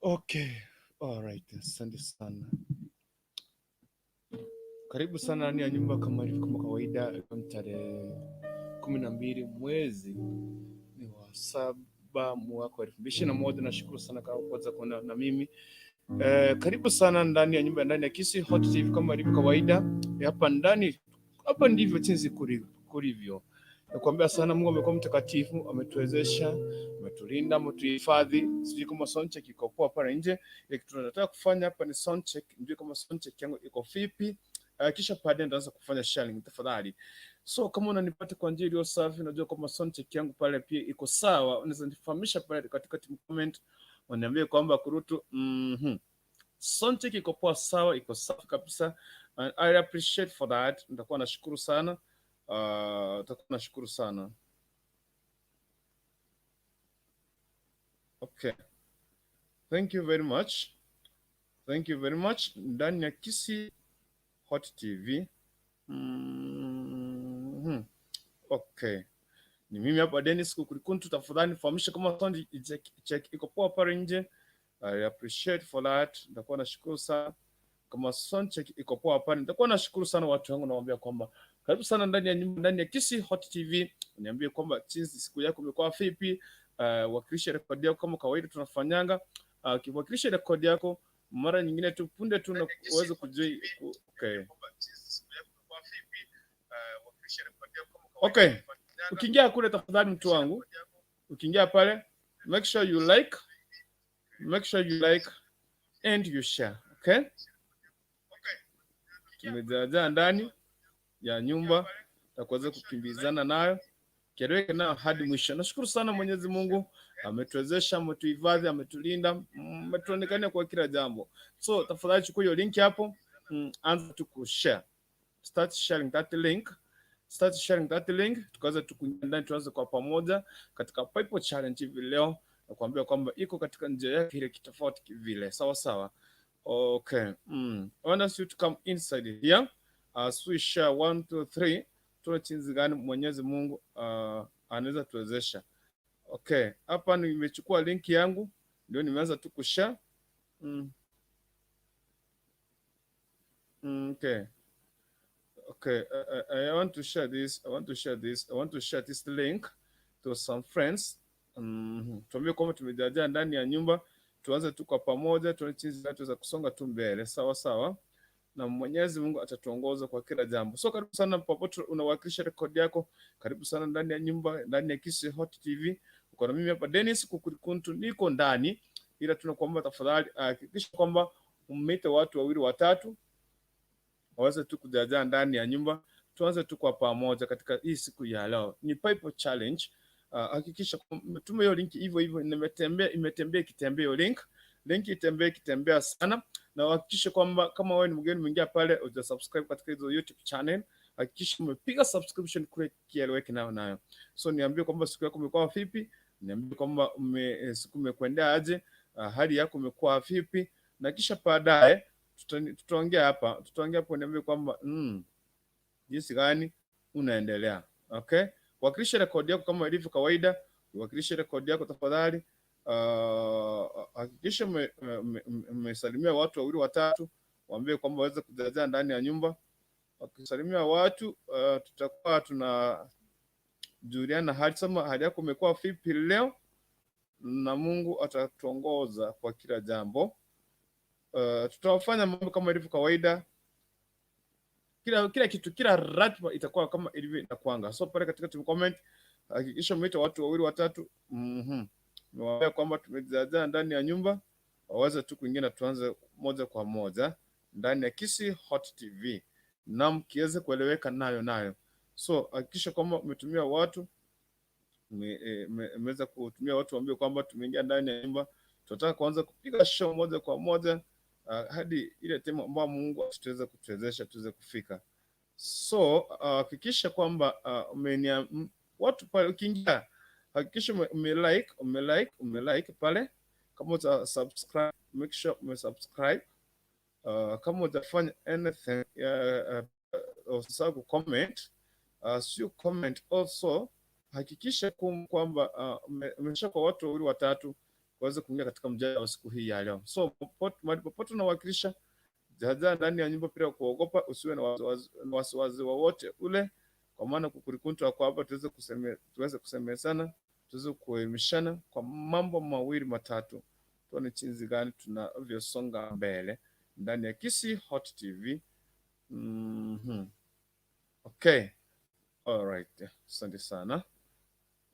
Okay, alright, asante sana. Karibu sana ndani ya nyumba kama ilivyo kama kawaida, leo ni tarehe 12 mwezi ni wa 7 mwaka wa 2021. Nashukuru sana kwa kuweza kuona na mimi. Karibu sana ndani ya nyumba, ndani ya Kisii Hot TV kama ilivyo kawaida. Hapa ndani, hapa ndivyo jinsi kulivyo. Nakuambia sana, Mungu amekuwa mtakatifu, ametuwezesha, ametulinda, ametuhifadhi. Sijui kama sound check iko poa pale nje. Ile kitu tunataka kufanya hapa ni sound check, ndio kama sound check yangu iko vipi. Kisha baadaye nitaanza kufanya sharing tafadhali. So kama unanipata kwa njia iliyo safi, unajua kama sound check yangu pale pia iko sawa, unaweza nifahamisha pale katika comment, uniambie kwamba kurutu sound check iko poa, sawa, iko safi kabisa. And I appreciate for that. Nitakuwa nashukuru sana. Nitakuwa nashukuru sana. Okay. Thank you very much. Thank you very much. Ndani ya Kisii Hot TV. Okay. Ni mimi hapa Dennis Kukurikuntu, tafadhali nifahamishe kama sound check, check iko poa pale nje. I appreciate for that. Nitakuwa nashukuru sana kama sound check iko poa pale. Nitakuwa nashukuru sana watu wangu, nawaambia kwamba karibu sana ndani ya nyumba, ndani ya Kisii Hot TV. Niambie kwamba jinsi siku yako imekuwa vipi. Wakilisha rekodi yako kama kawaida tunafanyanga. Ukiwakilisha rekodi yako mara nyingine tu punde tu na uweze kujua. Okay. Okay. Ukiingia kule tafadhali, mtu wangu, ukiingia pale make sure you like, make sure you like and you share. Okay? Tumejaajaa ndani ya nyumba na kuweza kukimbizana nayo kieleweke nayo hadi mwisho. Nashukuru sana Mwenyezi Mungu ametuwezesha, ametuhifadhi, ametulinda, ametuonekania kwa kila jambo. So tafadhali chukua hiyo link hapo, anza tu kushare. Start sharing that link. Start sharing that link, tukaweza tu kuingia ndani, tuanze kwa pamoja katika Bible Challenge hivi leo, na kuambia kwamba iko katika njia yake ile kitofauti kivile. Sawa sawa. Okay. I want us to come inside here. As we share 1 2 3, tuone jinsi gani Mwenyezi Mungu anaweza tuwezesha. Okay, hapa nimechukua link yangu ndio nimeanza tu kushare. Okay. Okay, I want to share this. I want to share this. I want to share this link to some friends. Tuambie kwamba tumejajaa ndani ya nyumba, tuanze tu kwa pamoja, tuone jinsi gani tuweza kusonga tu mbele. Sawa sawa. Na Mwenyezi Mungu atatuongoza kwa kila jambo. So karibu sana popote unawakilisha rekodi yako, karibu sana ndani ya nyumba, ndani ya Kisii Hot TV. Uko na mimi hapa Dennis Kukurikuntu, niko ndani, ila tunakuomba tafadhali hakikisha kwamba umeita watu wawili watatu waweze tu kujajaa ndani ya nyumba, tuanze tu kwa pamoja katika hii siku ya leo. Ni Bible Challenge. Hakikisha tuma hiyo link hivyo hivyo, imetembea imetembea ikitembea hiyo link, link itembee ikitembea sana, na uhakikishe kwamba kama wewe ni mgeni mwingia pale, uja subscribe katika hizo YouTube channel, hakikisha umepiga subscription kule kieleweke nayo nayo. So niambie kwamba siku yako imekuwa vipi, niambie kwamba siku imekwendea aje, hali yako imekuwa vipi, na kisha baadaye tutaongea hapa, tutaongea hapo, niambie kwamba jinsi gani unaendelea. Okay, wakilisha rekodi yako kama ilivyo kawaida, wakilisha rekodi yako tafadhali. Hakikisha umesalimia watu wawili watatu, waambie kwamba waweze kujazia ndani ya nyumba. Wakisalimia watu tutakuwa tunajuliana hali, sema hali yako imekuwa vipi leo, na Mungu atatuongoza kwa kila jambo. Tutafanya mambo kama ilivyo kawaida. Kila kitu, kila ratiba itakuwa kama ilivyo inakuanga. So pale katika team comment hakikisha umeita watu wawili watatu. Niwaambia kwamba tumejazaa ndani ya nyumba, waweze tu kuingia na tuanze moja kwa moja ndani ya Kisii Hot TV na mkiweze kueleweka nayo nayo. So hakikisha kwamba umetumia watu, umeweza kutumia watu, waambie kwamba tumeingia ndani ya nyumba, tunataka kuanza kupiga show moja kwa moja hadi ile tema ambayo Mungu ataweza kutuwezesha tuweze kufika. So hakikisha kwamba watu pale ukiingia, hakikisha ume like, ume like, ume like pale. Kama uta subscribe, make sure ume subscribe. Kama utafanya anything, usisahau ku comment. Sio comment also, hakikisha kwamba umesha kwa watu wawili watatu kuweza kuingia katika mjadala wa siku hii ya leo. So mahali popote unawakilisha, jaza ndani ya nyumba bila kuogopa, usiwe na wasiwasi wowote ule, kwa maana kukurikuntwa kwa hapa tuweze kusemezana, tuweze kuelimishana kwa mambo mawili matatu, tuone jinsi gani tunavyosonga mbele ndani ya Kisii Hot TV. Okay. All right. Asante sana.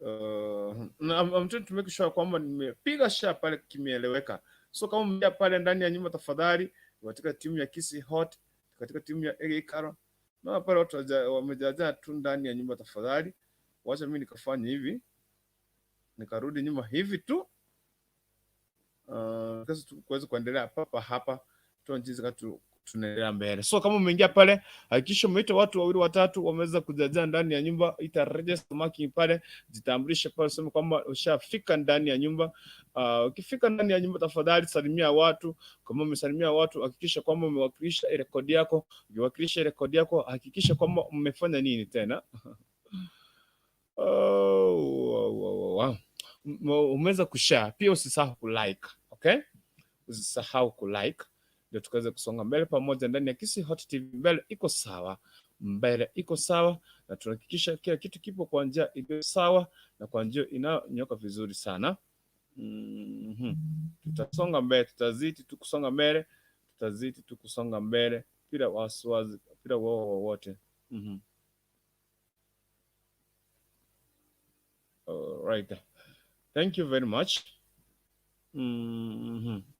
I'm trying to make sure kwamba nimepiga share pale kimeeleweka. So kama mmeingia pale ndani ya nyumba, tafadhali katika timu ya Kisii Hot, katika timu ya Karo, naona pale watu wamejaajaa tu ndani ya nyumba. Tafadhali wacha mimi nikafanya hivi, nikarudi nyuma hivi tu, kuweza kuendelea papa hapa, tuone jinsi tunaendelea mbele. So kama umeingia pale, hakikisha umeita watu wawili watatu wameweza kujajaa ndani ya nyumba, ita register marking pale, jitambulishe pale, useme kwamba ushafika ndani ya nyumba. Ukifika ndani ya nyumba, tafadhali salimia watu. Kama umesalimia watu, hakikisha kwamba umewakilisha rekodi yako. Ukiwakilisha rekodi yako, hakikisha kwamba mmefanya nini tena? Oh, wow. Umeweza kushare pia, usisahau kulike, okay? Usisahau kulike ndio tukaweza kusonga mbele pamoja ndani ya Kisii Hot TV. Mbele iko sawa, mbele iko sawa, na tunahakikisha kila kitu kipo kwa njia iliyo sawa na kwa njia inayonyoka vizuri sana. Tutasonga mbele, tutazidi tu kusonga mbele, tutazidi tu kusonga mbele bila wasiwasi, bila woga wowote. All right. Thank you very much.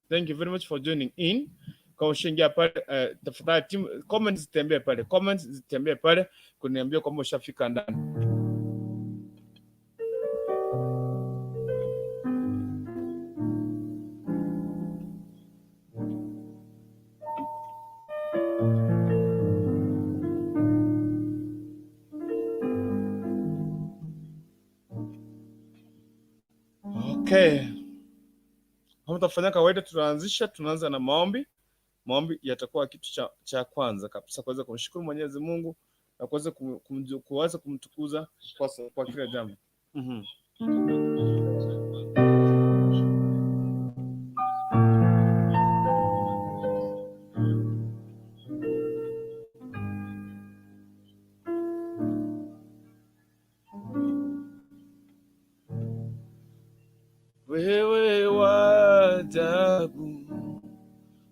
Thank you very much for joining in. Kama ushaingia pale, tafadhali team comments zitembee pale, comments zitembee pale kuniambia kwamba ushafika ndani. Okay. Kama tutafanya kawaida, tunaanzisha, tunaanza na maombi. Maombi yatakuwa kitu cha kwanza kabisa kuweza kumshukuru Mwenyezi Mungu na kuweza kumtukuza kwa kila jambo. Wewe wa ajabu,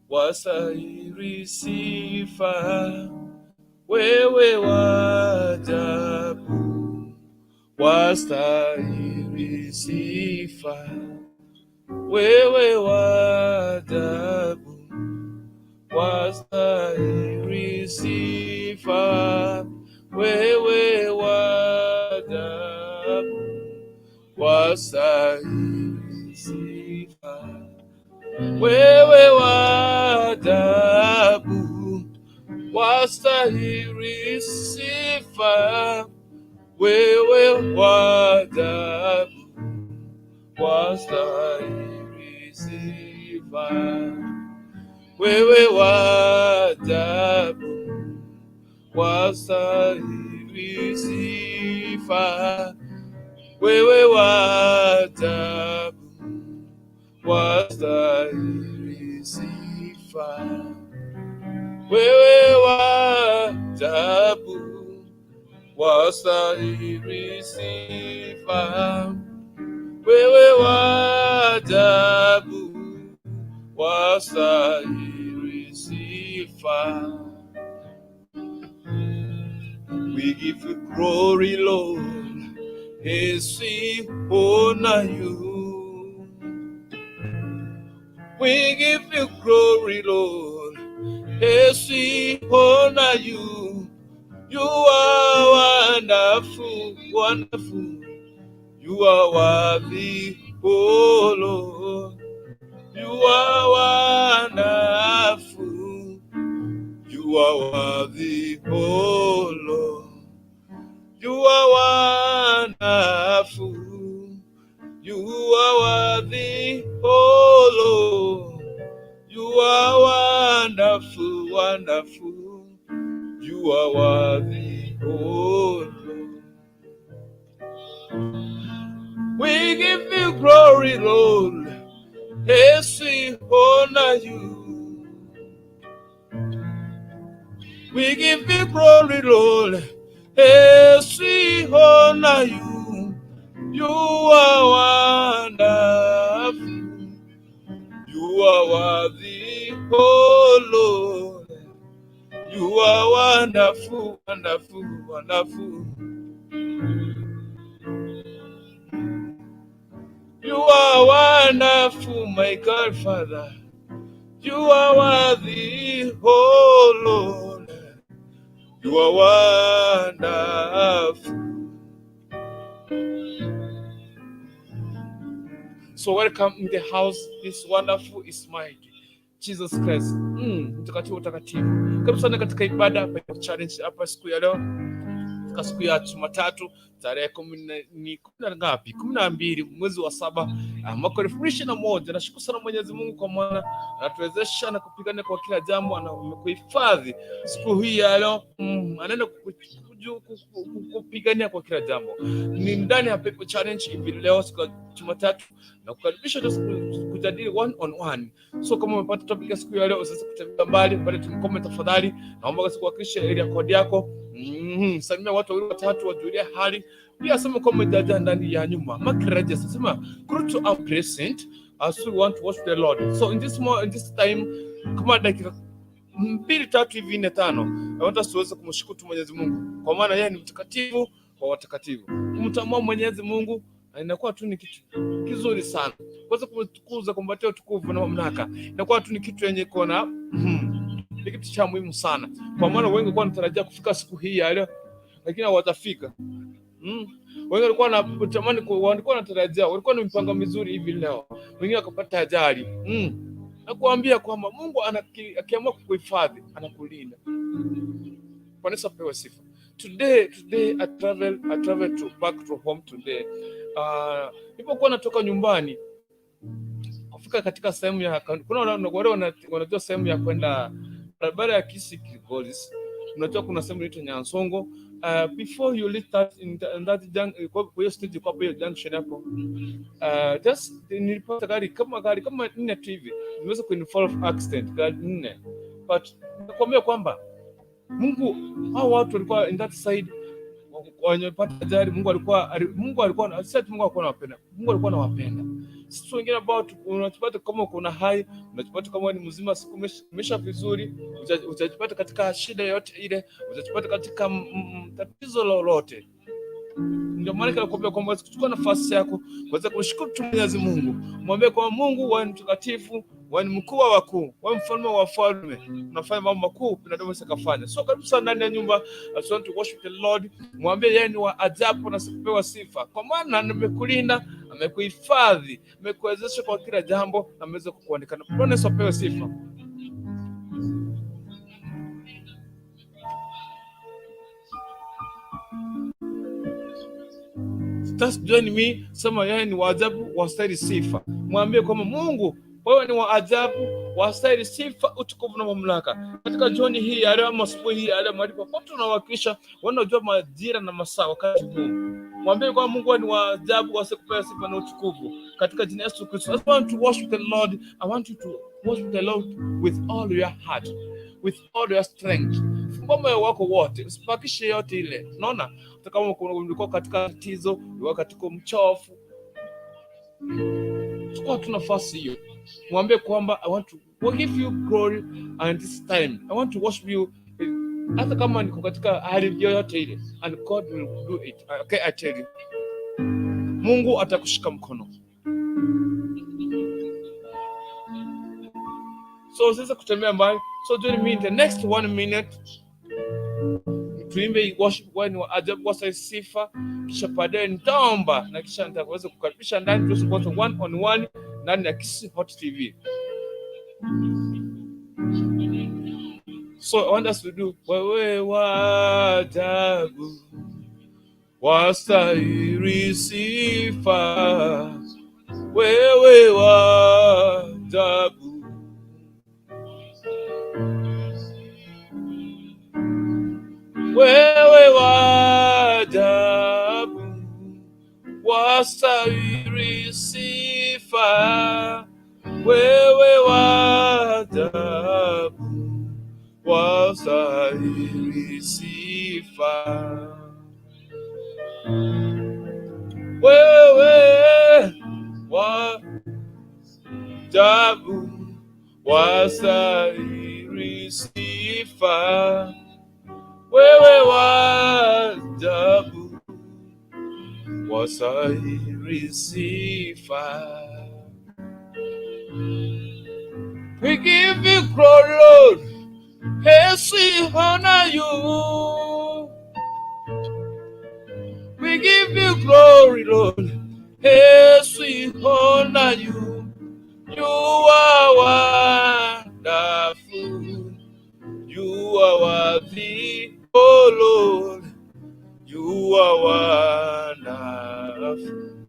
wastahili sifa, wewe wa ajabu, wastahili sifa, wewe wa ajabu, wastahili sifa, wewe wa ajabu, wastahili sifa, wewe wa ajabu, wastahili sifa, wewe wa ajabu, wastahili sifa, wewe wa ajabu, wastahili sifa, wewe wa ajabu, wastahili sifa, wewe wa ajabu, wastahili sifa, wewe wa ajabu, wastahili sifa. We give you glory, Lord, as we honor you. We give you glory, Lord, as we honor you. You are wonderful, wonderful. You are worthy, oh Lord. You are wonderful. You are worthy, oh Lord. You are wonderful. You are worthy, oh Lord. You are wonderful, wonderful. You are worthy, oh Lord. We give you glory, Lord. Yes, we honor you. We give you glory, Lord. Yes, we honor you. You are wonderful. You are worthy, oh Lord. You are wonderful, wonderful, wonderful. You are wonderful, my Godfather. You are worthy, oh Lord. You are wonderful. So welcome in the house. This wonderful is mighty Jesus Christ. Mtakatifu mtakatifu. Karibu sana katika ibada Bible Challenge hapa siku ya leo, katika siku ya Jumatatu tarehe kumi na ngapi? 12 mwezi wa 7 mwaka 2021. Nashukuru sana Mwenyezi Mungu kwa maana anatuwezesha na kupigana kwa kila jambo, amekuhifadhi siku hii ya leo. Anaenda kupigania kwa kila jambo. Ni ndani ya Bible Challenge hivi leo siku ya Jumatatu na kukaribisha tu kujadili one on one. So kama umepata topic ya siku ya leo, usiweze kutembea mbali pale, tumkome tafadhali. Naomba basi kuhakikisha area code yako. Salimia watu wawili watatu, wajulie hali. Pia sema kama umejaja ndani ya nyumba. Mark Regis sema go to our present as we want to worship the Lord. So in this time kama dakika 2 3 hivi 4 5, I want us tuweze kumshukuru tu Mwenyezi Mungu kwa maana yeye ni mtakatifu wa watakatifu. Kumtambua Mwenyezi Mungu inakuwa tu ni kitu kizuri sana. Kuweza kumtukuza, kumpatia utukufu na mamlaka inakuwa tu ni kitu yenye kona, ni kitu cha muhimu sana. Kwa maana wengi walikuwa wanatarajia kufika siku hii ya leo, lakini hawatafika. Wengi walikuwa wanatamani, walikuwa wanatarajia, walikuwa na mipango mizuri hivi leo, wengine wakapata ajali. Nakuambia kwamba Mungu akiamua kukuhifadhi, anakulinda. Bwana Yesu apewe sifa. Today I travel to back to home today. Nilipokuwa natoka nyumbani kufika katika sehemu ya kuna wale wanajua sehemu ya kwenda barabara ya Kisii Kilgoris. Unajua kuna sehemu inaitwa Nyansongo. Before you leave that in that kwa hiyo stage, kwa hiyo junction hapo. Just nilipata gari kama 4 tu hivi. Nimeweza kuinvolve accident gari 4. But nakwambia kwamba Mungu, hao watu walikuwa in that side wamepata ajali. Mungu alikuwa, si ati Mungu alikuwa anawapenda. Mungu alikuwa anawapenda. Sisi wengine ambao unajipata kama uko na hai, unajipata kama ni mzima, siku umesha vizuri, utajipata katika shida yote ile, utajipata katika tatizo lolote. Ndio maana nakwambia kwamba chukua nafasi yako kuweza kumshukuru tu Mwenyezi Mungu. Mwambie kwamba Mungu, wewe ni mtakatifu, wewe ni mkuu wa wakuu, wewe mfalme wa wafalme, unafanya mambo makuu binadamu hawezi kufanya. So karibu sana ndani ya nyumba, as you want to worship the Lord, mwambie yeye ni wa ajabu na sipewa sifa, kwa maana amekulinda, amekuhifadhi, amekuwezesha kwa kila jambo na ameweza kukuonekana. Bwana Yesu apewe sifa. Just join me, sema yeye ni wa ajabu, wastahili sifa. Mwambie kwamba Mungu, wewe ni wa ajabu, wastahili sifa, utukufu na mamlaka. Katika jioni hii ya leo, ama asubuhi hii ya leo, mahali popote unawakilisha, wanaojua majira na masaa wakati huu. Mwambie kwamba Mungu wewe ni wa ajabu, wastahili kupewa sifa na utukufu. Katika jina la Yesu Kristo. I want to worship the Lord. I want you to worship the Lord with all your heart, with all your strength. Fungua moyo wako wote, usibakishe yote ile. Unaona? Hata kama ulikuwa katika tatizo, ulikuwa katika mchofu, chukua tu nafasi hiyo. Mwambie kwamba I want to give you glory and this time I want to worship you, hata kama niko katika hali yoyote ile, and God will do it. Okay, I tell you, Mungu atakushika mkono. So usiweze kutembea mbali. So join me in the next 1 minute, tuimbe worship, wewe ni wa ajabu, wastahili sifa, kisha baadaye nitaomba na kisha nitaweza kukaribisha ndani tuweze kuanza one on one ndani ya Kisii Hot TV. So I want us to do wewe wa ajabu, wastahili sifa, wewe wa ajabu, wewe wa ajabu, wastahili sifa, Wewe wa ajabu, wastahili sifa. Wewe wa ajabu, wastahili sifa. Wewe wa ajabu, wastahili sifa. We give you glory, Lord. Yes, we honor you. We give you glory, Lord. Yes, we honor you. You are wonderful. You are worthy, oh Lord. You are wonderful.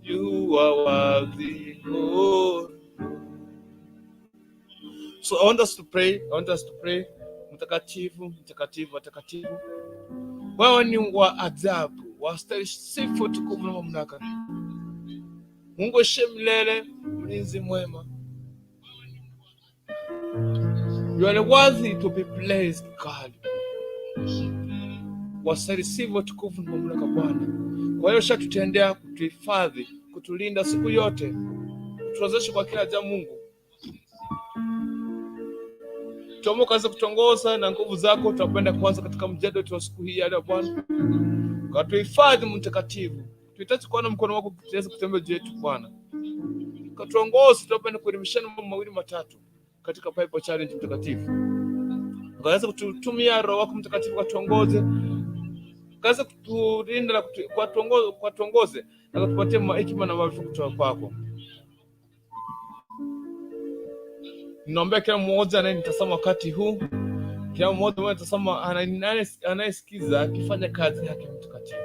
You are worthy, oh. So I want us to pray. I want us to pray. Mtakatifu, mtakatifu, mtakatifu. Wewe ni wa ajabu, wastahili sifa, utukufu na mamlaka. Mungu aishiye milele, mlinzi mwema. You are worthy to be praised, God. Wastahili sifa, utukufu na mamlaka, Bwana. Kwa hiyo ushatutendea, kutuhifadhi, kutulinda siku yote, kutuwezesha kwa kila jambo, Mungu. Tuombe ukaweze kutuongoza na nguvu zako. Tunapenda kuanza katika mjadala wetu wa siku hii ya leo, Bwana. Katuhifadhi, Mtakatifu. Tunahitaji kuona mkono wako tuweze kutembea juu yetu, Bwana. Katuongoze, tunapenda kuelimishana mambo mawili matatu katika Bible Challenge, Mtakatifu. Ukaweza kututumia Roho wako Mtakatifu katuongoze, ukaweza kutulinda na kutuongoze na kutupatia hekima na maarifa kutoka kwako. Ninaombea kila mmoja anayenitazama wakati huu, kila mmoja anayetazama, anayesikiza akifanya kazi yake mtakatifu.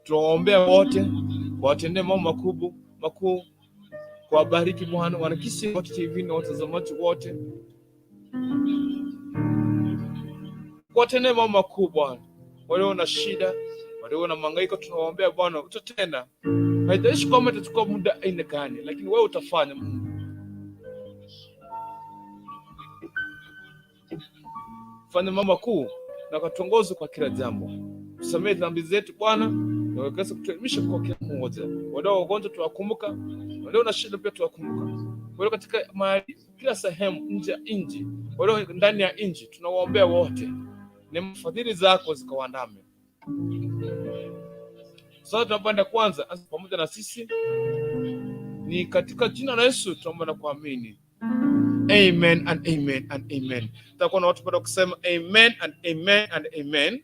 Tunawaombea wote, watendee mambo makubwa makuu, kuwabariki Bwana, wanakisi wote TV na watazamaji wote, kuwatendee mambo makuu Bwana. Walio na shida, walio na mahangaiko, tunawaombea Bwana, utatenda. Haijalishi kwamba itachukua muda aina gani, lakini wewe utafanya, Mungu. Fanya mambo makuu na katuongoze kwa kila jambo. Tusamehe dhambi zetu Bwana, na ukaweze kutuelimisha kwa kila mmoja. Walio wagonjwa tuwakumbuka, walio na shida pia tuwakumbuka. Walio katika mahali kila sehemu nje ya nchi, walio ndani ya nchi, tunawaombea wote. Ni fadhili zako zikawaandame. Sasa tunapoenda kwanza, anza pamoja na sisi, ni katika jina la Yesu tunaomba na kuamini. Amen and amen and amen. Tutakuwa na watu bado kusema amen and amen and amen.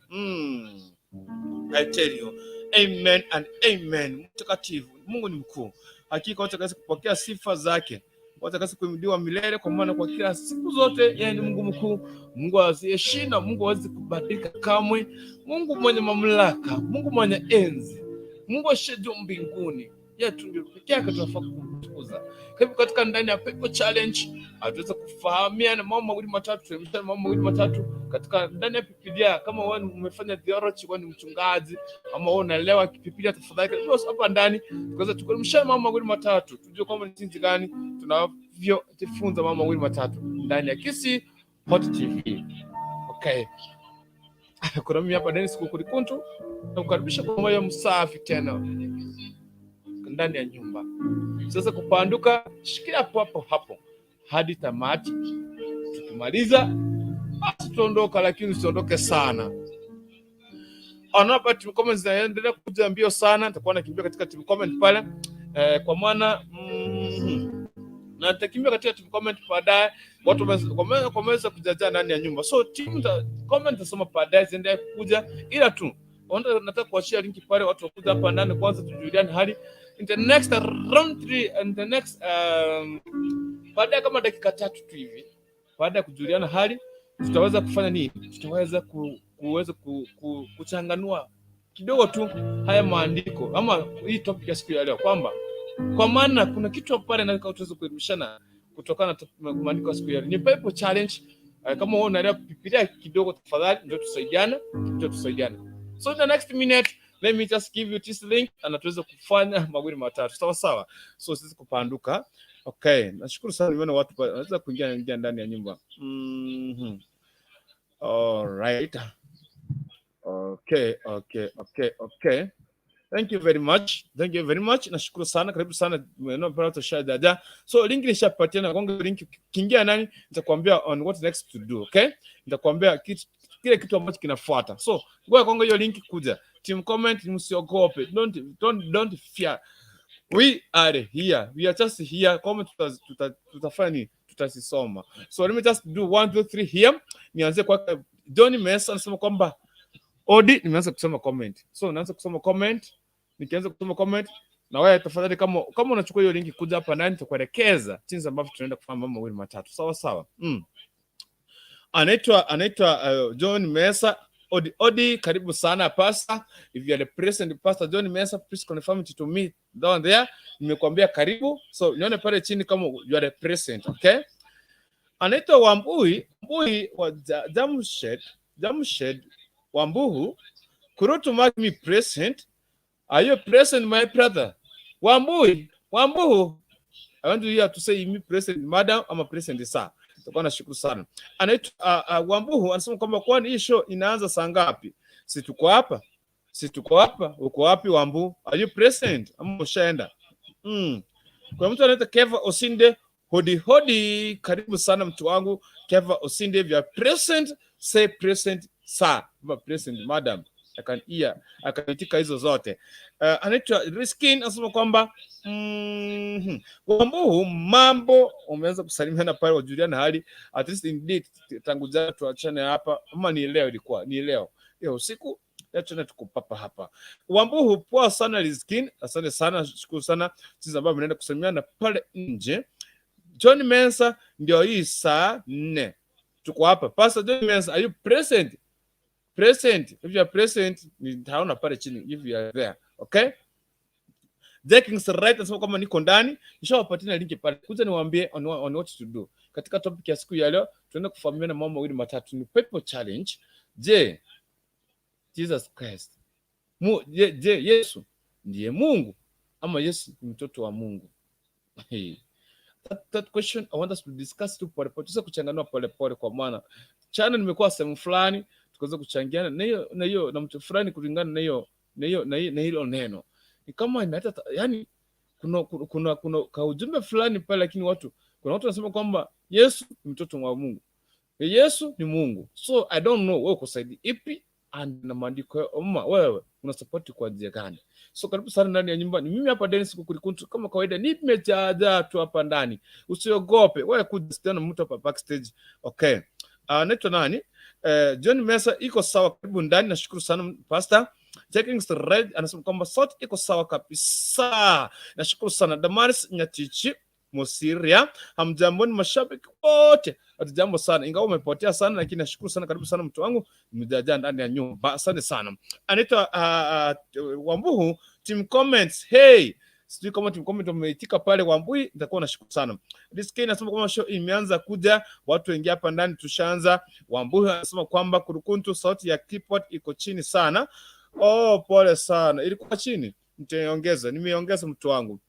I tell you. Amen and amen. Mtakatifu, Mungu ni mkuu. Hakika wote akaweza kupokea sifa zake. Wote akaweza kuhimidiwa milele, kwa maana kwa kila siku zote yeye ni Mungu mkuu, Mungu asiyeshinda, Mungu hawezi kubadilika kamwe, Mungu mwenye mamlaka, Mungu mwenye enzi, Mungu asiye juu mbinguni. Yeye tu ndio pekee yake tunafaa kumtukuza. Kwa hivyo katika ndani ya Bible Challenge hatuweza kufahamiana mambo mawili matatu, tuelimishane mambo mawili matatu katika ndani ya Biblia. Kama wewe umefanya theology, wewe ni mchungaji ama wewe unaelewa Biblia, tafadhali karibu hapa ndani tukaweza tuelimishane mambo mawili matatu, tujue kwamba ni jinsi gani tunavyojifunza mambo mawili matatu ndani ya Kisii Hot TV. Okay. Kuna mimi hapa Dennis Kukurikuntu, nakukaribisha kwa moyo msafi tena ndani ya nyumba. Sasa kupanduka, shikilia hapo hapo hapo hadi tamati. Tukimaliza basi tuondoka, lakini usiondoke sana. Hapa team comments zinaendelea kuja mbio sana, nitakuwa nakimbia katika team comment pale kwa maana na nitakimbia katika team comment baadaye. Watu wameweza kujaja ndani ya nyumba, so team comment tasoma baadaye, ziendelee kuja, ila tu nataka kuachia linki pale watu wakuja hapa ndani kwanza tujuliane hali in the next round 3 and the next baada kama dakika tatu tu hivi, baada ya kujuliana hali tutaweza kufanya nini? Tutaweza kuweza kuchanganua kidogo tu haya maandiko ama hii topic ya siku ya leo, kwamba kwa maana kuna kitu pale nataka tuweze kuelimishana kutokana na maandiko ya siku ya leo. Ni Bible Challenge. Kama wewe unaelewa Biblia kidogo, tafadhali ndio tusaidiane, ndio tusaidiane. So in the next minute Let me just give you this link na tuweze kufanya mawili matatu. Sawa sawa. So sisi kupanduka. Okay, nashukuru sana nimeona watu wanaweza kuingia ingia ndani ya nyumba. All right. Okay. Thank you very much. Thank you very much. Nashukuru sana. Karibu sana. Umeona pale dada. So link nishapatia na gonga link, kiingia nani nitakwambia on what next to do, okay? Nitakwambia kitu kile kitu ambacho kinafuata. So ngoja gonga hiyo link kuja. Team comment, msiogope. Don't fear. We are here. We are just here. Comment tutafanya nini? Tutazisoma. So let me just do one, two, three here. Nianze kwa Johnny Mesa, anasema kwamba Odi, nimeanza kusoma comment. So naanza kusoma comment. Nikianza kusoma comment na wewe tafadhali, kama unachukua hiyo link kuja hapa ndani, nitakuelekeza jinsi ambavyo tunaenda kufanya mambo mawili matatu. Sawa sawa. Anaitwa John Mesa. Odi, Odi, karibu sana, pastor. If you are the present Pastor John Mesa, please confirm it to me down there. Nimekuambia karibu. So nione pale chini kama you are the present, okay? Anaitwa Wambui, Wambui wa Jamshed Wambuhu. Kurutu, mark me present. Are you present, my brother? Wambui, Wambuhu. I want to hear to say me present, madam, ama present, sir. Tutakuwa nashukuru sana. Anaitwa Wambuhu anasema kwamba kwani hii show inaanza saa ngapi? Si tuko hapa? Si tuko hapa? Uko wapi, Wambu? Are you present? Ama ushaenda? Kuna mtu anaitwa Keva Osinde. Hodi hodi, karibu sana mtu wangu Keva Osinde. If you are present, say present, sir. Ama present, madam. I can hear, akaitika hizo zote. Anaitwa Riskin anasema kwamba Wambuhu, mambo, umeanza kusalimiana pale, wajuliana hali. At least indeed tangu jana tuachane hapa, ama ni leo, ilikuwa ni leo leo usiku, leo tena tuko papa hapa. Wambuhu, poa sana Riskin, asante sana, shukuru sana sisi ambao mnaenda kusalimiana pale nje. John Mensa, ndio hii saa 4 tuko hapa. Pastor John Mensa, are you present? Present. If you are present, nitaona pale chini if you are there. Okay? Jackings right anasema kwamba niko ndani, nishawapatia na link pale. Kuja niwaambie on what to do. Katika topic ya siku ya leo tunaenda kufahamiana mambo mawili matatu. Ni people challenge. Je, Jesus Christ. Je, Yesu ndiye Mungu ama Yesu ni mtoto wa Mungu? Hey. That question I want us to discuss tu pole pole. Tuweze kuchanganua pole pole kwa maana chana nimekuwa sehemu fulani tukaweza kuchangiana na hiyo na mtu fulani kulingana na hiyo na hilo neno. Ni kama inaleta yani kuna kaujumbe fulani pale, lakini watu kuna watu wanasema kwamba Yesu ni mtoto wa Mungu. Yesu ni Mungu. So I don't know wewe uko side ipi and na maandiko ya umma wewe una support kwa njia gani? So karibu sana ndani ya nyumba. Ni mimi hapa Dennis Kukurikuntu, kama kawaida nimejaajaa tu hapa ndani. Usiogope wewe kuja na mtu hapa backstage. Okay. Naitwa nani? John Mesa iko sawa, karibu ndani. Nashukuru sana, pastor. Taking Red anasema kwamba sauti iko sawa kabisa. Nashukuru sana. Damaris Nyatichi Musiria, hamjamboni mashabiki wote? Hatujambo sana, ingawa umepotea sana, lakini nashukuru sana. Karibu sana mtu wangu, mjaja ndani ya nyumba, asante sana. Anaitwa Wambuhu team comments. Hey, sijui kama team comment wameitika pale Wambui, nitakuwa nashukuru sana. Riski anasema kwamba show imeanza kuja, watu wengi hapa ndani tushaanza. Wambui anasema kwamba Kurukuntu, sauti ya keyboard iko chini sana. Oh, pole sana, ilikuwa chini, nitaiongeza, nimeongeza mtu wangu.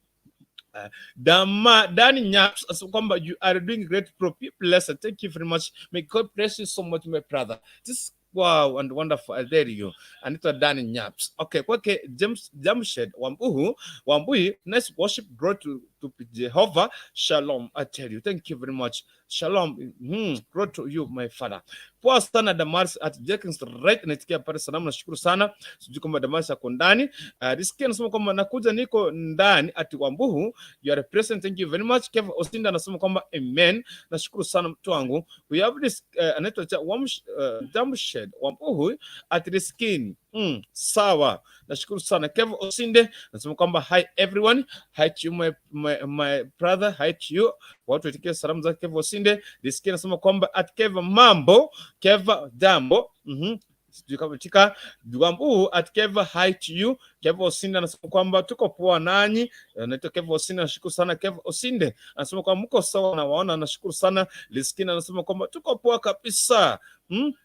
Dani Nyaps anasema kwamba you are doing great, bro. Be blessed. Thank you very much. May God bless you so much, my brother. This wow and wonderful. I dare you. Anaitwa Dani Nyaps. Okay, kwake James Jamshed Wambuhu Wambui, nice worship, glory to Jehovah. Shalom. I tell you. Thank you very much. Shalom. Glory to you, my father. Poa sana Damaris at Jenkins right, naitikia pale salamu, nashukuru sana. Sijui kama Damaris ako ndani. Riski anasema kwamba nakuja, niko ndani at Wambuhu. You are present. Thank you very much. Kev Osinda anasema kwamba amen. Nashukuru sana mtu wangu. We have this anaitwa Jamshed Wambuhu at Riskin. Sawa. Nashukuru sana. Kev Osinde anasema kwamba hi everyone. Hi to you, my brother. Hi to you. Watu waitikie salamu za Kev Osinde. Riski anasema kwamba at Kev mambo, Kev jambo. Sijui kama tika Wambuhu at Keva, hi to you. Keva Osinde anasema kwamba tuko poa nanyi. Naitwa Keva Osinde, nashukuru sana. Keva Osinde anasema kwamba mko sawa na waona, nashukuru sana. Liskina anasema kwamba tuko poa kabisa.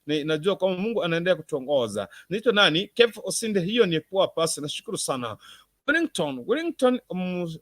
Najua kwamba Mungu anaendelea kutuongoza. Naitwa nani? Keva Osinde, hiyo ni poa pasi, nashukuru sana. Wellington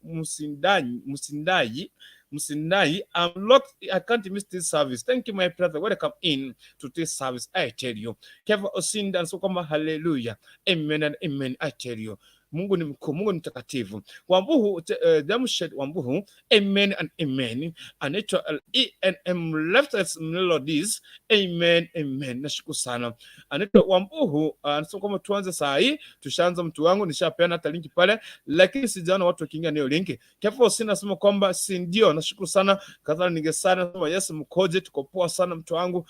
Musindai, Musindai, Musindai, I'm locked. I can't miss this service. Thank you, my brother. Welcome in to this service. I tell you. Keva Osinde anasema kwamba hallelujah. Amen and amen. I tell you. Mungu ni mkuu, Mungu ni mtakatifu. Wambuhu Jamshed Wambuhu, amen and amen. Anaitwa ENM Left Melodies, amen amen. Nashukuru sana. Anaitwa Wambuhu, anasema kwamba tuanze saa hii. Tushaanza mtu wangu, nishapeana hata linki pale, lakini sijaona watu wakiingia nayo linki. Kefo Osina anasema kwamba si ndio, nashukuru sana. Kadhalika ningesana anasema yes, mkoje, tuko poa sana mtu wangu.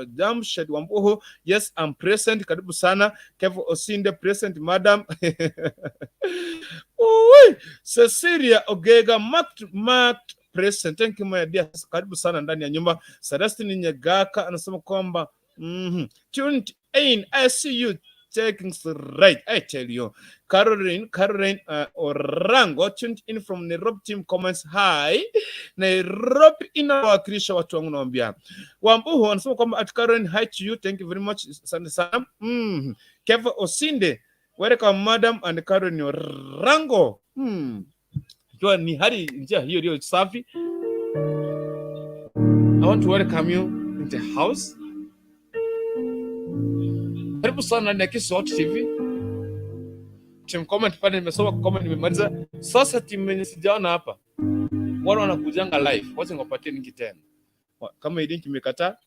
Jamshed Wambuhu, yes I'm present, karibu sana. Kevo Osinde present madam. Ui, Cecilia Ogega marked present. Thank you my dear. Karibu sana ndani ya nyumba. Celestine Nyegaka anasema kwamba tuned in, I see you taking right. I tell you. Caroline Orango tuned in from Nairobi team comments hi. Nairobi inawakilisha watu wangu naambia. Wambuhu anasema kwamba at Caroline, hi to you. Thank you very much. Asante sana. Keva Osinde, welcome madam and Caroline Orango. Ikiwa ni hali njia hiyo iliyo safi. I want to welcome you in the house. Karibu sana ndani ya Kiss Hot TV. Team comment pale nimesoma comment nimemaliza. Sasa team yenye sijaona hapa. Wale wanakujanga live. Wacha niwapatie link tena. Kama hii link imekataa,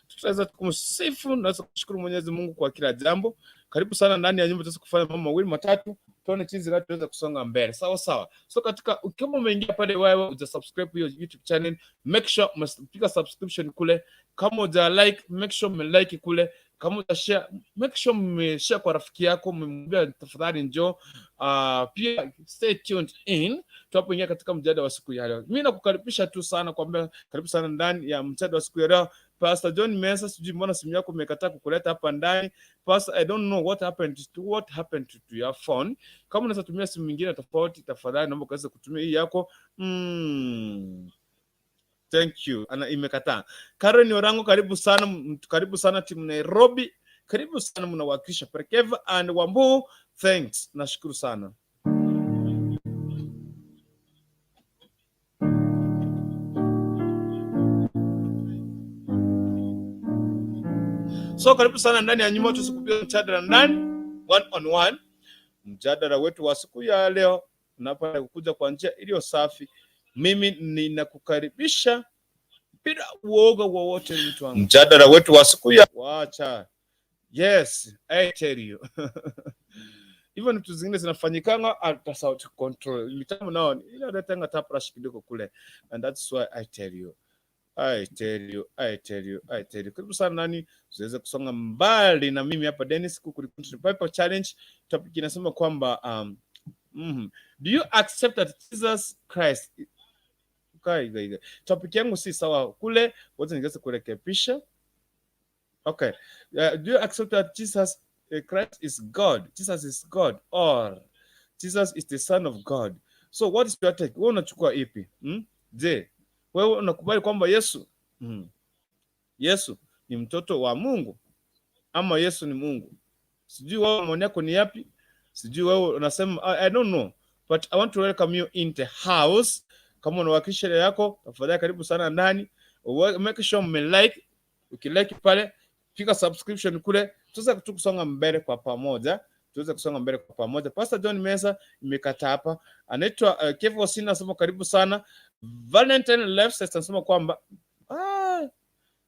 tutaweza kumsifu na kushukuru Mwenyezi Mungu kwa kila jambo. Karibu sana ndani ya nyumba, tuweze kufanya mambo mawili matatu, tuone jinsi gani tunaweza kusonga mbele. Sawa sawa. So katika kama umeingia pale wewe uja subscribe hiyo YouTube channel, make sure umepiga subscription kule. Kama uja like, make sure ume like kule. Kama uja share, make sure umeshare kwa rafiki yako, umemwambia tafadhali njoo. Pia stay tuned in tunapoingia katika mjadala wa siku ya leo. Mimi nakukaribisha tu sana kwamba karibu sana ndani ya mjadala wa siku ya leo. Pastor John Mesa, sijui mbona simu yako imekataa kukuleta hapa ndani. Pastor, I don't know what happened to your phone. Kama unaweza tumia simu nyingine tofauti, tafadhali naomba ukaweze kutumia hii yako. Thank you. Ana imekataa. Karen Orango, karibu sana, karibu sana timu Nairobi. Karibu sana mnawakilisha Prekeva and Wambu. Thanks. Nashukuru sana. So karibu sana ndani ya nyumba tusikupiga mjadala ndani one on one. Mjadala wetu wa siku ya leo unapata kukuja kwa njia iliyo safi. Mimi ninakukaribisha bila uoga wowote, mtu wangu. Mjadala wetu wa siku ya wacha. Yes, I tell you. Hivyo ni vitu zingine zinafanyikanga hata sauti control. Mitambo nao inaletanga tap kidogo kule. And that's why I tell you. I tell you, I tell you, I tell you. Karibu sana nani, tuweze kusonga mbali na mimi hapa Dennis Kuku Bible Challenge. Topic inasema kwamba do you accept that Jesus Christ. Kai, kai, kai. Topic yangu si sawa kule, wote ningeweza kurekebisha. Okay. Do you accept that Jesus Christ is God? Jesus is God or Jesus is the Son of God? So what is your take? Wewe unachukua ipi? Hmm? Je, wewe unakubali kwamba Yesu ni mtoto wa Mungu ama Yesu ni Mungu? Sijui wewe maoni yako ni yapi? Sijui wewe unasema I don't know, but I want to welcome you in the house. Kama unawakilisha yako, tafadhali karibu sana ndani. Make sure mme like, ukilike pale, pika subscription kule, tuweze tu kusonga mbele kwa pamoja, tuweze kusonga mbele kwa pamoja. Pastor John Mesa imekata hapa, anaitwa Kevo Osina anasema karibu sana. Valentine Lefses anasema kwamba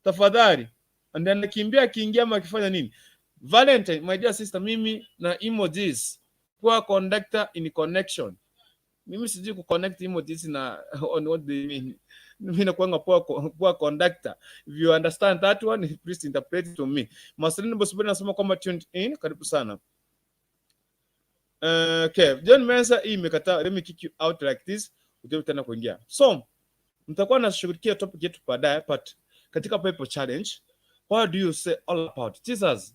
tafadhali ndio anakimbia akiingia ama akifanya nini? Valentine, my dear sister, mimi na emojis poor conductor in connection. Mimi sijui ku connect emojis na on what they mean. Mimi nakuanga poor conductor. If you understand that one, please interpret it to me. Marceline Bosibori anasema kwamba tuned in, karibu sana. Okay, John Mesa hii imekataa. Let me kick you out like this. Ujue tena kuingia. So, mtakuwa nashughulikia topic yetu baadaye, but katika Bible challenge What do you say all about Jesus?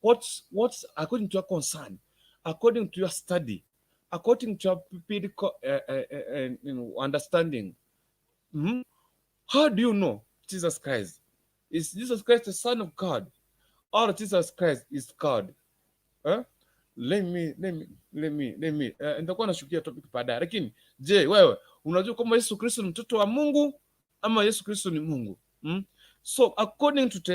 What's according to your concern, according to your study, according to your biblical understanding? How do you know Jesus Christ? Is Jesus Christ the Son of God, or Jesus Christ is God? Eh? Let me nitakuwa nashukia topic baadaye, lakini je, wewe unajua kwamba Yesu Kristo ni mtoto wa Mungu ama Yesu Kristo ni Mungu? Hmm? So according to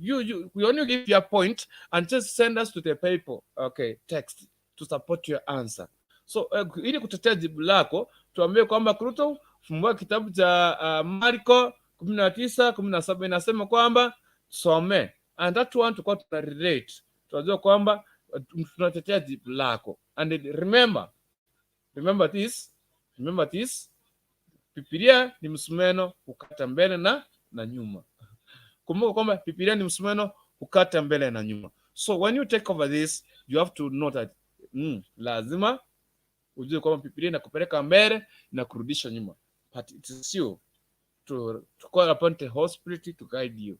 you only give your point and just send us to the paper, okay, text to support your answer. So ili kutetea jibu lako tuambie kwamba Kruto, fungua kitabu cha Marko 19:17 inasema kwamba some, and that one tulikuwa tuna relate, tunajua kwamba tunatetea jibu lako. And remember this, Biblia ni msumeno hukata mbele na nyuma. Kumbuka kwamba Biblia ni msumeno hukata mbele na nyuma. So when you take over this, you have to know that lazima ujue kwamba Biblia inakupeleka mbele na kurudisha nyuma, but it is you to call upon the Holy Spirit to guide you.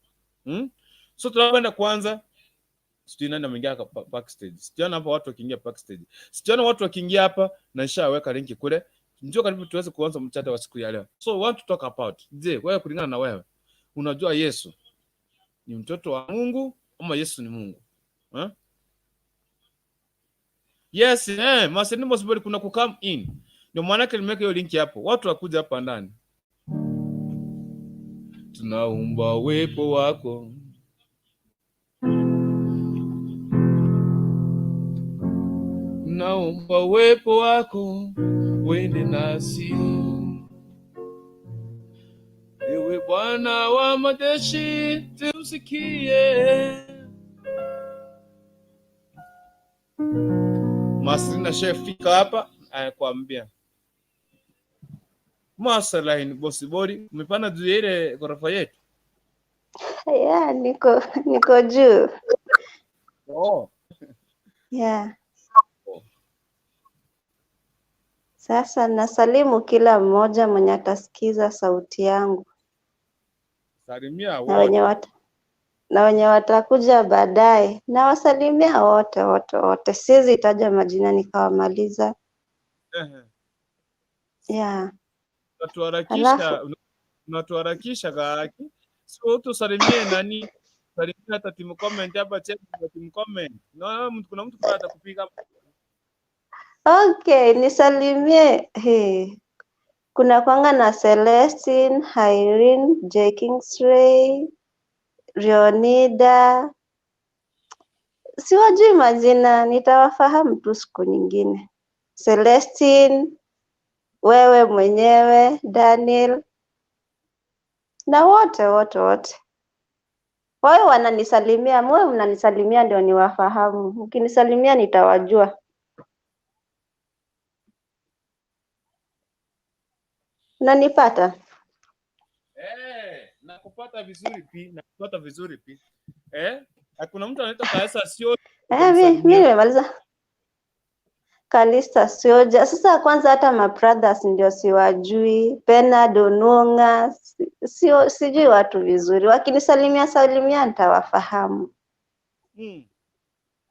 So tunakwenda kwanza, sijui nani ameingia hapa backstage. Sijaona hapa watu wakiingia backstage. Sijaona watu wakiingia hapa na nishaweka link kule. Njoo karibu tuweze kuanza mchata wa siku ya leo. So we want to talk about, je, wewe kulingana na wewe unajua Yesu ni mtoto wa Mungu ama Yesu ni Mungu? Eh? Yes, Marcelino Mosibori kuna ku come in. Ndio maana yake nimeweka hiyo link hapo. Watu wakuja hapa ndani. Tunaomba uwepo wako. Naomba uwepo wako uende nasi. Ewe Bwana wa majeshi, tusikie. Marcelina shefika hapa anakuambia Marceline Bosibori, umepanda juu ya ile ghorofa yetu? Yeah, niko juu. Oh. Yeah. Sasa nasalimu kila mmoja mwenye atasikiza sauti yangu. Salimia Na wote. wenye watakuja baadaye. Nawasalimia wote wote wote. Siwezi taja majina nikawamaliza. Yeah. Unatuharakisha, Alafu unatuharakisha kaki. So tusalimie nani? Salimia hata team comment hapa check kwa team comment. No, kuna mtu pale atakupiga. Okay, nisalimie. Hey. Kuna kwanga na Celestine, Irene, J Kingsley, Rionida. Siwajui majina, nitawafahamu tu siku nyingine. Celestine, wewe mwenyewe, Daniel, na wote wote wote. Wao wananisalimia, mwe mnanisalimia ndio niwafahamu. Mkinisalimia nitawajua. Unanipata? Nakupata vizuri pi, nakupata vizuri pi. Kuna mtu anaitwa Kalista sio? Mi nimemaliza. Kalista Sioja. Sasa kwanza hata ma brothers ndio siwajui. Bernard Onunga, sio, sijui watu vizuri. Wakinisalimia salimia nitawafahamu.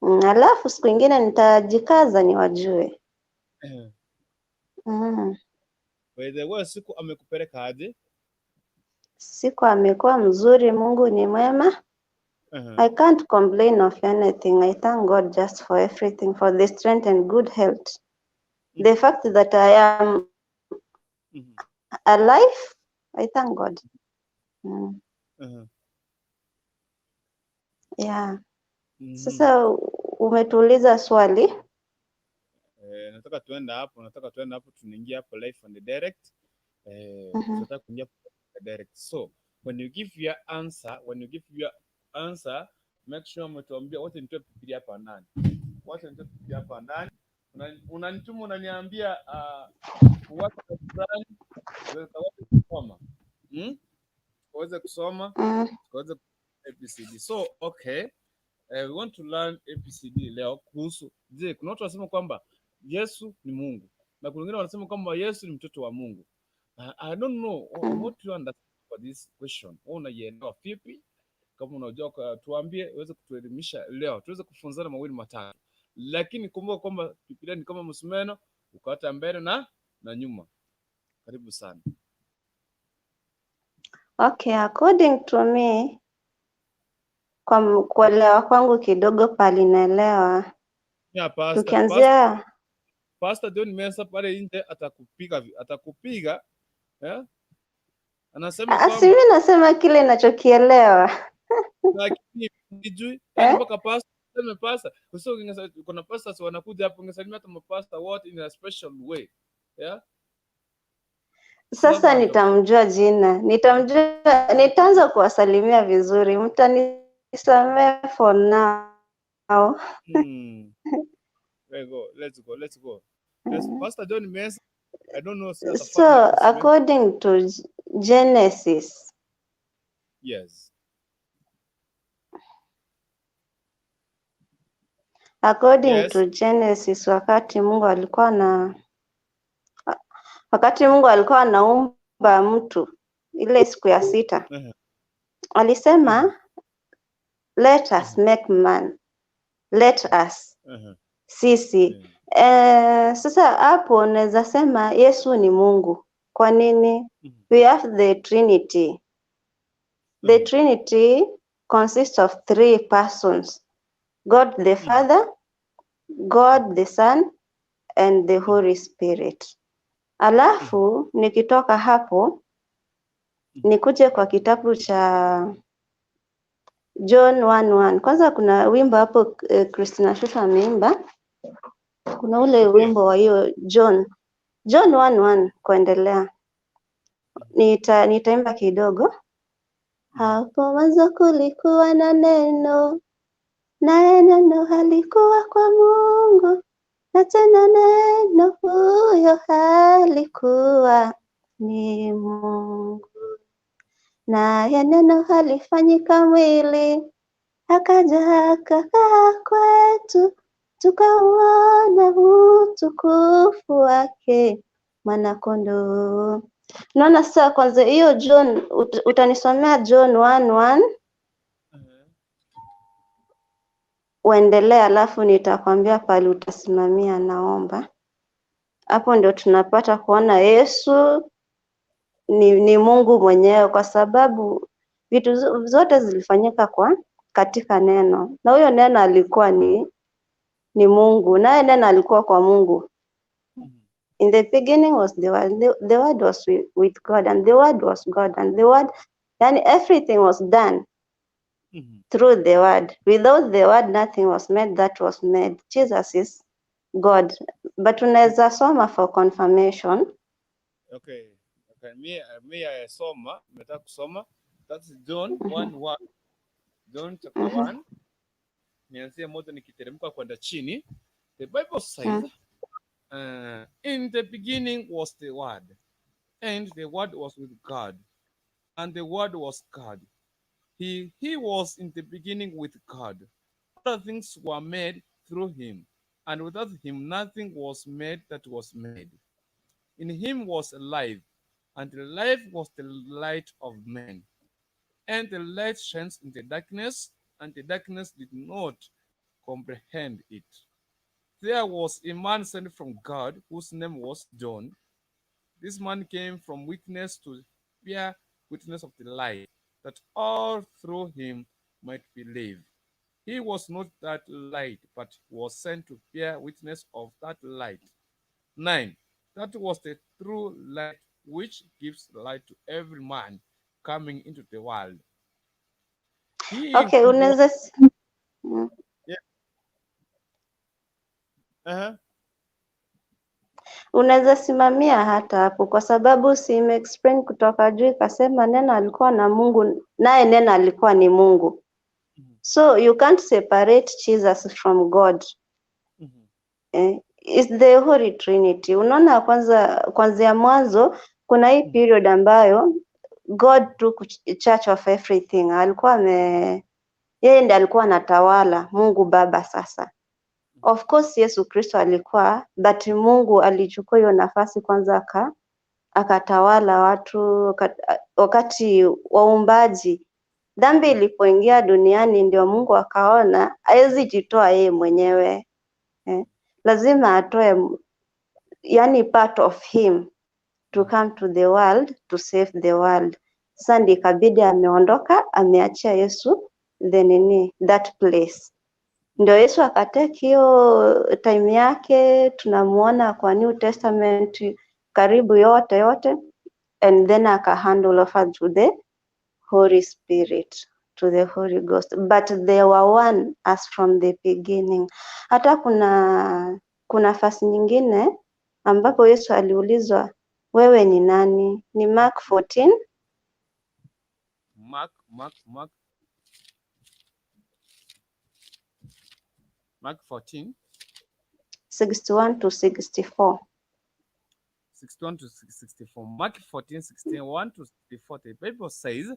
Alafu siku ingine nitajikaza niwajue. By the way, siku amekupeleka aje? Siku amekuwa mzuri, Mungu ni mwema. I can't complain of anything. I thank God just for everything, for the strength and good health. The fact that I am alive, I thank God. Yeah. Sasa umetuuliza swali. Nataka tuende hapo, nataka tuende hapo, tunaingia hapo live and direct. Tunataka kuingia direct. So when you give your answer, when you give your answer, make sure umetuambia wote nitoe Biblia hapa ndani. Wote nitoe Biblia hapa ndani. Unanituma unaniambia uwate fulani uweze kusoma. Uweze kusoma, uweze ABCD. So okay. We want to learn ABCD leo kuhusu, je, kuna watu wanasema kwamba Yesu ni Mungu na kuna wengine wanasema kwamba Yesu ni mtoto wa Mungu. I don't know what you understand about this question. Wewe unaielewa vipi? Kama unajua tuambie, uweze kutuelimisha leo, tuweze kufunzana mawili matatu. Lakini kumbuka kwamba Biblia ni kama msumeno, ukata mbele na nyuma. Karibu sana. Okay, according to me, kwa kuelewa kwangu kidogo palinaelewa. Yeah, pastor, Tukianzia Pastor John Mesa pale nje atakupiga, atakupiga, eh? Anasema Ah, si kwamba mimi nasema kile ninachokielewa. Lakini sijui yani Eh? mpaka pastor sema pastor sio, kuna pastors wanakuja hapo, ungesalimia hata mapastor wote in a special way, yeah. Sasa Sasa nitamjua jina, nitamjua, nitaanza kuwasalimia vizuri. Mtanisamehe for now. There go. Let's go. Let's go. Yes, Pastor John Mesa, I don't know. Si So, atafanya kusimama. according to Genesis, According to Genesis, wakati Mungu alikuwa anaumba mtu ile siku ya 6, alisema let us make man, let us, sisi. Sasa hapo naweza sema Yesu ni Mungu. Kwa nini? We have the Trinity. The Trinity consists of 3 persons: God the Father, God the Son, and the Holy Spirit. Alafu nikitoka hapo nikuje kwa kitabu cha John 1:1. Kwanza kuna wimbo hapo, Christina Shusho ameimba. Kuna ule wimbo wa hiyo John 1:1 kuendelea. Nitaimba kidogo. Hapo mwanzo kulikuwa na neno, naye neno alikuwa kwa Mungu, na tena neno huyo alikuwa ni Mungu. Naye neno alifanyika mwili, akaja akakaa kwetu, tukauona utukufu wake, Mwana-Kondoo. Naona sasa kwanza hiyo John, utanisomea John 1:1. Uendelee, alafu nitakwambia pale utasimamia, naomba. Hapo ndio tunapata kuona Yesu ni Mungu mwenyewe, kwa sababu vitu zote zilifanyika katika neno. Na huyo neno alikuwa ni Mungu, naye neno alikuwa kwa Mungu. In the beginning was the Word, the Word was with God, and the Word was God, and the Word, yani everything was done through the Word. Without the Word, nothing was made that was made. Jesus is God. But unaweza soma for confirmation. Okay. Okay. Me I soma, nataka kusoma. That's John 1:1. John chapter 1. Nianzie moja nikiteremka kwenda chini. The Bible says, in the beginning was the Word, and the Word was with God, and the Word was God. He was in the beginning with God. All things were made through him, and without him nothing was made that was made. In him was life, and the life was the light of men. And the light shines in the darkness, and the darkness did not comprehend it. There was a man sent from God whose name was John. This man came from witness to bear witness of the light, that all through him might believe. He was not that light, but was sent to bear witness of that light. 9. That was the true light which gives light to every man coming into the world. He Okay, who unaweza Yeah. Uh-huh. Unaweza simamia hata hapo kwa sababu si explain kutoka juu ikasema neno alikuwa na Mungu, naye neno alikuwa ni Mungu. So you can't separate Jesus from God. It's the Holy Trinity. Unaona kwanza kuanzia mwanzo kuna hii period ambayo God took charge of everything. Yeye ndiye alikuwa anatawala, Mungu Baba sasa. Of course Yesu Kristo alikuwa, but Mungu alichukua hiyo nafasi kwanza akatawala watu wakati waumbaji. Dhambi ilipoingia duniani ndio Mungu akaona hawezi jitoa yeye mwenyewe, eh. Lazima atoe yani part of him to come to the world to save the world. Sasa ndio ikabidi ameondoka, ameachia Yesu the nini, that place. Ndio Yesu akatake hiyo time yake, tunamuona kwa New Testament karibu yote yote, and then aka hand over to the Holy Spirit, to the Holy Ghost, but they were one as from the beginning. Hata kuna nafasi nyingine ambapo Yesu aliulizwa, wewe ni nani? Ni Mark 14. Mark 14 61 to 64. 61 to 64. Mark 14, 61 to 64. The Bible says,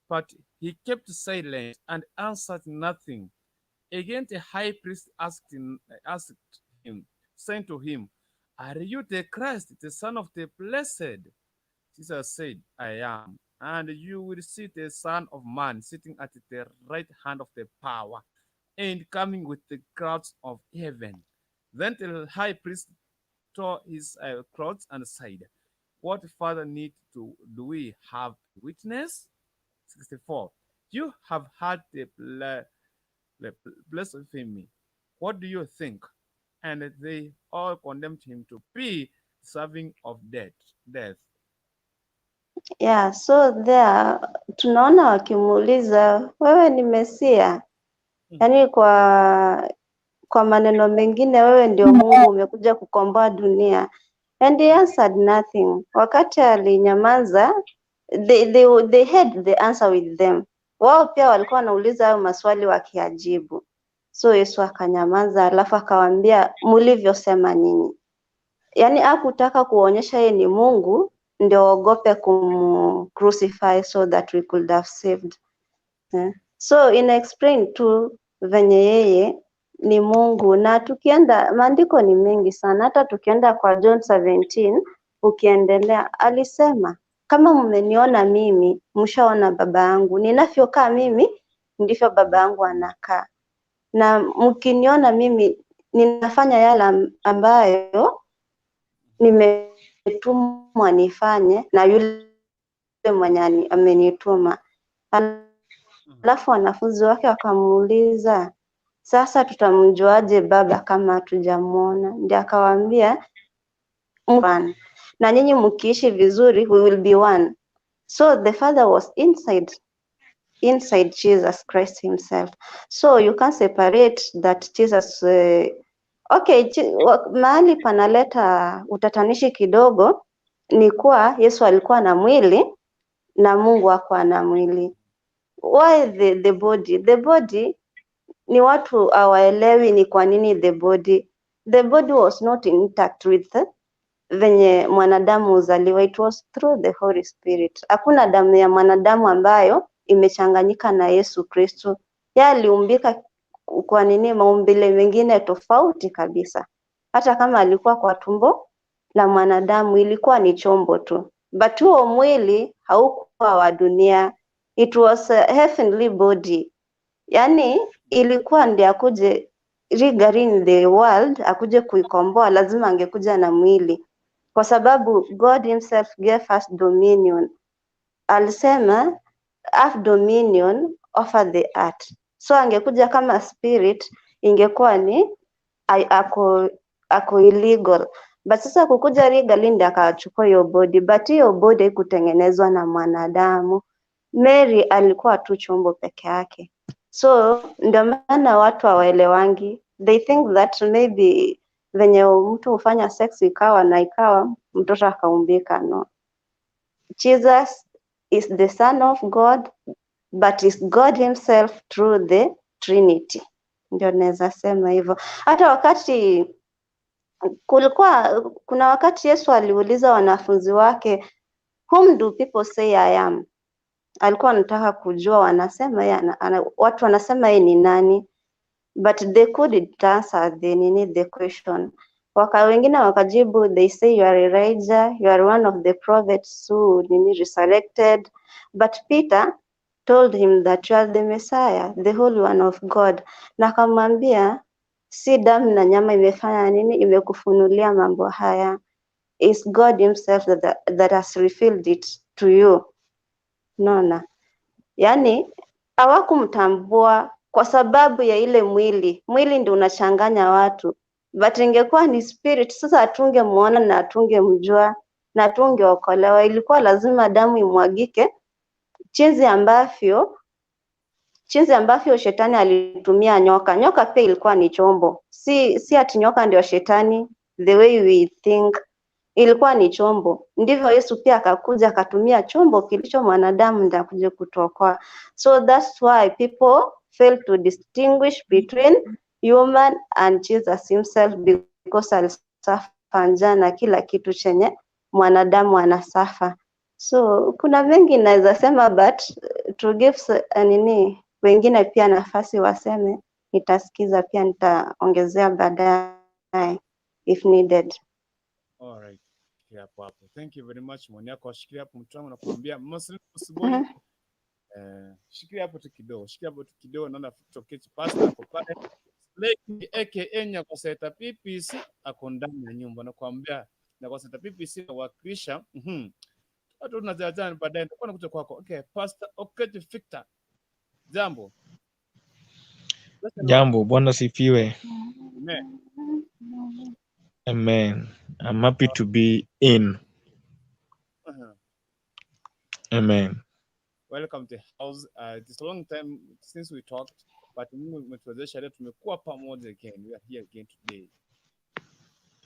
but he kept silent and answered nothing. Again, the high priest asked him, saying to him, "Are you the Christ, the Son of the Blessed?" Jesus said, "I am. And you will see the Son of Man sitting at the right hand of the power and coming with the clouds of heaven." Then the high priest tore his clothes and said, "What further need to do we have witness?" 64. "You have heard the blasphemy. What do you think?" And they all condemned him to be deserving of death. Yeah, so there tunaona wakimuuliza, wewe ni Mesia? Yaani kwa maneno mengine, wewe ndio Mungu umekuja kukomboa dunia. And he answered nothing. Wakati alinyamaza, they had the answer with them. Wao pia walikuwa wanauliza hayo maswali wakiajibu. So Yesu akanyamaza, alafu akawaambia, mulivyosema nyinyi. Yaani hakutaka kuonyesha yeye ni Mungu ndio waogope kumu crucify so that we could have saved. Eh. So ina explain tu venye yeye ni Mungu, na tukienda, maandiko ni mengi sana, hata tukienda kwa John 17 ukiendelea, alisema, kama mmeniona mimi, mshaona Baba yangu. Ninavyokaa mimi ndivyo Baba yangu anakaa, na mkiniona mimi ninafanya yale ambayo nimetumwa nifanye na yule mwenye amenituma. Alafu wanafunzi wake wakamuuliza, sasa tutamjuaje Baba kama hatujamuona? Ndiye akawaambia, one. Na nyinyi mkiishi vizuri, we will be one. So the Father was inside Jesus Christ himself. So you can't separate that Jesus. Okay, mahali panaleta utatanishi kidogo ni kuwa Yesu alikuwa na mwili na Mungu hakuwa na mwili. Why the body? The body ni watu hawaelewi ni kwa nini the body. The body was not intact with venye mwanadamu huzaliwa. It was through the Holy Spirit. Hakuna damu ya mwanadamu ambayo imechanganyika na Yesu Kristo. Yeye aliumbika kwa nini, maumbile mengine tofauti kabisa. Hata kama alikuwa kwa tumbo la mwanadamu, ilikuwa ni chombo tu, but huo mwili haukuwa wa dunia. It was a heavenly body. Yani ilikuwa ndiye akuje regarding the world, akuje kuikomboa, lazima angekuja na mwili, kwa sababu God himself gave us dominion. Alisema have dominion over the earth. So angekuja kama spirit, ingekuwa ni ako illegal. But sasa kukuja legally ndiye akachukua hiyo body, but hiyo body haikutengenezwa na mwanadamu. Mary alikuwa tu chombo peke yake. So ndio maana watu hawaelewangi. They think that maybe venye mtu hufanya sex ikawa na ikawa mtoto akaumbika. No. Jesus is the Son of God, but is God himself through the Trinity. Ndio naweza sema hivyo. Hata wakati kulikuwa kuna wakati Yesu aliuliza wanafunzi wake, "Whom do people say I am?" Alikuwa anataka kujua wanasema yeye watu wanasema yeye ni nani, but they couldn't answer the nini, the question. Wengine wakajibu, they say you are Elijah, you are one of the prophets who nini resurrected. But Peter told him that you are the Messiah, the Holy One of God. Na akamwambia si damu na nyama imefanya nini, imekufunulia mambo haya. It's God himself that has revealed it to you. Unaona? Yaani hawakumtambua kwa sababu ya ile mwili. Mwili ndio unachanganya watu. But ingekuwa ni spirit, sasa hatungemuona na hatungemjua na hatungeokolewa. Ilikuwa lazima damu imwagike, jinsi ambavyo shetani alitumia nyoka. Nyoka pia ilikuwa ni chombo, si ati nyoka ndio shetani the way we think, ilikuwa ni chombo. Ndivyo Yesu pia akakuja akatumia chombo kilicho mwanadamu ndio akuje kutuokoa. So that's why people fail to distinguish between human and Jesus himself, because alisuffer njaa na kila kitu chenye mwanadamu anasuffer. So kuna mengi naweza sema, but to give nini wengine pia nafasi waseme, nitasikiza pia nitaongezea baadaye if needed. All right. Shikilia hapo hapo. Thank you very much. Maoni yako shikilia hapo mtu wangu, nakuambia Muslim Boy. Shikilia hapo tu kidogo. Shikilia hapo tu kidogo, naona Victor Kechi pastor ako pale. Leki aka Nyakoseta PPC ako ndani ya nyumba, nakuambia Nyakoseta PPC nawakilisha. Watu tunajadiliana baadaye, nitakuwa nakuja kwako. Okay, Pastor Okechi Victor. Jambo. Jambo, Bwana sifiwe. Amen. Amen. I'm happy to be in. Amen. Welcome to house. It's a long time since we talked, but Mungu umetuwezesha leo tumekuwa pamoja again. We are here again today.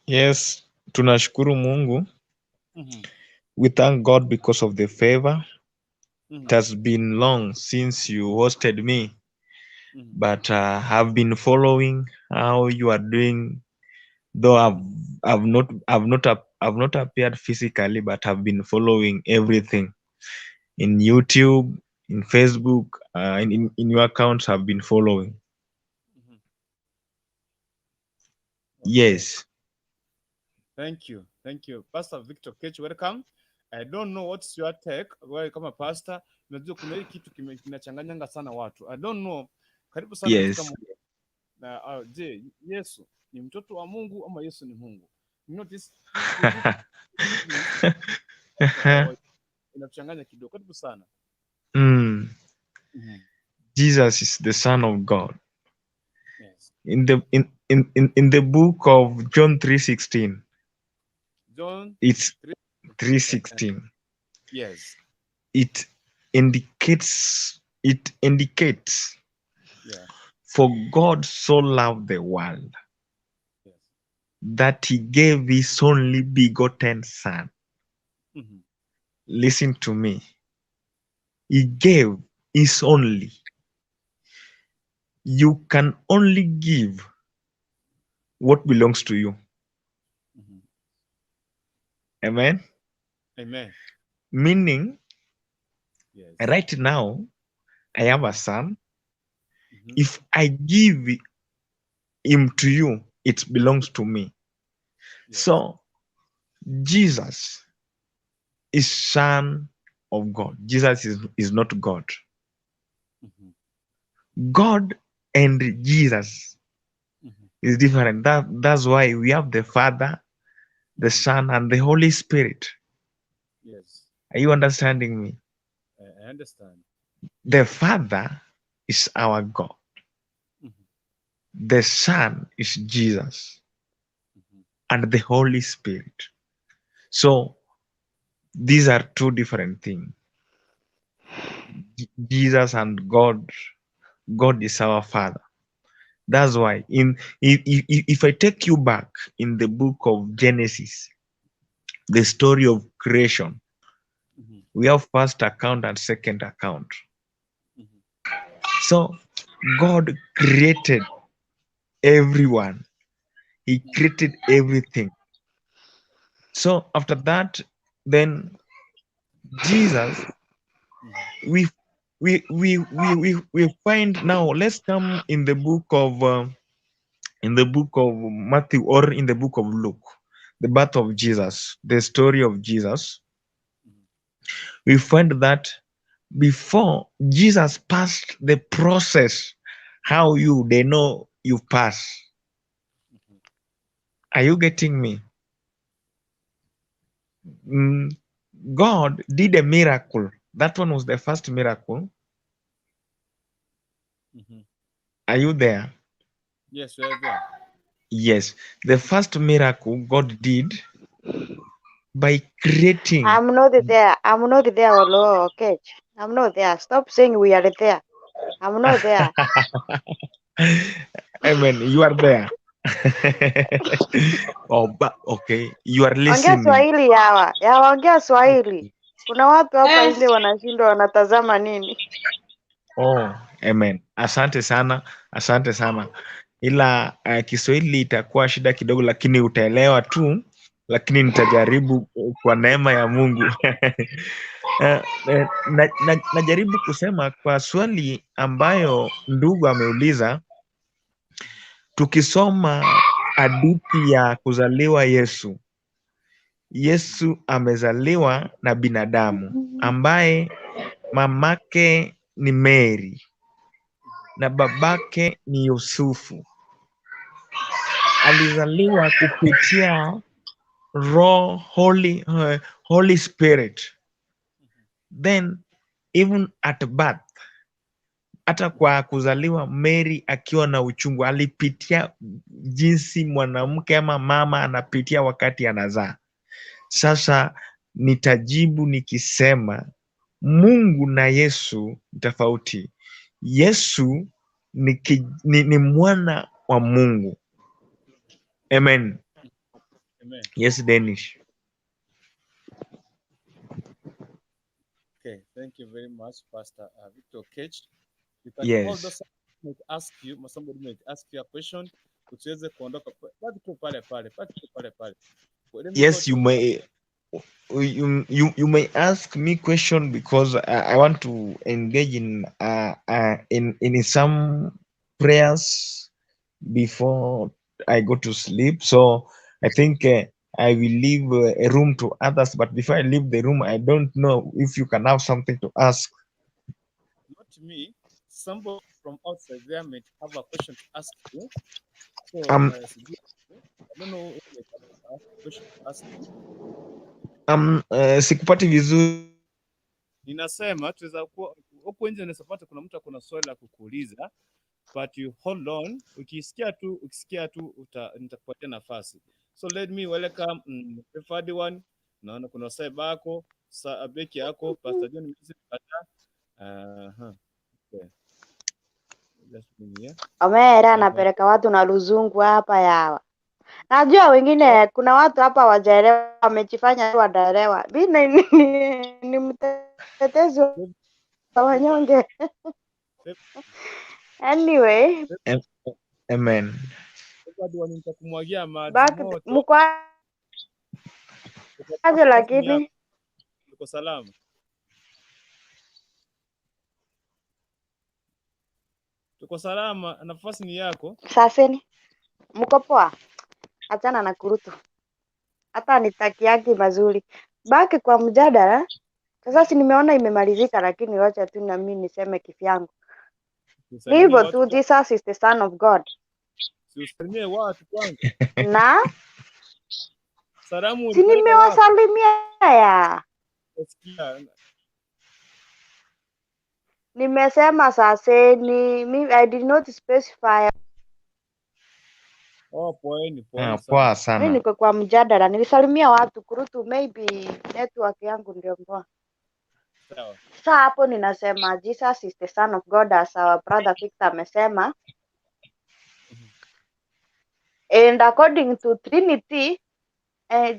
Yes, tunashukuru Mungu. We thank God because of the favor. It has been long since you hosted me, but I've been following how you are doing. Though I've not appeared physically, but I've been following everything in YouTube, in Facebook, in your accounts. I've been following. Yes. Thank you. Thank you. Pastor Victor Kech, welcome. I don't know what's your take. Wewe kama pastor, unajua kuna hii kitu kinachanganyanga sana watu. I don't know. Karibu sana katika na je, Yesu ni mtoto wa Mungu ama Yesu ni Mungu? You know this inachanganya kidogo. Karibu sana. Jesus is the Son of God. In the in the book of John 3:16, John it's 3 3:16. It indicates for God so loved the world that he gave his only begotten son. Listen to me. He gave his only. You can only give what belongs to you. Amen. Amen. Meaning, right now, I have a son. If I give him to you, it belongs to me. So, Jesus is Son of God. Jesus is not God. God and Jesus is different. That's why we have the Father, the Son, and the Holy Spirit. Yes. Are you understanding me? I understand. The Father is our God. The Son is Jesus. And the Holy Spirit. So these are two different things. Jesus and God. God is our Father. That's why in if I take you back in the book of Genesis, the story of creation, we have first account and second account. So God created everyone. He created everything. So after that, then Jesus, we find now, let's come in the book of Matthew or in the book of Luke, the birth of Jesus, the story of Jesus. We find that Before Jesus passed the process, how you they know you pass. Are you getting me? God did a miracle. That one was the first miracle. Are you there? Yes, we are there. Yes. The first miracle God did by creating. I'm not there. I'm not there, Olo Okech. I'm not there. Stop saying we are there. I'm not there. Amen. You are there. Oh, but okay. You are Ongea listening. Swahili yawa. Yawa, ongea Swahili. Kuna watu hapa nje wanashindwa wanatazama nini. Oh, amen. Asante sana, asante sana. Ila Kiswahili itakuwa shida kidogo, lakini utaelewa tu, lakini nitajaribu kwa neema ya Mungu. Najaribu kusema kwa swali ambayo ndugu ameuliza, tukisoma hadithi ya kuzaliwa Yesu, Yesu amezaliwa na binadamu ambaye mamake ni Mary na babake ni Yusufu. Alizaliwa kupitia Roho Holy Spirit. Then even at birth, hata kwa kuzaliwa Mary akiwa na uchungu, alipitia jinsi mwanamke ama mama anapitia wakati anazaa. Sasa nitajibu nikisema Mungu na Yesu ni tofauti. Yesu ni mwana wa Mungu. Amen. Amen. Yes, Danish. Okay, thank you very much, Pastor Victor Okech. You can hold Yes. might ask you, somebody might ask you a question. Usiweze kuondoka, baki tu pale pale, baki tu pale pale. Let me go Yes, you to may you may ask me question because I want to engage in some prayers before I go to sleep. So I think I will leave a room to others. But before I leave the room, I don't know if you can have something to ask. Not me. Somebody from outside there may have a question to ask you. So I don't know if they can ask a question to ask you. Sikupati vizuri. Ninasema tuweza kuwa huku nje, unaweza pata kuna mtu akona swali la kukuuliza, but you hold on. Ukisikia tu nitakupatia nafasi. So let me welcome preferred one. Naona kuna Saibako, sa beki yako Pastor John Mzee kata. Okay. Just bring here. Omera anapeleka watu na luzungu hapa yawa. Najua wengine kuna watu hapa wajaelewa, wamejifanya wanaelewa. Mimi ni mtetezi wa wanyonge. Anyway, Amen. Nitakumwagia maji back moto. mko aje lakini? Uko salama? Tuko salama, nafasi ni yako. Saseni. Mko poa? Achana na kurutu. Hata nitakiaki mazuri. Baki kwa mjadala. Sasa si nimeona imemalizika, lakini wacha tu na mimi niseme kivyangu. Ni hivyo tu, Jesus is the son of God. Usisalimie watu kwanza. Na salamu si nimewasalimia ya. Nimesema saseni, mimi I did not specify. Oh, poeni, poeni Poa sana. Mimi niko kwa mjadala, nilisalimia watu kurutu, maybe network yangu ndio mboa. Sawa. Sasa hapo ninasema Jesus is the son of God as our brother Victor amesema. And according to Trinity,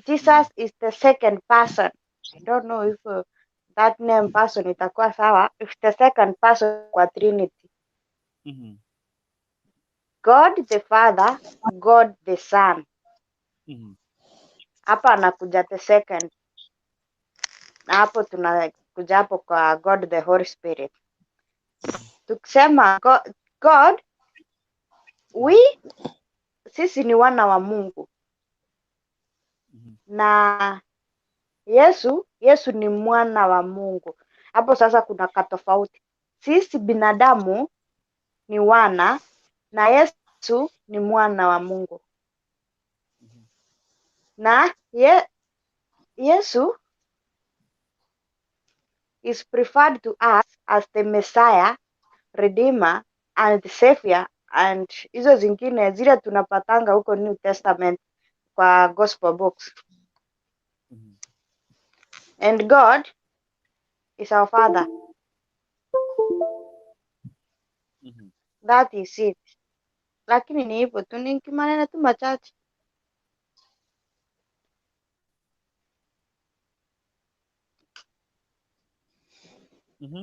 Jesus is the second person. I don't know if that name person itakuwa sawa. If the second person kwa Trinity. God the Father, God the Son. Hapa anakuja the second. Na hapo tunakuja hapo kwa God the Holy Spirit. Tukisema God, we sisi ni wana wa Mungu. Na Yesu ni mwana wa Mungu. Hapo sasa kuna katofauti. Sisi binadamu ni wana na Yesu ni mwana wa Mungu. Na Yesu is preferred to us as the Messiah, Redeemer and Savior, and hizo zingine zile tunapatanga huko New Testament kwa gospel books. And God is our Father. That is it. Lakini ni hivyo tu, ni maneno tu machache.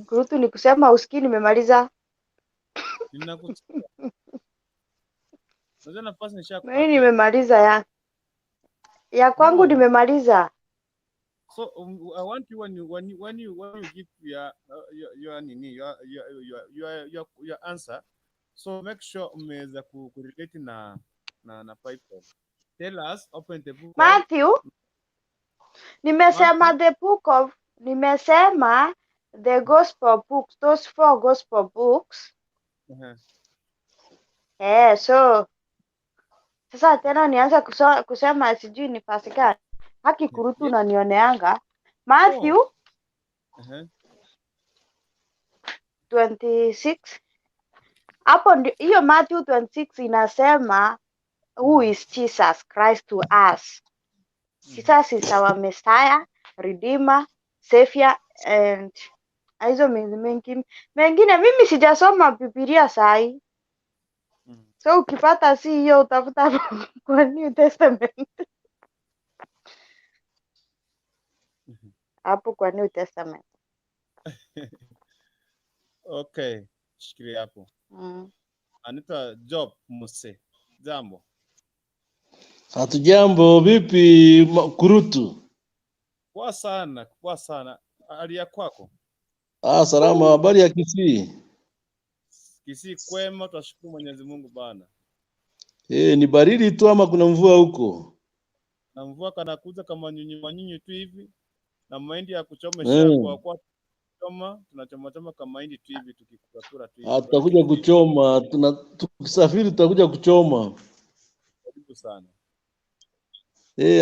Kurutu ni kusema usikii nimemaliza. Ninakusikia. Unajua nafasi nishakupatia. Mimi nimemaliza ya kwangu nimemaliza. So I want you when you give your your answer, so make sure umeweza kurelate na Bible. Tell us, open the book. Matthew, nimesema the book of, nimesema the gospel books, those 4 gospel books. So sasa tena nianza kusema sijui ni fasi gani. Haki Kurutu unanioneanga. Matthew 26. Hapo hiyo Matthew 26 inasema who is Jesus Christ to us. Jesus is our Messiah, Redeemer, Savior and hizo mengine. Mimi sijasoma Biblia sahi. So ukipata si hiyo utafuta kwa New Testament. Hapo kwa New Testament. Okay, shikilia hapo. Anaitwa Job Muse. Jambo. Hatujambo, vipi Kurutu? Poa sana, poa sana. Hali ya kwako? Salama. Habari ya Kisii? Kisii kwema, tunashukuru Mwenyezi Mungu bana. Ni baridi tu ama kuna mvua huko? Na mvua kanakuja kama nyunyi manyunyi tu hivi. Na mahindi ya kuchoma kwa kwa choma, tunachoma choma kama mahindi tu hivi tukikula tu hivi. Tutakuja kuchoma, tukisafiri tutakuja kuchoma. Karibu sana.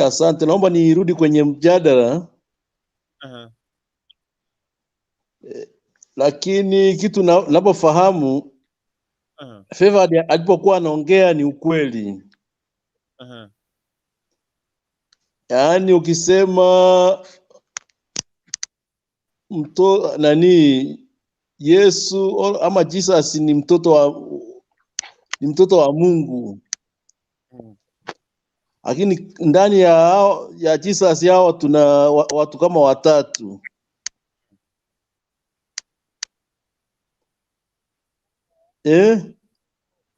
Asante. Naomba nirudi kwenye mjadala. Lakini kitu ninapofahamu Favored alipokuwa anaongea ni ukweli. Yaani ukisema Yesu ama Jesus ni mtoto wa Mungu. Lakini ndani ya Jesus hao tuna watu kama watatu.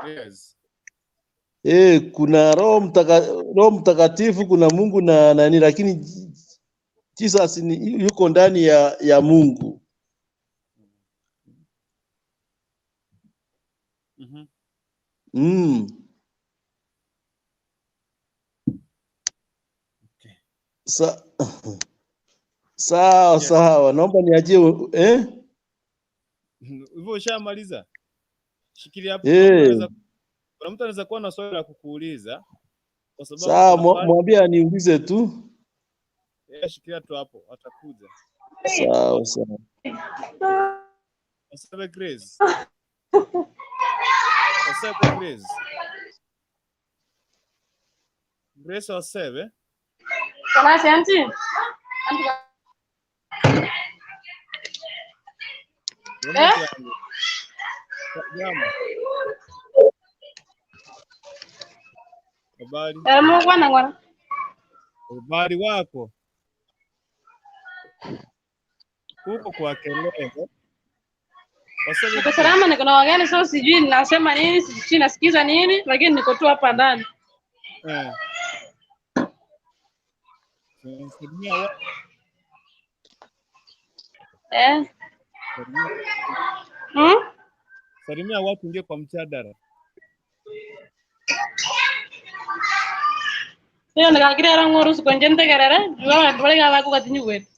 Yes. Kuna Roho Mtakatifu, kuna Mungu na nani, lakini Jesus ni yuko ndani ya Mungu. Okay. Sawa sawa, naomba niachie. Hivyo ushamaliza? Shikilia hapo. Kuna mtu anaweza kuwa na swali la kukuuliza kwa sababu sawa, mwambie aniulize tu. Shikilia tu hapo, atakuja. Sawa sawa. Asante Grace. Asante Grace. Grace Osebe. Kalasi anti. Jambo. Habari. Mungu ngwana. Habari wako? Uko kwa kelele. Niko salama, niko na wageni, so sijui ninasema nini, sijui nasikiza nini, lakini niko tu hapa ndani. Salimia watu ingie kwa mjadala. Hiyo nikakiria rango rusu kwa njente kerere, jua wale wale kwa tinyu wetu.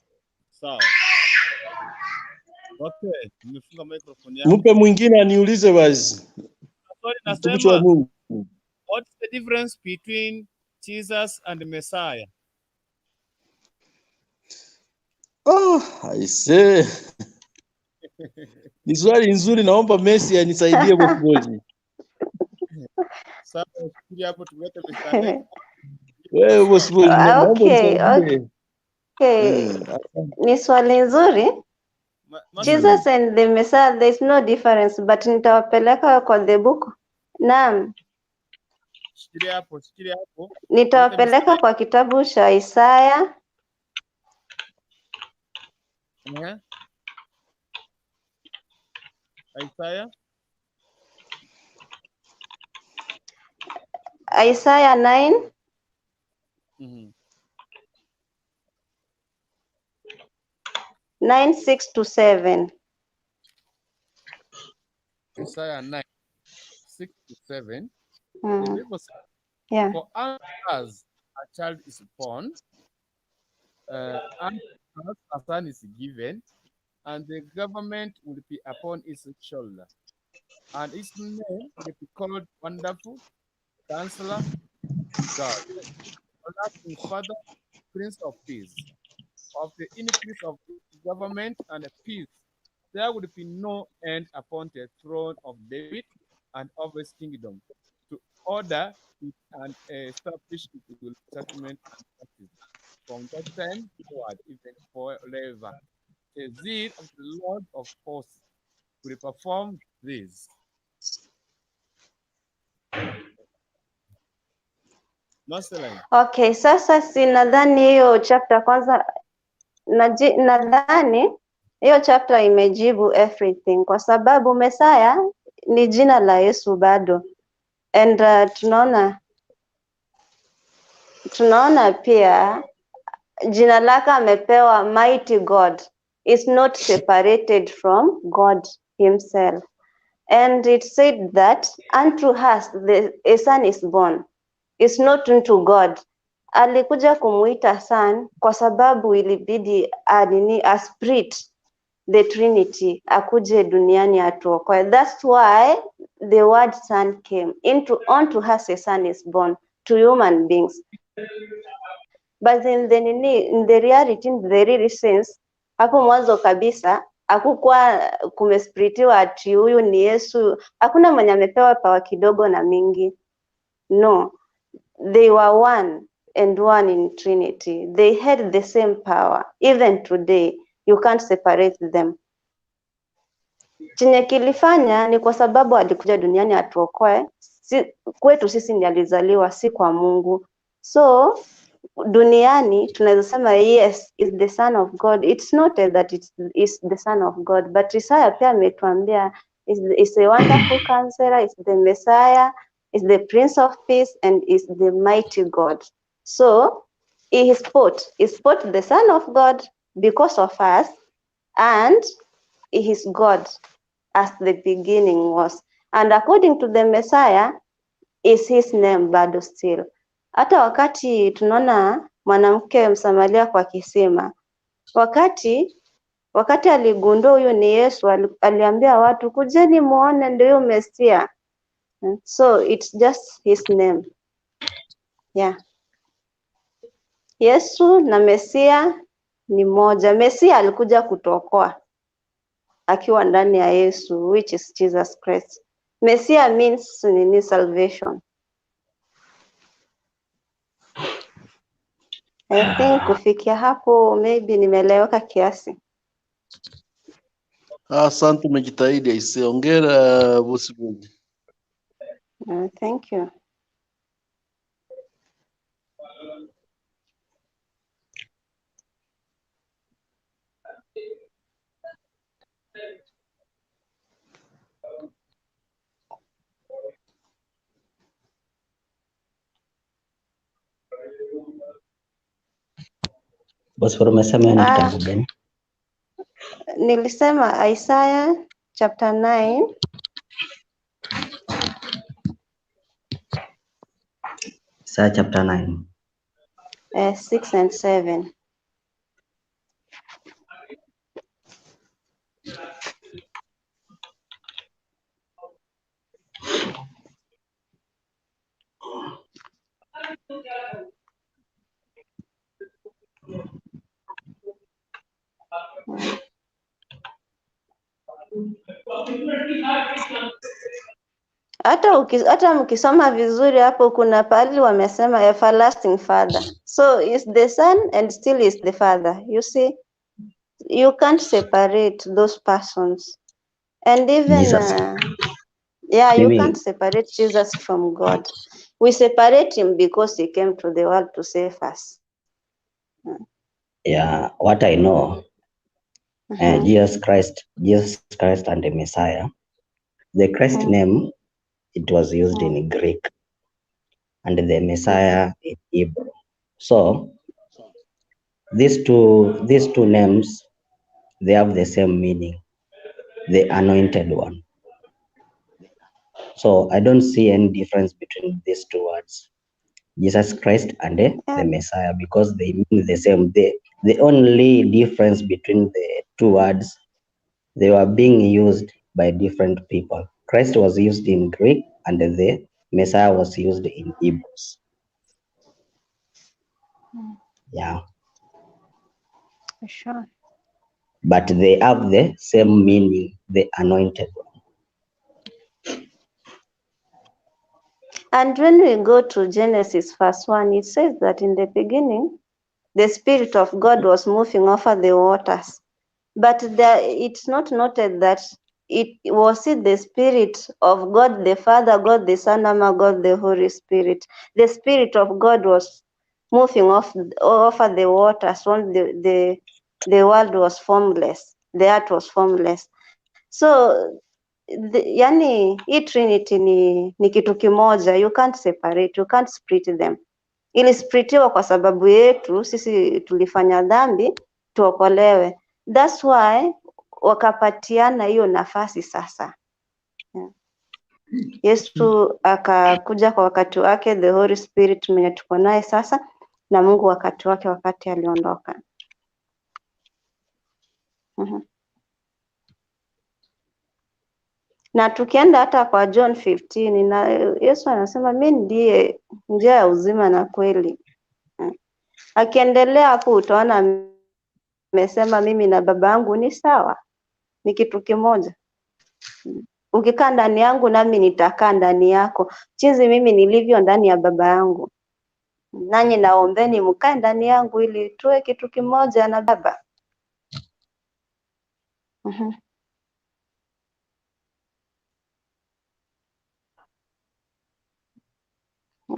Sawa. Okay, nimefunga microphone yangu. Mpe mwingine aniulize basi. Swali Mtumishi wa nasema, Mungu. what's the difference between Jesus and Messiah? Oh, I say. Ni swali nzuri, naomba Messi anisaidie bosi. Sasa fikiria hapo tuweke Mr. Nick. Wewe bosi, naomba Okay, unisaidie. okay. Ni swali nzuri. Jesus and the Messiah, there is no difference, but nitawapeleka kwa the book. Naam, Shikilia hapo, shikilia hapo. nitawapeleka kwa kitabu cha Isaya. Eh? Isaiah Isaiah 9 9 6 to 7. Isaiah 9 6 to 7. The Bible says, Yeah. For unto us a child is born, unto us a son is given, and the government will be upon his shoulder. And his name will be called Wonderful, Counselor, God, Everlasting Father, Prince of Peace. Of the increase of his government and peace, there would be no end upon the throne of David and of his kingdom, to order it and establish it with judgment and justice. From that time forward, even forever, the zeal of the Lord of hosts will perform this. Marceline. Okay, sasa si nadhani hiyo chapter kwanza nadhani hiyo chapter imejibu everything kwa sababu Messiah ni jina la Yesu bado. And tunaona pia jina lake amepewa Mighty God. It's not separated from God himself. And it said that unto us a son is born. It's not unto God. Alikuja kumuita son kwa sababu ilibidi a spirit the Trinity akuje duniani atuokoe. That's why the word son came into unto us a son is born to human beings. But in the reality, in the real sense, hapo mwanzo kabisa hakukuwa kumesplitiwa ati huyu ni Yesu. Hakuna mwenye amepewa power kidogo na mingi. No, they were one and one in Trinity. They had the same power. Even today, you can't separate them. Chenye kilifanya ni kwa sababu alikuja duniani atuokoe. Si, kwetu sisi ndiye alizaliwa, si kwa Mungu. So duniani tunaweza sema yes is the son of God. It's not that it's is the son of God, but Isaiah pia ametuambia is a wonderful counselor, is the Messiah, is the Prince of Peace and is the mighty God. So he is both the son of God because of us, and he is God as the beginning was. And according to the Messiah, is his name bado still. Hata wakati tunaona mwanamke Msamaria kwa kisima, wakati aligundua huyu ni Yesu, aliambia watu kujeni muone ndio huyu Mesia. So it's just his name. Yeah. Yesu na Mesia ni moja. Mesia alikuja kutuokoa akiwa ndani ya Yesu, which is Jesus Christ. Mesia means nini? Salvation. I think kufikia hapo maybe nimeeleweka kiasi. Asante, umejitahidi aisee. Hongera bosi Bundi. Thank you. Boss, umesema hiyo ni Ah, kitabu gani? Nilisema Isaiah chapter 9. Isaiah chapter 9. 6 and 7. Hata mkisoma vizuri hapo kuna pahali wamesema everlasting father. So is the son and still is the father. You see, you can't separate those persons. And even Jesus. Yeah, you Mimi can't separate Jesus from God. We separate him because he came to the world to save us. Yeah, what I know, Jesus Christ and the Messiah. The Christ name, it was used in Greek, and the Messiah in Hebrew. So these two names, they have the same meaning, the anointed one. So I don't see any difference between these two words, Jesus Christ and the Messiah, because they mean the same. The only difference between the two words, they were being used by different people. Christ was used in Greek and the Messiah was used in Hebrews. Yeah. Sure. But they have the same meaning, the anointed one. And when we go to Genesis verse 1, it says that in the beginning, the Spirit of God was moving over the waters. But it's not noted that it was it the Spirit of God the Father, God the Son, and God the Holy Spirit. The Spirit of God was moving off over the waters when the world was formless, the earth was formless. So yani hii Trinity ni kitu kimoja, you can't separate, you can't split them. Ilisplitiwa kwa sababu yetu sisi tulifanya dhambi tuokolewe. That's why wakapatiana hiyo nafasi sasa. Yeah. Yesu akakuja kwa wakati wake, the Holy Spirit mwenye tuko naye sasa, na Mungu wakati wake, wakati aliondoka. Na tukienda hata kwa John 15 na Yesu anasema, "Mi ndiye njia ya uzima na kweli." Akiendelea hapo utaona amesema mimi na Baba yangu ni sawa, ni kitu kimoja. Ukikaa ndani yangu nami nitakaa ndani yako, jinsi mimi nilivyo ndani ya Baba yangu. Nanyi naombeni mkae ndani yangu ili tuwe kitu kimoja na Baba.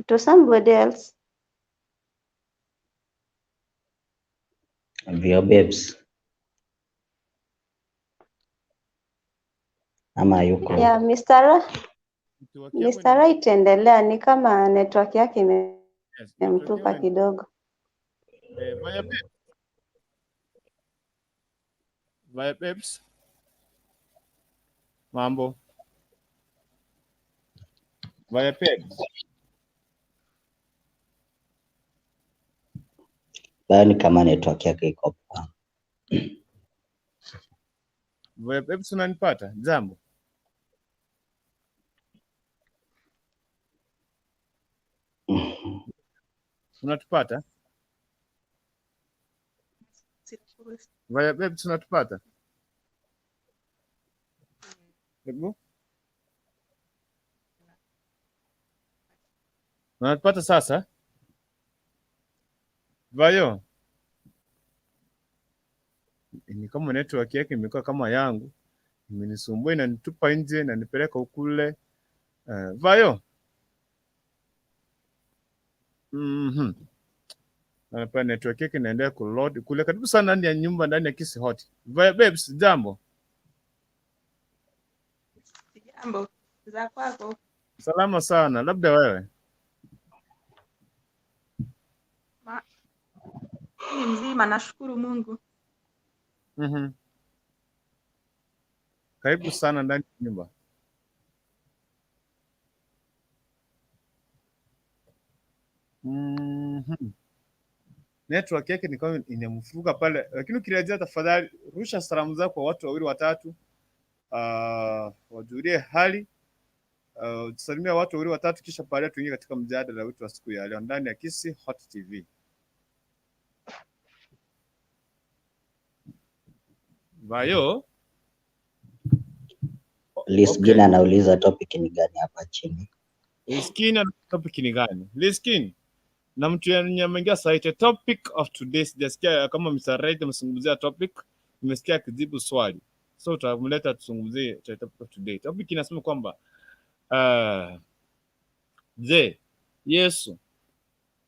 To somebody else. Vio Babes. Ama yuko? Yeah, Network yako Mr. Right, endelea, ni kama network yake Yes, network imemtupa yako kidogo. Via Babes. Via Babes. Mambo. Via Babes. Bayo ni kama network yake iko poa. Via Babes, unanipata? Jambo. Unatupata? Via Babes, unatupata? Hebu. Unatupata sasa? Vayo. Ni kama network yake imekuwa kama yangu. Imenisumbua, inanitupa nje, inanipeleka ukule. Vayo. Hapa network yake inaendelea kuload kule. Karibu sana ndani ya nyumba, ndani ya Kisi Hot. Vayo Babes, jambo. Jambo, za kwako? Salama sana, labda wewe. Ni mzima, nashukuru Mungu. Karibu sana ndani ya nyumba. Network yake ni kama inamfuruga pale, lakini ukirejea, tafadhali rusha salamu zako kwa watu wawili watatu, wajulie hali. Tusalimia watu wawili watatu, kisha baadaye tuingie katika mjadala wetu wa siku ya leo ndani ya Kisii Hot TV. Vayo, Lisgin okay. anauliza topic ni gani hapa chini. Liskin ana topic ni gani? Liskin na mtu yenye ameingia sasa, topic of today, sijasikia kama Mr. Right amezungumzia topic, nimesikia akijibu swali, so utamleta tuzungumzie topic of today. Topic inasema kwamba je, Yesu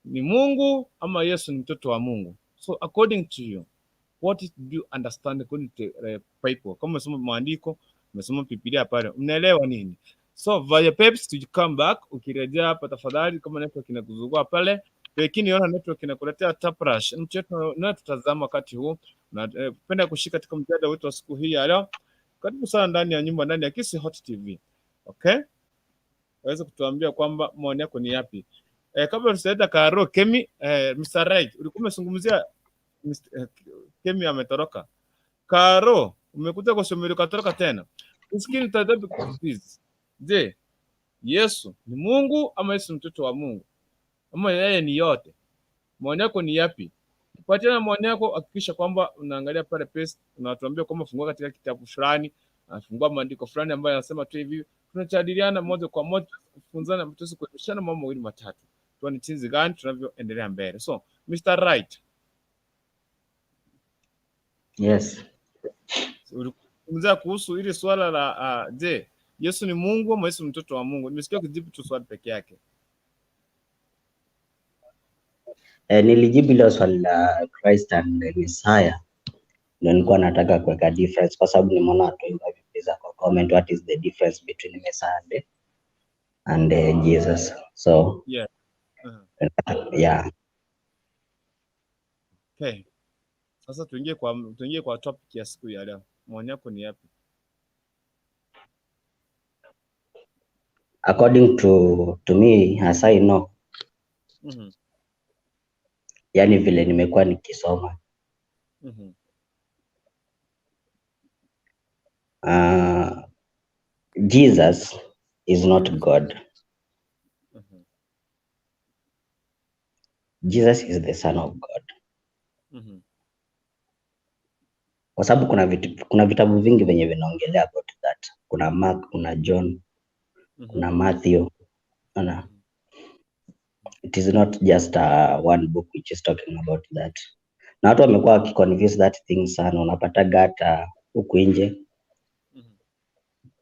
ni Mungu ama Yesu ni mtoto wa Mungu? So according to you, what do you understand according to the Bible? Kama umesoma maandiko, umesoma Biblia pale, unaelewa nini? So via Peps to come back, ukirejea hapa tafadhali, kama network inakuzungua pale, lakini ona network inakuletea taprash. Mtu yetu unayotutazama wakati huu na penda kushika katika mjadala wetu wa siku hii ya leo, karibu sana ndani ya nyumba, ndani ya Kisii Hot TV. Okay, waweze kutuambia kwamba maoni yako ni yapi? Kabla tusienda Karo Kemi, Mr. Right, ulikuwa umezungumzia Kemi ametoroka. Karo, umekuja kwa somo ukatoroka tena. Usikini tadabu please. Je, Yesu ni Mungu ama Yesu ni mtoto wa Mungu? Ama yeye ni yote? Maoni yako ni yapi? Kufuatana na maoni yako, hakikisha kwamba unaangalia pale paste, unatuambia kwamba fungua katika kitabu fulani, fungua maandiko fulani ambayo yanasema tu hivi. Tunajadiliana moja kwa moja, kufunzana, tuweze kuelimishana mambo mawili matatu, tuone jinsi gani tunavyoendelea mbele. So Mr. Right, Yes. ulizungumzia kuhusu ili swala la je, Yesu ni Mungu ama Yesu ni mtoto wa Mungu? Nimesikia kujibu tu swali peke yake. Nilijibu hilo swali la Christ and the Messiah. Ndio nilikuwa nataka kuweka difference kwa sababu nimeona watu wengi wakiuliza kwa comment what is the difference between Messiah and Jesus. So Yeah. Yeah. Okay. Sasa tuingie kwa topic ya siku ya leo. Maoni yako ni yapi? According to me as I know, yani vile nimekuwa nikisoma Jesus is not God. Jesus is the son of God. Kwa sababu kuna vitabu vingi venye vinaongelea about that. Kuna Mark, kuna John, kuna Matthew. Una. It is not just one book which is talking about that. Na watu wamekuwa wakiconfuse that thing sana. Unapata hata huku nje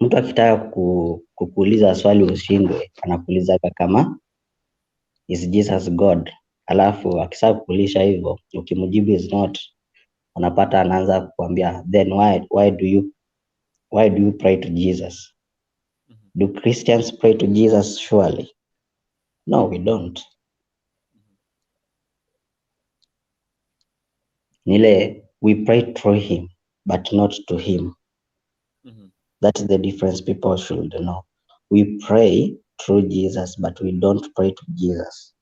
mtu akitaka kukuuliza swali ushindwe, anakuuliza kama is Jesus God? Alafu akisha kukuuliza hivyo, ukimjibu is not, unapata anaanza kukuambia then why do you pray to Jesus? Do Christians pray to Jesus surely? No, we don't. Nile, we pray through him, but not to him. That's the difference people should know. We pray through Jesus, but we don't pray to Jesus.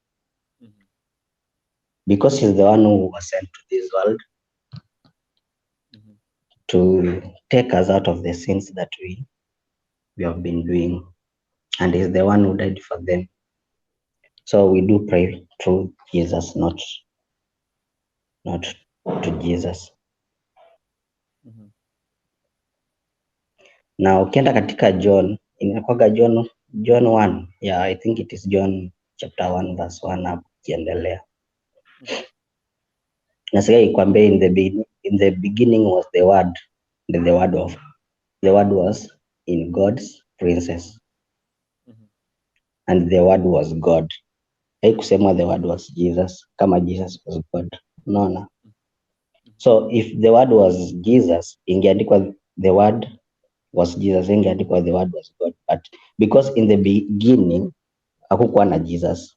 Because he's the one who was sent to this world to take us out of the sins that we have been doing. And he's the one who died for them. So we do pray through Jesus, not to Jesus. Na ukienda katika John, inakuwaga John 1. Yeah, I think it is John chapter 1 verse 1 hapo ukiendelea. Nasikia ikwambia in the beginning was the word, and the word was in God's princess. And the word was God. Haikusema the word was Jesus, kama Jesus was God. Unaona? So if the word was Jesus, ingeandikwa the word was Jesus, ingeandikwa the word was God. But because in the beginning hakukuwa na Jesus.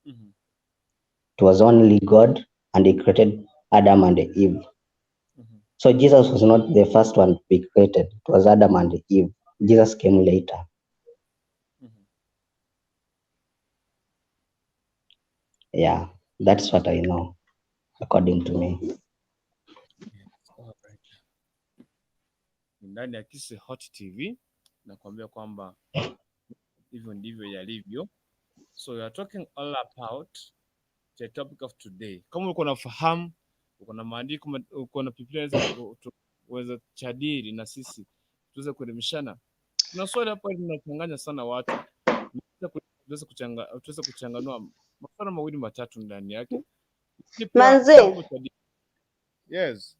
It was only God, and he created Adam and Eve. So Jesus was not the first one to be created. It was Adam and Eve. Jesus came later. Yeah, that's what I know, according to me. All right. Ndani ya Kisii Hot TV nakwambia kwamba Hivyo ndivyo yalivyo. So we are talking all about the topic of today. Kama uko na fahamu, uko na maandiko, uko na Biblia, uweza jadili na sisi tuweze kuelimishana. Kuna swali hapa linachanganya sana watu, tuweze kuchanganua maswala mawili matatu ndani yake. Lakini pia Manze, tunapojadili. Yes.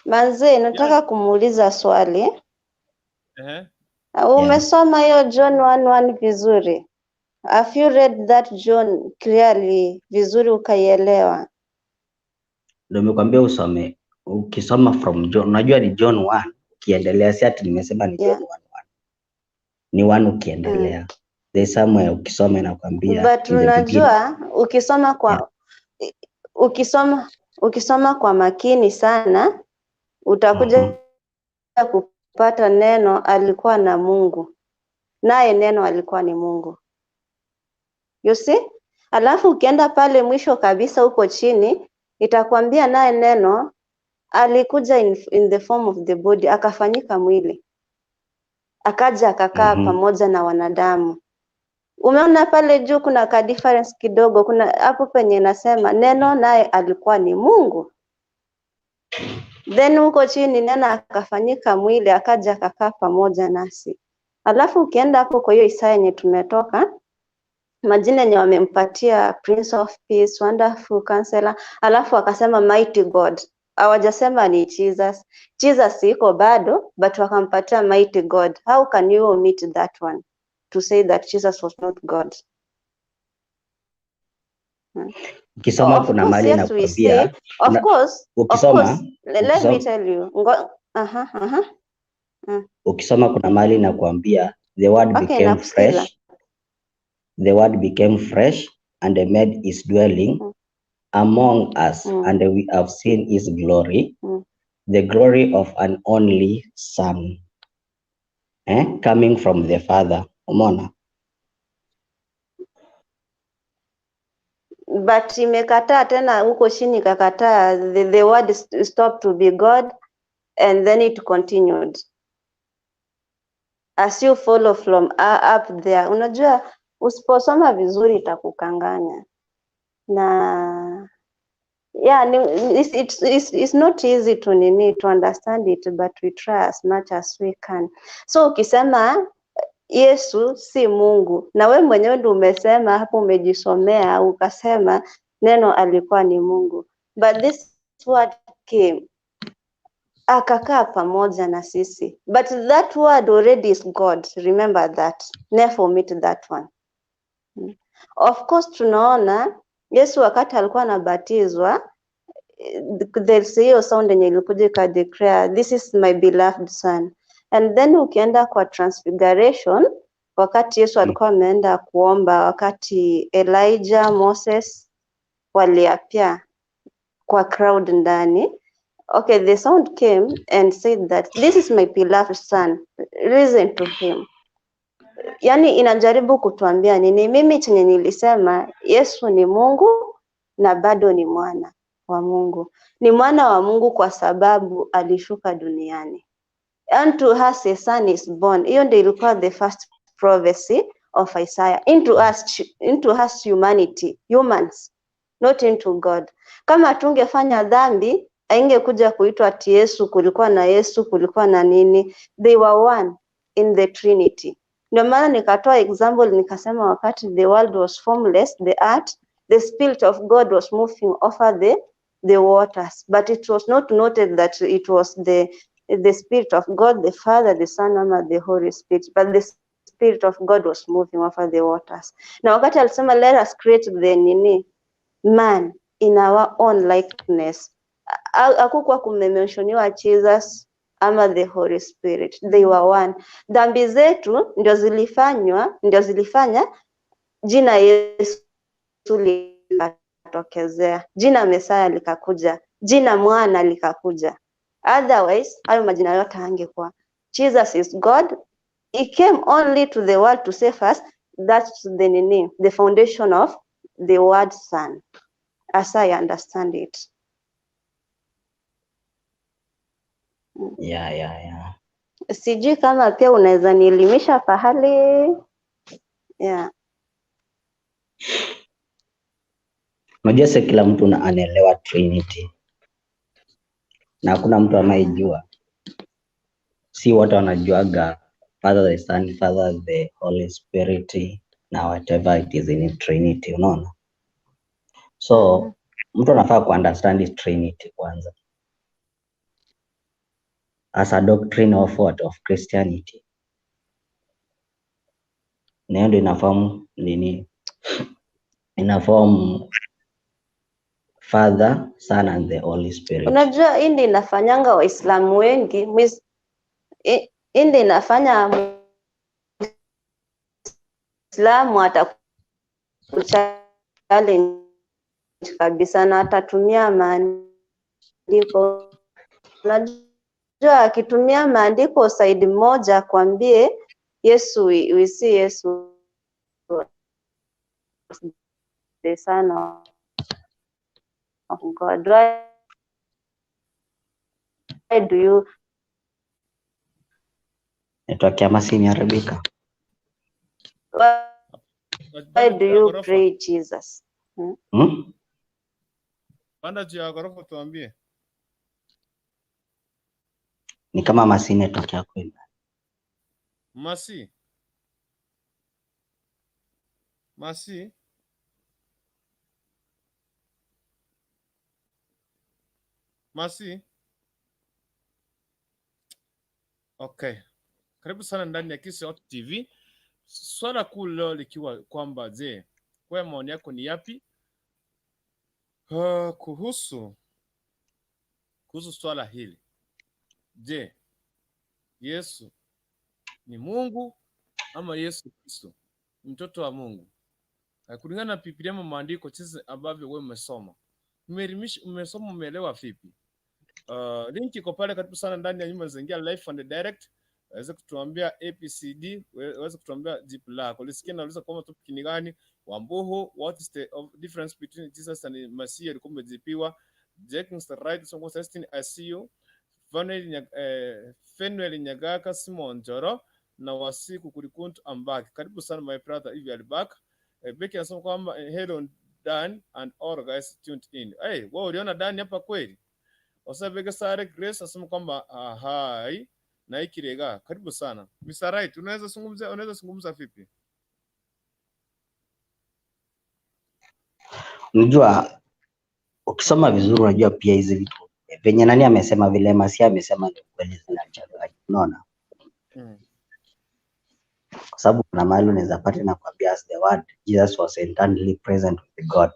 manze, nataka kumuuliza swali. Ehe. Umesoma hiyo John 1:1 vizuri? Have you read that John clearly vizuri ukaielewa? Ndio nimekwambia usome. Ukisoma from John, unajua ni John 1 ukiendelea, si ati nimesema ni John 1:1. Ni 1 ukiendelea. There is somewhere ukisoma inakwambia But in the beginning. unajua ukisoma kwa ukisoma kwa makini sana utakuja kupata neno alikuwa na Mungu, naye neno alikuwa ni Mungu. You see? Alafu ukienda pale mwisho kabisa huko chini itakwambia naye neno alikuja in the form of the body, akafanyika mwili, akaja akakaa pamoja na wanadamu. Umeona pale juu kuna ka difference kidogo, kuna hapo penye nasema neno naye alikuwa ni Mungu, then huko chini neno akafanyika mwili akaja akakaa pamoja nasi. Alafu ukienda hapo kwa hiyo Isaya yenye tumetoka, majina yenye wamempatia Prince of Peace, Wonderful Counselor, alafu akasema Mighty God. Hawajasema ni Jesus. Jesus iko bado, but wakampatia Mighty God. How can you omit that one to say that Jesus was not God? Ukisoma Of kuna course, mahali yes, we say, inakwambia of course, of ukisoma course. Let me ukisoma tell you. Aha, aha. Ukisoma kuna mahali inakwambia the word Okay, became nakusikiza. fresh, the word became fresh and made his dwelling among us, and we have seen his glory, the glory of an only son, coming from the Father. Umeona? But imekataa tena huko chini ikakataa the word stopped to be God and then it continued. As you follow from up there. Unajua usiposoma vizuri itakukanganya. Na yeah, it's not easy to nini to understand it, but we try as much as we can. So ukisema Yesu si Mungu, na we mwenyewe ndio umesema hapo, umejisomea ukasema neno alikuwa ni Mungu, but this word came akakaa pamoja na sisi, but that word already is God. Remember that, never omit that one. Of course tunaona Yesu wakati alikuwa anabatizwa, there's hiyo sound yenye ilikuja ika declare this is my beloved son. And then ukienda kwa transfiguration, wakati Yesu alikuwa ameenda kuomba, wakati Elijah, Moses waliapia kwa crowd ndani, okay, the sound came and said that this is my beloved son, listen to him. Yani inajaribu kutuambia nini? Mimi chenye nilisema Yesu ni Mungu na bado ni mwana wa Mungu. Ni mwana wa Mungu kwa sababu alishuka duniani. Unto us a son is born. Hiyo ndio ilikuwa the first prophecy of Isaiah. Into us humanity, humans, not into God. Kama tungefanya dhambi, haingekuja kuitwa ati Yesu, kulikuwa na Yesu, kulikuwa na nini. They were one in the Trinity. Ndio maana nikatoa example nikasema wakati the world was formless, the earth, the spirit of God was moving over the waters, but it was not noted that it was the spirit of God, the Father, the Son, ama the Holy Spirit, but the spirit of God was moving over the waters. Na wakati alisema let us create the nini man in our own likeness, hakukuwa kumementioniwa Jesus ama the Holy Spirit, they were one. Dhambi zetu ndio zilifanya jina Yesu likatokezea, jina Mesaya likakuja, jina Mwana likakuja. Otherwise hayo majina yote hangekuwa. Jesus is God. He came only to the world to save us. That's the nini, the foundation of the word Son, as I understand it. Yeah. Sijui kama pia unaweza nielimisha pahali. Yeah. Unajua si kila mtu anaelewa Trinity na hakuna mtu anayejua. Si wote wanajuaga Father the Son, Father the Holy Spirit na whatever it is in Trinity, unaona? So mtu anafaa kuunderstand Trinity kwanza as a doctrine of what? Of Christianity. Na hiyo ndio inaform nini? Inaform Father, Son and the Holy Spirit. Unajua hii ndio inafanyanga Waislamu wengi hii ndio inafanya Muislamu atakuchallenge kabisa na atatumia maandiko. Unajua akitumia maandiko side moja akwambie Yesu, we see Yesu the Son of God. Why do you Network ya Masi imeharibika. why do you pray Jesus? Hmm? Hmm? Panda juu ya ghorofa tuambie. Ni kama Masi network yako ime. Masi. Masi. Masi. Okay. Karibu sana ndani ya Kisii Hot TV. Swala kuu leo likiwa kwamba je, wewe maoni yako ni yapi kuhusu swala hili? Je, Yesu ni Mungu ama Yesu Kristo mtoto wa Mungu? Kulingana na Biblia na maandiko jinsi ambavyo wewe umesoma. Umesoma, umeelewa vipi? Link iko pale, karibu sana ndani ya nyumba zingia live and direct. Waweze kutuambia ABCD, waweze kutuambia jibu lako. Lisikie nauliza kwamba topic ni gani? Wambuhu, what is the difference between Jesus and Messiah? Ilikuwa umejibiwa. Jack Mr. Right, so Celestine, I see you. Fenuel Nyagaka, Simon Joro na Wasiku Kulikuntu I'm back. Karibu sana my brother if you are back. Becky anasema kwamba hello Dan and all guys tuned in. Hey, wewe uliona Dan hapa kweli? Osabege Sare Grace anasema kwamba hi na Ikirega. Karibu sana. Mr. Right, unaweza zungumza vipi? Unajua ukisoma vizuri unajua pia hizi vitu venye nani amesema, vile Masia amesema ni kweli zinachanganya, unaona? Kwa sababu kuna mahali unaweza pata na kuambia as the word Jesus was eternally present with God,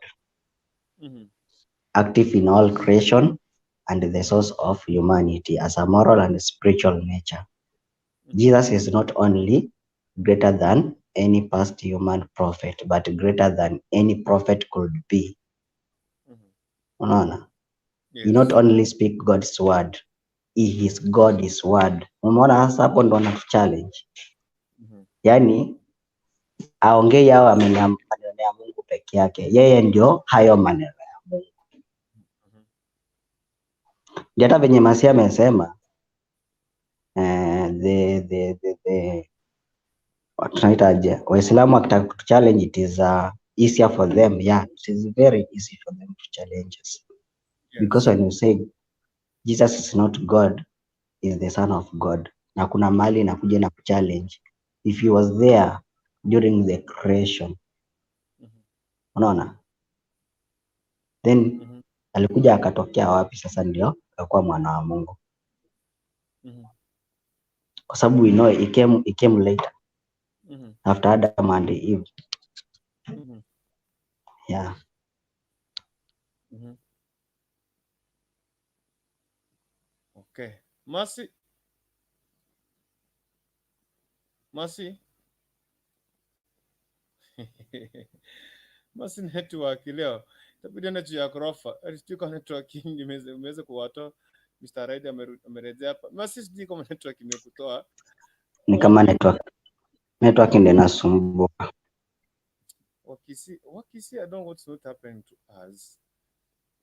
active in all creation and the source of humanity as a moral and spiritual nature. Jesus is not only greater than any past human prophet, but greater than any prophet could be. Unaona? He not only speak God's word, he is God's word. Umeona sasa hapo ndo ana challenge. Yaani aongei hao maneno ya Mungu peke yake. Yeye ndio hayo maneno ya Mungu. Ndio hata venye Masia amesema the tunaitaje, Waislamu wakitaka kuchallenge it is easier for them. Yeah, it is very easy for them to challenge us. Yes. Because when you say Jesus is not God, is the Son of God. Na kuna mahali inakuja na kuchallenge. If he was there during the creation, unaona? Then alikuja akatokea wapi sasa ndio akakuwa mwana wa Mungu? Kwa sababu we know he came later. After Adam and Eve. Yeah. Okay. Masi. Masi. Masi network leo. Itabidi ende juu ya ghorofa. Sijui kama network imeweza kuwatoa. Mr. Raid amerejea hapa. Masi sijui kama network imekutoa. Ni kama network ndio inasumbua. Wakisi, I don't know what's not happening to us.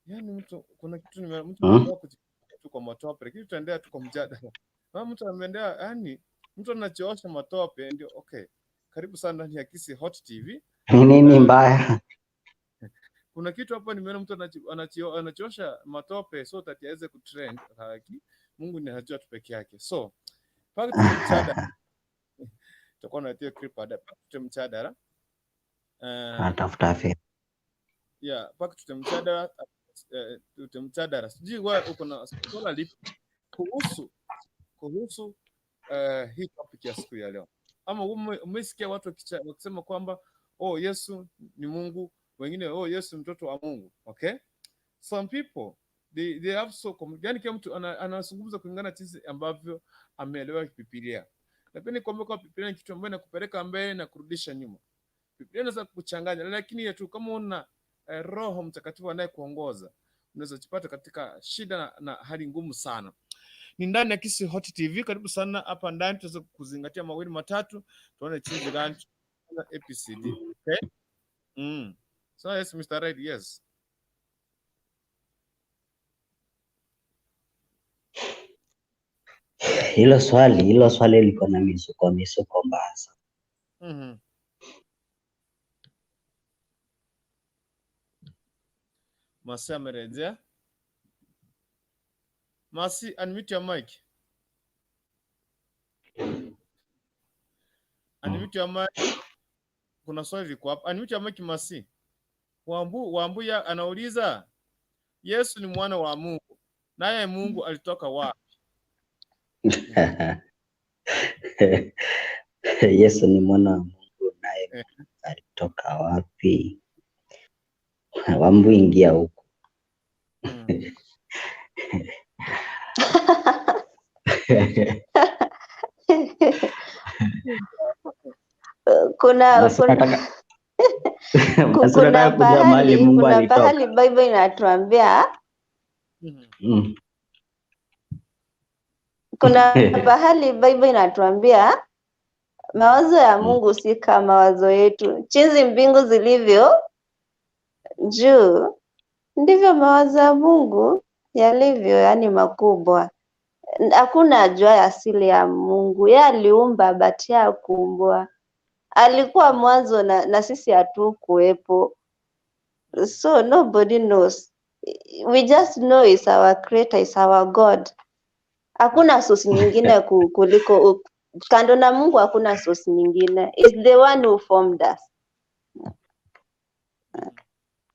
Yaani mtu kuna kitu mtu anaamua kujikia tu kwa matope, lakini tutaendelea tu kwa mjadala. Kama mtu ameendea, yani mtu anachoosha matope ndio. Okay, karibu sana ndani ya Kisii Hot TV. Ni nini mbaya? Kuna kitu hapa nimeona mtu anachiosha matope so that aweze kutrend. Haki Mungu ni anajua tu peke yake. So paka tutemchadara, tutakuwa na hiyo clip baadaye. Paka tutemchadara, Anatafuta fedha. yeah, paka tutemchadara, tutemchadara. Sijui wewe uko na swala lipi kuhusu hii topic ya siku ya leo, ama umesikia watu wakisema kwamba oh, Yesu ni Mungu, wengine oh, Yesu mtoto wa Mungu. Okay, some people they have so, yani kila mtu anazungumza kulingana na jinsi ambavyo ameelewa Biblia. Lakini kuambia kwa Biblia ni kitu ambacho inakupeleka mbele na kurudisha nyuma. Biblia inaweza kukuchanganya, lakini tu kama una Roho Mtakatifu anayekuongoza unaweza jipata katika shida na hali ngumu sana. Ni ndani ya Kisii Hot TV, karibu sana hapa ndani tuweze kuzingatia mawili matatu, tuone jinsi gani ABCD. Okay? So yes, Mr. Right, yes. Hilo swali liko na misuko mbaya sana. Masi amerejea. Masi, unmute your mic. Unmute your mic. Kuna swali liko hapa. Unmute your mic, Masi. Wambuya anauliza Yesu ni mwana wa Mungu, naye Mungu alitoka wapi? Yesu ni mwana wa Mungu, naye alitoka wapi? Wambu, ingia huku. Kuna Basi kuna nataka basi kuna nataka kujua mahali pahali Mungu kuna alitoka. pahali Bible inatuambia, kuna pahali Bible inatuambia mawazo ya Mungu si kama mawazo yetu. Jinsi mbingu zilivyo juu ndivyo mawazo ya Mungu yalivyo, yaani makubwa. Hakuna ajuaye asili ya Mungu. Yeye aliumba but yeye hakuumbwa. Alikuwa mwanzo na sisi hatukuwepo. So nobody knows. We just know is our creator, is our God. Hakuna source nyingine kuliko kando na Mungu, hakuna source nyingine. Is the one who formed us.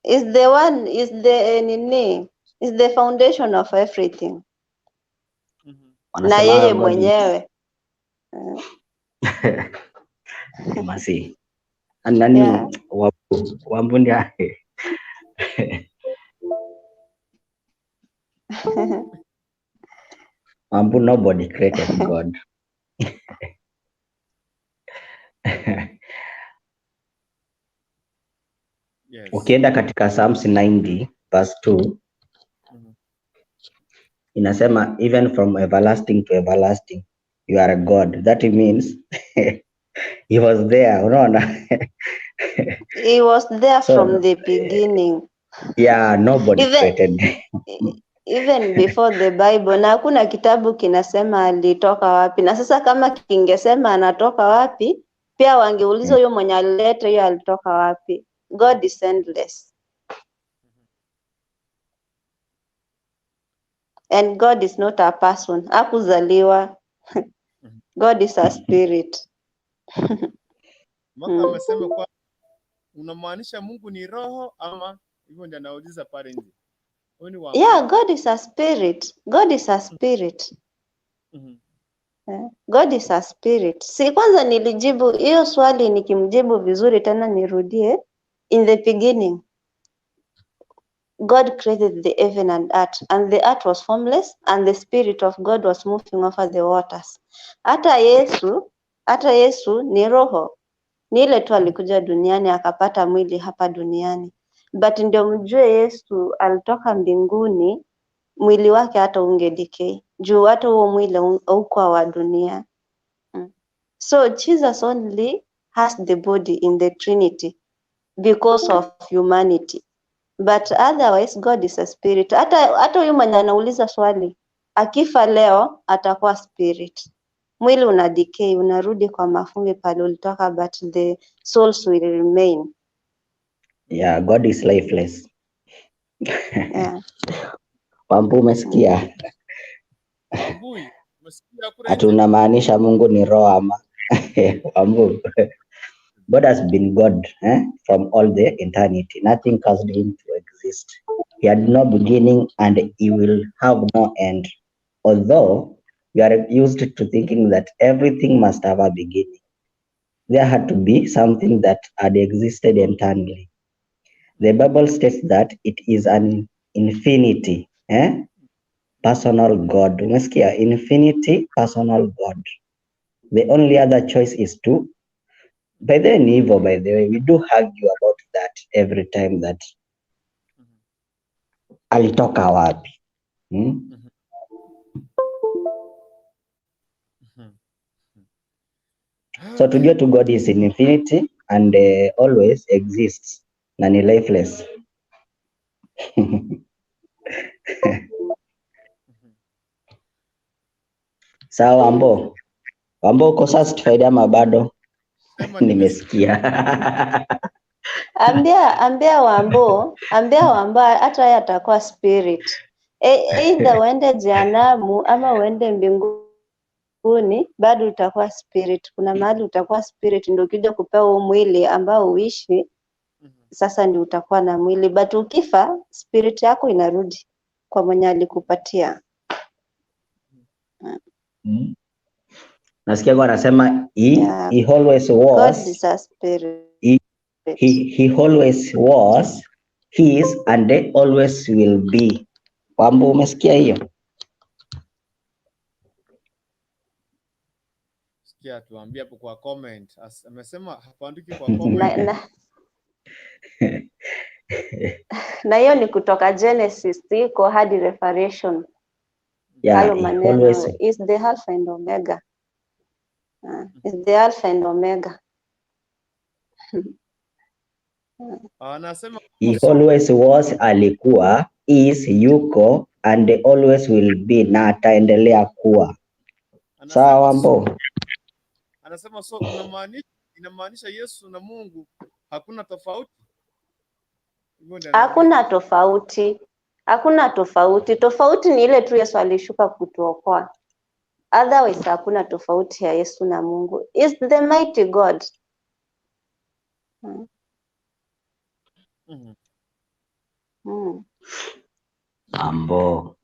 Is the one, is the nini, is the foundation of everything. Na Wanasema yeye God is mwenyewe. Masi. Nani Wambu ndiye Wambu, nobody created God. Yes. Ukienda katika Psalms 90 verse 2 inasema even from everlasting to everlasting you are a God. That means he was there, unaona? He was there So from the beginning. yeah, nobody Even created. even before the Bible, na hakuna kitabu kinasema alitoka wapi. Na sasa kama kingesema anatoka wapi, pia wangeuliza huyo mwenye alileta hiyo alitoka wapi. God is endless. And God is not a person. Hakuzaliwa. God is a spirit. Maka amesema kwa unamaanisha Mungu ni roho ama hivyo ndio anauliza pale nje. Huyu ni Wambu. Yeah, God is a spirit. God is a spirit. God is a spirit. Si kwanza nilijibu hiyo swali, nikimjibu vizuri tena nirudie. In the beginning, God created the heaven and earth, and the earth was formless, and the spirit of God was moving over the waters. Hata Yesu ni roho. Ni ile tu alikuja duniani akapata mwili hapa duniani. But ndio mjue Yesu alitoka mbinguni, mwili wake hata unge decay. Juu hata huo mwili haukuwa wa dunia. So Jesus only has the body in the Trinity because of humanity. But otherwise God is a spirit. Hata huyu mwenye anauliza swali Akifa leo atakuwa spirit. Mwili una decay, unarudi kwa mavumbi pale ulitoka, but the souls will remain. Yeah, God is lifeless. Yeah. Wambu, umesikia? Wambui, umesikia kule Ati nje? unamaanisha Mungu ni roho ama? Wambu, God has been God from all the eternity. Nothing caused him to exist. He had no beginning and he will have no end. Although we are used to thinking that everything must have a beginning, there had to be something that had existed eternally. The Bible states that it is an infinity, personal God. Umesikia? Infinity, personal God. The only other choice is to, by the way, ni hivyo, by the way, we do argue about that every time that alitoka wapi. Hmm? So tujue tu God is in infinity and always exists na ni lifeless. Sawa Wambo. Wambo, uko satisfied ama bado? Sema nimesikia. Nimesikia. Ambia Wambo, ambia Wambo hata yeye atakuwa spirit. Either uende jehanamu ama uende mbinguni, bado utakuwa spirit. Kuna mahali utakuwa spirit, ndio ukija kupewa huu mwili ambao uishi sasa, ndio utakuwa na mwili, but ukifa spirit yako inarudi kwa mwenye alikupatia. Nasikia kwa anasema he, Yeah. he always God was, is a spirit. he always was, he is and always will be. Wambo, umesikia hiyo? Sikia, tuambie hapo kwa comment. Amesema hapandiki kwa comment. Na hiyo ni kutoka Genesis iko hadi Revelation. Yeah, Hayo he maneno always is the alpha and omega. Is the alpha and omega. Anasema he always was, alikuwa, is, yuko and always will be, na ataendelea kuwa. Sawa Wambo? Anasema so inamaanisha Yesu na Mungu hakuna tofauti. Hivyo ndio Hakuna tofauti. Hakuna tofauti. Tofauti ni ile tu Yesu alishuka kutuokoa. Otherwise hakuna tofauti ya Yesu na Mungu. Is the mighty God. Ambo.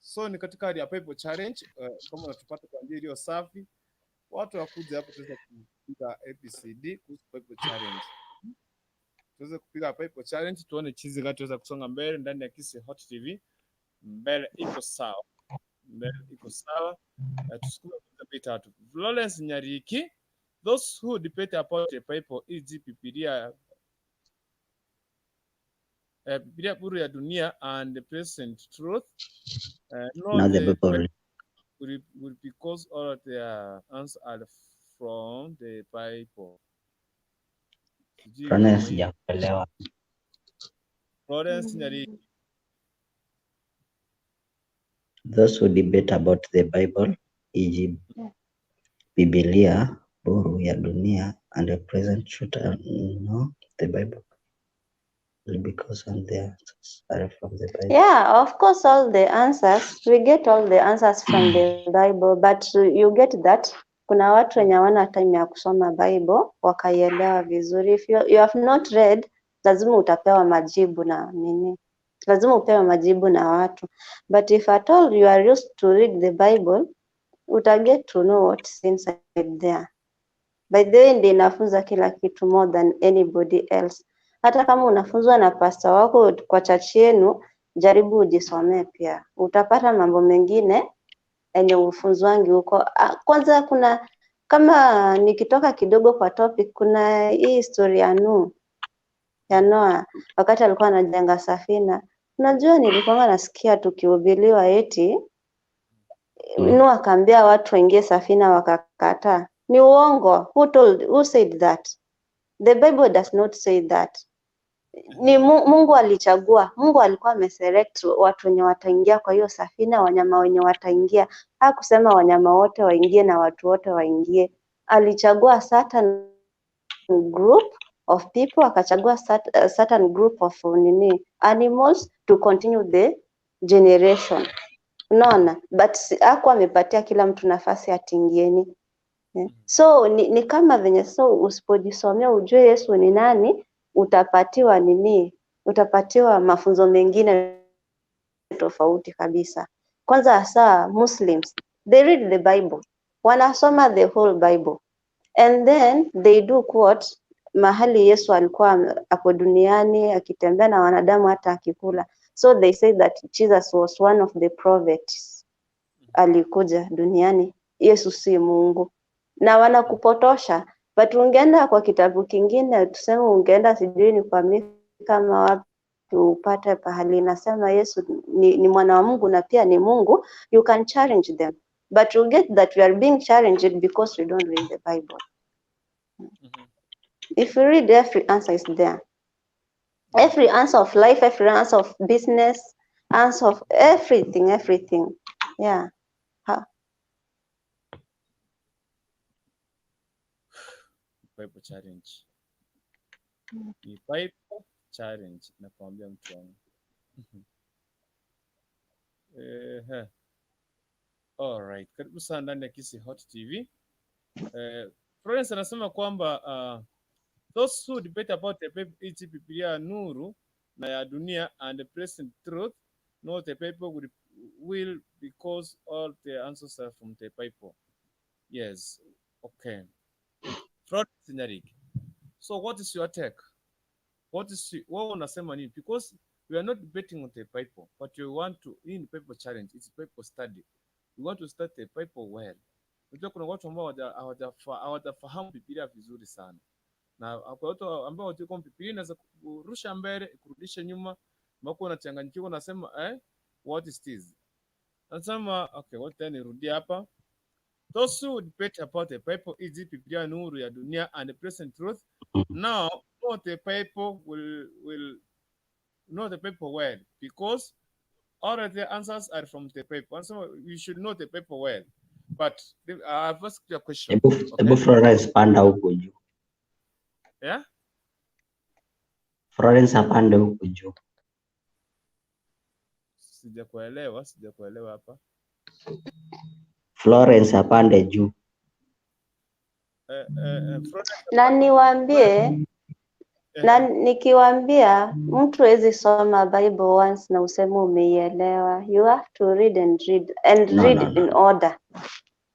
So ni katika hali ya Bible challenge, kama unatupata kwa njia iliyo safi, watu wakuja hapo tuweze kupiga ABCD kuhusu Bible challenge. Tuweze kupiga Bible challenge tuone chizi gani tuweza kusonga mbele ndani ya Kisii Hot TV. Mbele iko sawa. Mbele iko sawa. Tusukume moja mbili tatu. Florence Nyariki, those who debate about the Bible, e.g. Biblia, Biblia Buru ya Dunia and the present truth, know Not the the Bible. will because all their answers are from the Bible. Sijui Florence kama hiyo. sijakuelewa. Florence Nyariki. Those who debate about the Bible, e.g. Biblia Buru ya Dunia and the present truth, know the Bible because all the answers are from the Bible. Yeah, of course, all the answers, we get all the answers from the Bible, but you get that kuna watu wenye hawana time ya kusoma Bible wakaielewa vizuri. If you have not read, lazima utapewa majibu na nini, lazima upewe majibu na watu, but if at all you are used to read the Bible, uta get to know what's inside there. By the way, ndio inafunza kila kitu more than anybody else. Hata kama unafunzwa na pastor wako kwa church yenu, jaribu ujisomee pia, utapata mambo mengine yenye ufunzwangi huko. Kwanza kuna kama nikitoka kidogo kwa topic, kuna hii story ya Nuhu, ya Noah wakati alikuwa anajenga safina. Unajua, nilikuwa nasikia tukihubiriwa eti Nuhu akaambia watu waingie safina wakakataa. Ni uongo. Who told, who said that? The Bible does not say that. Ni Mungu alichagua. Mungu alikuwa ameselect watu wenye wataingia kwa hiyo safina, wanyama wenye wataingia. Hakusema wanyama wote waingie na watu wote waingie. Alichagua certain group of people, akachagua certain group of nini animals to continue the generation. Unaona, but hakuwa amepatia kila mtu nafasi ati ingieni. Yeah. So ni kama venye, so usipojisomea ujue Yesu ni nani, utapatiwa nini? Utapatiwa mafunzo mengine tofauti kabisa. Kwanza hasa Muslims, they read the Bible, wanasoma the whole Bible and then they do quote mahali Yesu alikuwa ako duniani akitembea na wanadamu hata akikula. So they say that Jesus was one of the prophets, alikuja duniani. Yesu si Mungu, na wanakupotosha. But ungeenda kwa kitabu kingine, tuseme ungeenda sijui ni kwa Mika kama wapi, upate pahali inasema Yesu ni mwana wa Mungu na pia ni Mungu, you can challenge them. But you get that we are being challenged because we don't read the Bible. If you read, every answer is there. Every answer of life, every answer of business, answer of everything, everything. Yeah. Ha. Bible challenge. Ni Bible challenge nakwambia mtu wangu. Ehe. All right. Karibu sana ndani ya Kisii Hot TV. Florence anasema kwamba those who debate about the Bible, iti Biblia nuru na ya dunia and the present truth, know the Bible will because all the answers are from the Bible. Yes. Okay. Florence Nyariki. So what is your take? What is wewe unasema nini? Because we are not debating on the Bible, but we want to in Bible challenge, it's Bible study. We want to start the Bible well. Unajua kuna watu ambao hawajafahamu Biblia vizuri sana. Na kwa watu ambao hawajui kwamba Biblia inaweza kurusha mbele, kurudisha nyuma, ambako unachanganyikiwa unasema what is this? Nasema okay, what then nirudie hapa. Those who debate about the Bible is the Biblia nuru ya dunia and the present truth. Now, know the Bible will know the Bible well because all of the answers are from the Bible. And so you should know the Bible well. But I've asked you a question. Hebu Okay? hebu Florence panda huku juu. Yeah? Florence apande huku juu. Sijakuelewa hapa. Florence apande juu. Florence Na niwaambie, na nikiwaambia mtu hawezi soma Bible once na useme umeielewa. You have to read and read and No, read no, no. in order.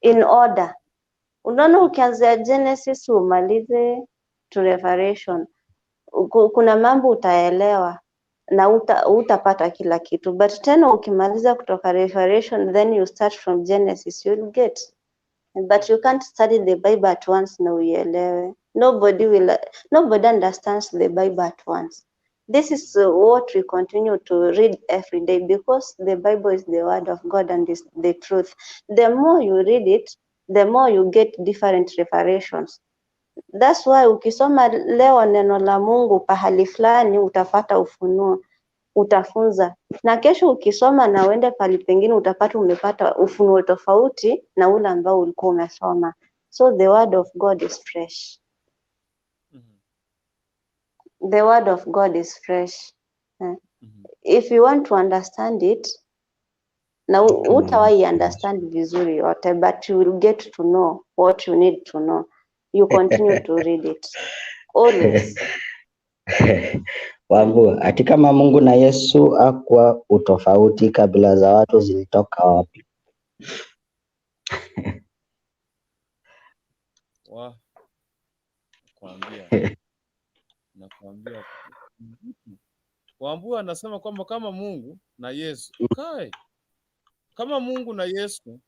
In order. Unaona, ukianzia Genesis umalize to Revelation, kuna mambo utaelewa na utapata kila kitu, but tena ukimaliza kutoka Revelation then you start from Genesis, you'll get. But you can't study the Bible at once na uielewe. Nobody understands the Bible at once. This is what we continue to read every day because the Bible is the word of God and is the truth. The more you read it, the more you get different revelations. That's why ukisoma leo neno la Mungu pahali fulani utapata ufunuo, utafunza. Na kesho ukisoma na uende pahali pengine utapata umepata ufunuo tofauti na ule ambao ulikuwa umesoma. So the word of God is fresh. The word of God is fresh. If you want to understand it, na utawahi understand vizuri yote, but you will get to know what you need to know. You continue to read it always. Wambu, ati kama Mungu na Yesu hakuwa utofauti, kabila za watu zilitoka wapi? Wa, nakwambia. Wambu anasema kwamba kama Mungu na Yesu. Okay. Kama Mungu na Yesu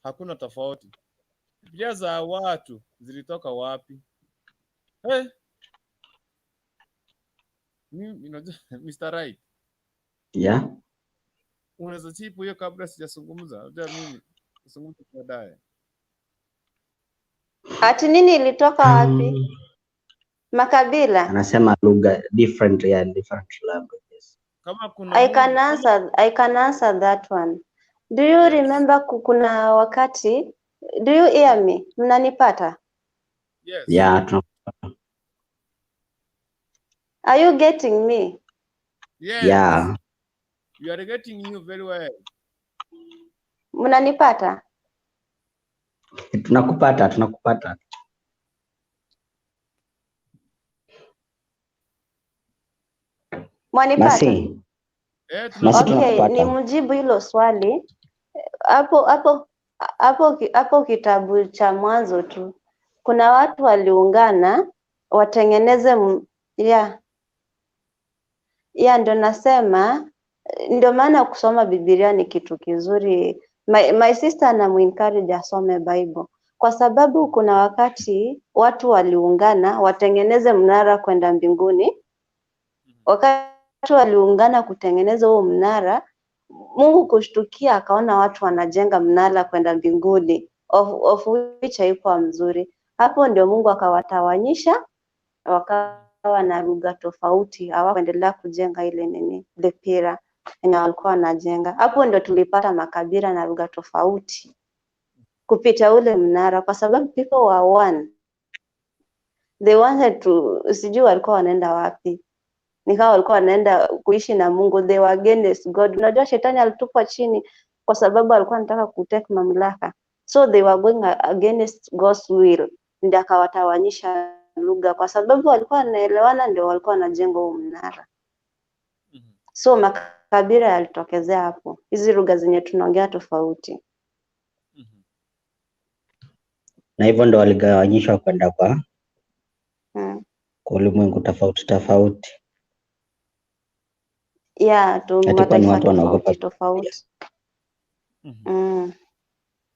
hakuna tofauti. Biblia za watu zilitoka wapi? Hey. Mimi unajua Mr. Right. Yeah. Unaweza chipu hiyo kabla sijazungumza. Unajua mimi kuzungumza baadaye. Ati nini ilitoka wapi? Makabila. Anasema lugha different, yeah, different languages. Kama kuna I can Mungu kama answer, I can answer that one. Do you yes. remember kuna wakati, do you hear me? Mnanipata? Yes. Yeah, Are you getting me? Yes. yeah. We are getting you very well. Mnanipata? Tunakupata, tunakupata. Mwanipata? Masi, Eh, Masi Okay, ni tunakupata. mjibu hilo swali. Hapo hapo hapo hapo kitabu cha Mwanzo tu. Kuna watu waliungana watengeneze yeah. Yeah, ndo nasema ndio maana kusoma Biblia ni kitu kizuri. My sister anamuencourage asome Bible kwa sababu kuna wakati watu waliungana watengeneze mnara kwenda mbinguni. Wakati waliungana kutengeneza huo mnara, Mungu kushtukia akaona watu wanajenga mnara kwenda mbinguni, of which haikuwa mzuri. Hapo ndio Mungu akawatawanyisha wakawa na lugha tofauti, hawakuendelea kujenga ile nini the pillar yenye walikuwa wanajenga. Hapo ndio tulipata makabila na lugha tofauti kupita ule mnara, kwa sababu people were one, they wanted to, sijui walikuwa wanaenda wapi, nikawa walikuwa wanaenda kuishi na Mungu, they were against God. Unajua shetani alitupwa chini kwa sababu alikuwa anataka kutake mamlaka, so they were going against God's will, ndio akawatawanyisha lugha, kwa sababu walikuwa wanaelewana, ndio walikuwa wanajenga huo mnara. So makabila yalitokezea hapo, hizi lugha zenye tunaongea tofauti. Na hivyo ndo waligawanyishwa kwenda kwa kwa ulimwengu tofauti tofauti. Yeah, tu Ati kwani mataifa watu wanaogopa tofauti tofauti.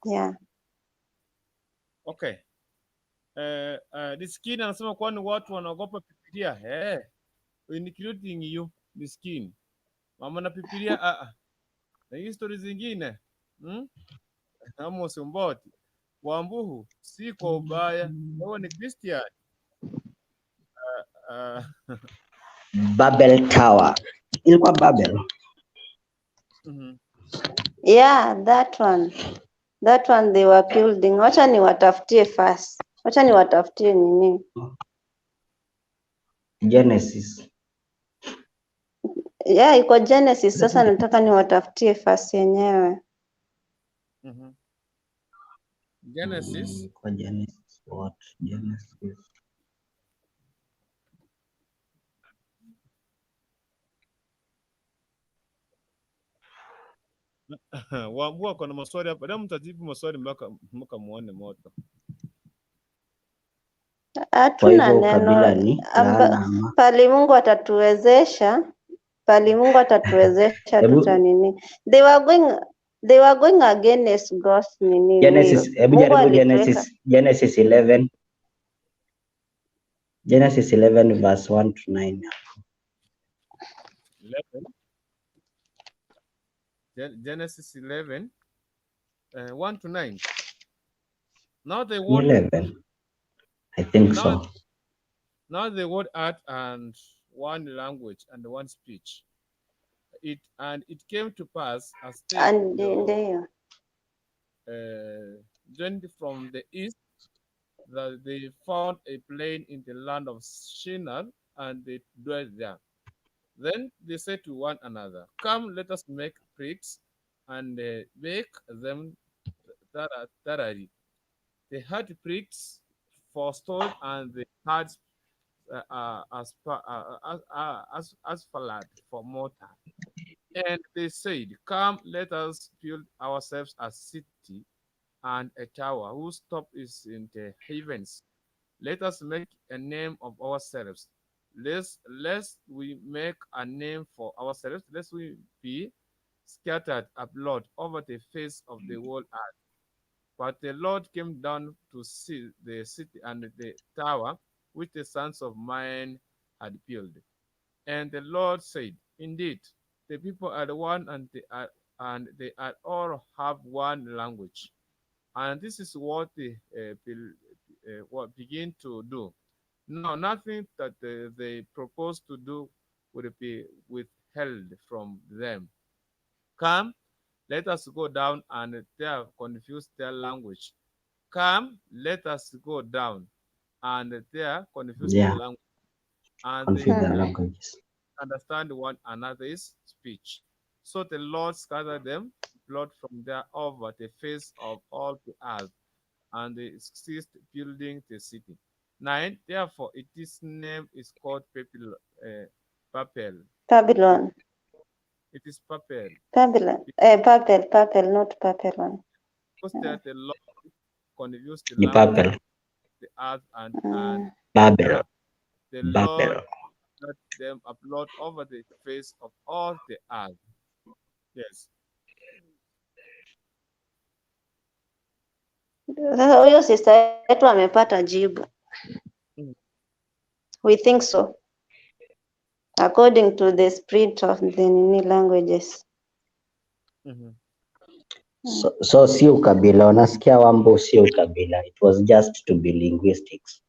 Yeah. Okay. Diskini anasema kwani watu wanaogopa Biblia? Including you, Diskini. Mama na Biblia a. Na hii story zingine. Amos Mboti. Wambuhu si kwa ubaya. Wewe ni Christian. Babel Tower. Ilikuwa Babel. Yeah, that one. That one they were building. Wacha niwatafutie first. Wacha niwatafutie nini? Genesis. Yeah, iko Genesis. Sasa nataka niwatafutie first yenyewe. Genesis. Kwa Genesis what? Genesis. Wambua kuna maswali hapa. Leo mtajibu maswali mpaka muone moto. Kwa Hatuna hivyo ukabila neno ni laana ama? pali Mungu atatuwezesha, pali Mungu atatuwezesha Hebu tuta nini. They were going against God's nini will. Genesis, hebu Mungu jaribu alituweka Genesis 11. Genesis 11 verse 1 to 9. 11. Genesis 11, 1 to 9. Now the word 11. I think now, so. Now the word art and one language and one speech. It came to pass as they and ndio. Journeyed from the east that they found a plain in the land of Shinar and they dwelt there. Then they said to one another, "Come, let us make bricks and bake them thoroughly." They had bricks for stone and they had asphalt for mortar. And they said, "Come, let us build ourselves a city and a tower whose top is in the heavens. Let us make a name of ourselves, lest we make a name for ourselves, lest we be scattered abroad over the face of the whole earth." But the Lord came down to see the city and the tower which the sons of man had built. And the Lord said, "Indeed, the people are one, and they are all have one language. And this is what they begin to do. No, nothing that they propose to do would be withheld from them. Come, let us go down and there confuse their language. Come, let us go down and there confuse their Yeah, language, and they confuse their languages. understand one another's speech. So the Lord scattered them, blood from there over the face of all the earth, and they ceased building the city. 9. Therefore, its name is called Papel. Papel. Babylon. It is Papel. Babylon. Babel, Babel, not Babylon. Because there the Lord confused the Ni language Babel, of the earth, and Babel, the Lord Babel. let them abroad over the face of all the earth. Yes. Sasa huyo sister yetu amepata jibu. We think so. According to the spirit of the nini languages. So si ukabila, unasikia Wambo, si ukabila. It was just to be linguistics.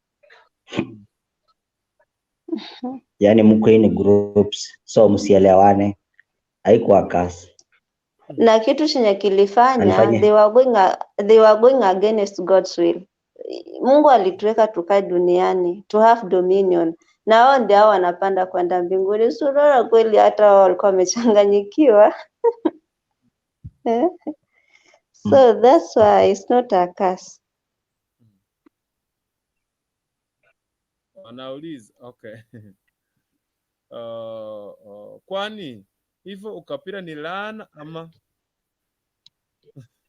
Yaani mko in groups, so msielewane. Haikuwa kasi. Na kitu chenye kilifanya Alifanya they were going against God's will. Mungu alituweka tukae duniani to have dominion, na wao ndio hao wanapanda kwenda mbinguni. Si unaona kweli hata wao walikuwa wamechanganyikiwa. Eh? So that's why it's not a curse. Wanauliza, okay. Kwani hivyo ukabila ni laana ama?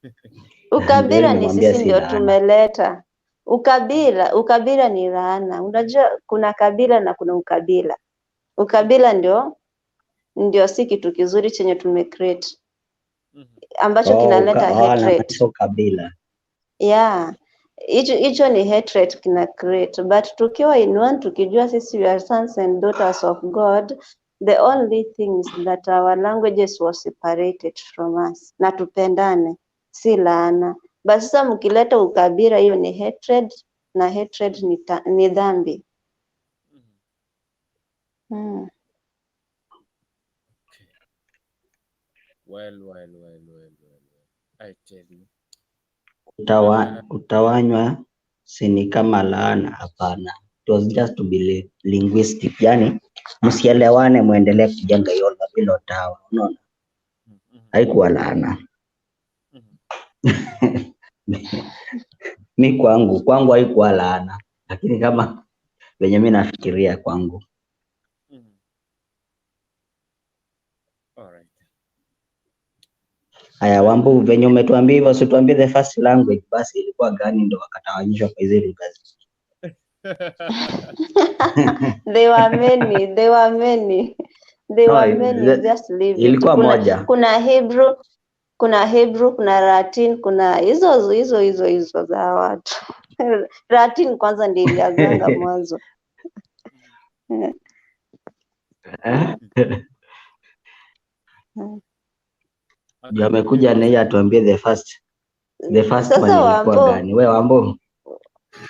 Ndio Ukabila ni nimemwambia sisi si ndio laana. tumeleta. Ukabila ni laana. Unajua kuna kabila na kuna ukabila. Ukabila ndio si kitu kizuri chenye tumecreate ambacho Oh, kinaleta hatred. anamaanisha ukabila. Yeah. Hicho ni hatred kina create, but tukiwa in one, tukijua sisi we are sons and daughters of God, the only thing is that our languages were separated from us, na tupendane, si laana. But sasa mkileta ukabila, hiyo ni hatred, na hatred ni dhambi. Okay. Well, well, well, well, well, well. I tell you. Kutawanywa si ni kama laana? Hapana. It was just to be linguistic. Yani msielewane, muendelee kujenga hiyo hilo tawa. Unaona? Haikuwa laana. Mi kwangu haikuwa laana, lakini kama venye mi nafikiria kwangu. All right. Haya, Wambu, venye umetuambia hivyo, si tuambie the first language basi ilikuwa gani ndo wakatawanyishwa kwa hizi lugha? They were many, they were many. They No, were many, just leave it. ilikuwa moja. Kuna Hebrew, kuna Latin, kuna hizo hizo hizo hizo za watu. Latin kwanza ndio ilianzanga mwanzo. Ndio amekuja na yeye atuambie the first Sasa one ilikuwa Wambo, gani? We Wambo.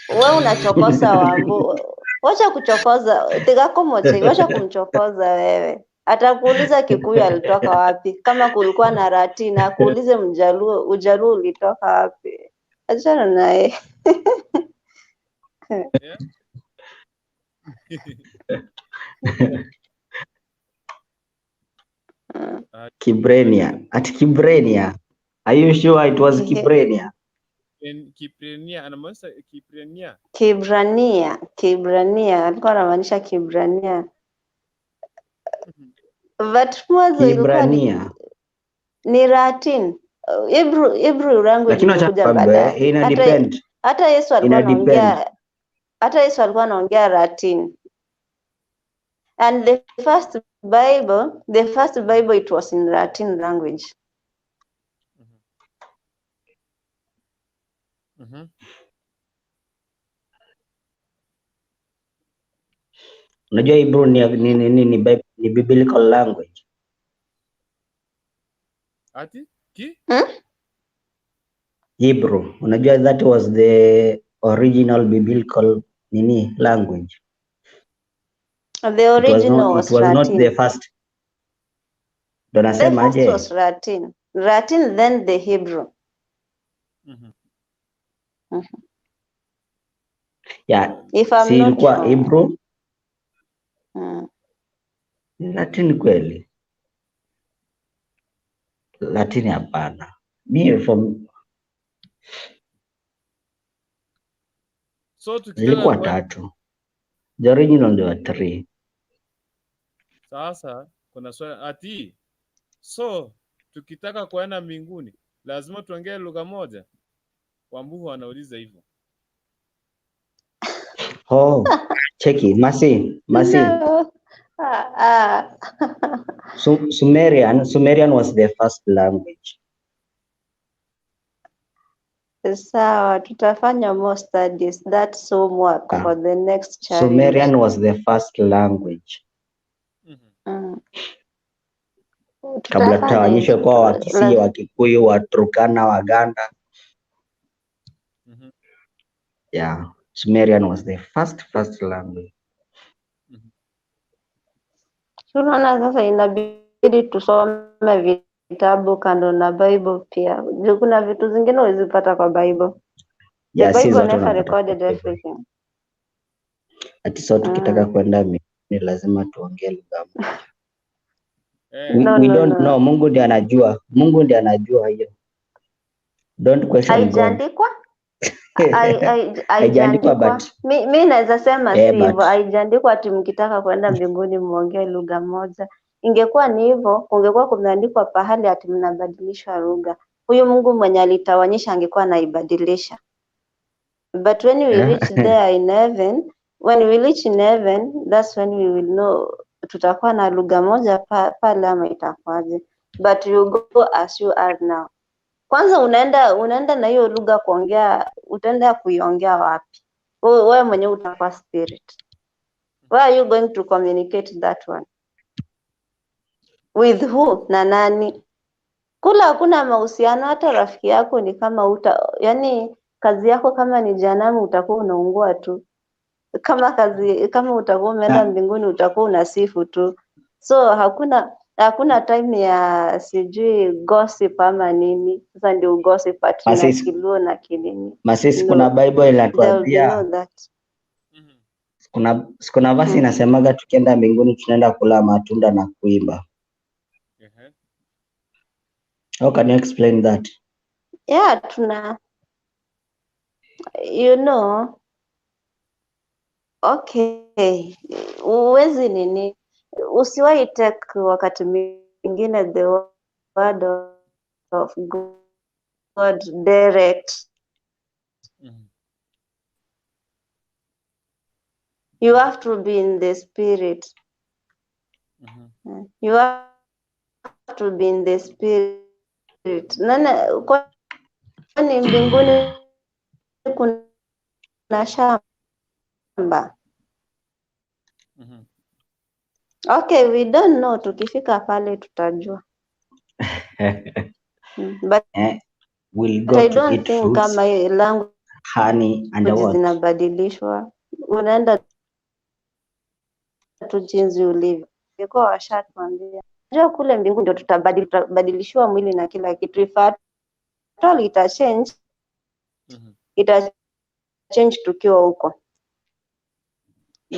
wewe unachokoza Wambo. Wacha kuchokoza, tigakomoche, wacha kumchokoza wewe. Atakuuliza Kikuyu alitoka wapi? Kama kulikuwa na Latin, akuulize Mjaluo, Ujaluo ulitoka wapi? Achana naye. Kibrania. At Kibrania. Are you sure it was Kibrania? Kibrania, anamaanisha Kibrania. Kibrania, alikuwa anamaanisha Kibrania. But mwanzo ilikuwa Kibrania. ni Latin. Hebrew language Lakini acha ilikuja nikwambie, baadaye. ina depend. Hata Yesu alikuwa Ina depend. anaongea, hata Yesu alikuwa anaongea Latin. And the first Bible it was in Latin language. Unajua Hebrew ni biblical language. Ati? Ki? Hebrew. Unajua that was the original biblical nini language. The original was It was not the Latin. first. Ndo The nasema first aje? was Latin. Latin then the Hebrew. Yeah, If I'm si not ilikuwa wrong. Hebrew? Latin kweli? Latin hapana. Mi from So tukitaka zilikuwa kuenda tatu. The original ndio 3. Sasa kuna swali ati, so tukitaka kuenda mbinguni lazima tuongee lugha moja? Wambuhu wanauliza hivyo. Oh, cheki Masi, Masi. No. Ah, ah. Sumerian was the first language. Sawa, tutafanya more studies. That's homework for the next challenge. Sumerian was the first language. Kabla Tutafanya tutawanyishwe hizo kwa Wakisii, Wakikuyu, Waturkana, Waganda. Yeah, Sumerian was the first language. Unaona sasa inabidi tusome vitabu kando na Bible pia. Juu kuna vitu zingine huwezi pata kwa Bible. The Yeah, si Bible zote never unapata kwa recorded Bible. everything. Ati so tukitaka kwenda mbinguni lazima tuongee lugha moja. We, No, we no, don't no. know. Mungu ndiye anajua. Mungu ndiye anajua hiyo. Don't question God. Haijaandikwa? Haijaandikwa Haijaandikwa. but Mi naweza sema si hivyo, but haijaandikwa ati mkitaka kwenda mbinguni muongee lugha moja. Ingekuwa ni hivyo, kungekuwa kumeandikwa pahali ati mnabadilishwa lugha. Huyu Mungu mwenye alitawanyisha angekuwa anaibadilisha. But when we reach there in heaven, when we reach in heaven, that's when we will know tutakuwa na lugha moja pale ama itakuwaje. But you go as you are now. Kwanza unaenda na hiyo lugha kuongea, utaenda kuiongea wapi? Wewe mwenyewe utakuwa spirit. Where are you going to communicate that one? With who na nani? Kula hakuna mahusiano, hata rafiki yako ni kama yani kazi yako kama ni jehanamu utakuwa unaungua tu. Kama utakuwa umeenda mbinguni utakuwa unasifu tu. So hakuna time ya sijui gossip ama nini. Sasa ndio gossip ati na Masisi, Kiluo na kinini. Masisi, kuna No, Bible there will be inatuambia no that. kuna verse inasemaga tukienda mbinguni tunaenda kula matunda na kuimba. How can you explain that? Yeah, tuna you know, okay. Uwezi nini? Usiwahi take wakati mwingine the word of God direct. You have to be in the spirit. You have to be in the spirit. Nana, kwani mbinguni kuna shamba? Okay, we don't know. Tukifika pale tutajua. But We'll go I to don't eat think fruits, kama language honey and what? zinabadilishwa. Unaenda tu jinsi ulivyo. Ingekuwa washatuambia. Unajua kule mbinguni ndio tutabadilishiwa mwili na kila kitu. If at all ita change, ita change tukiwa huko.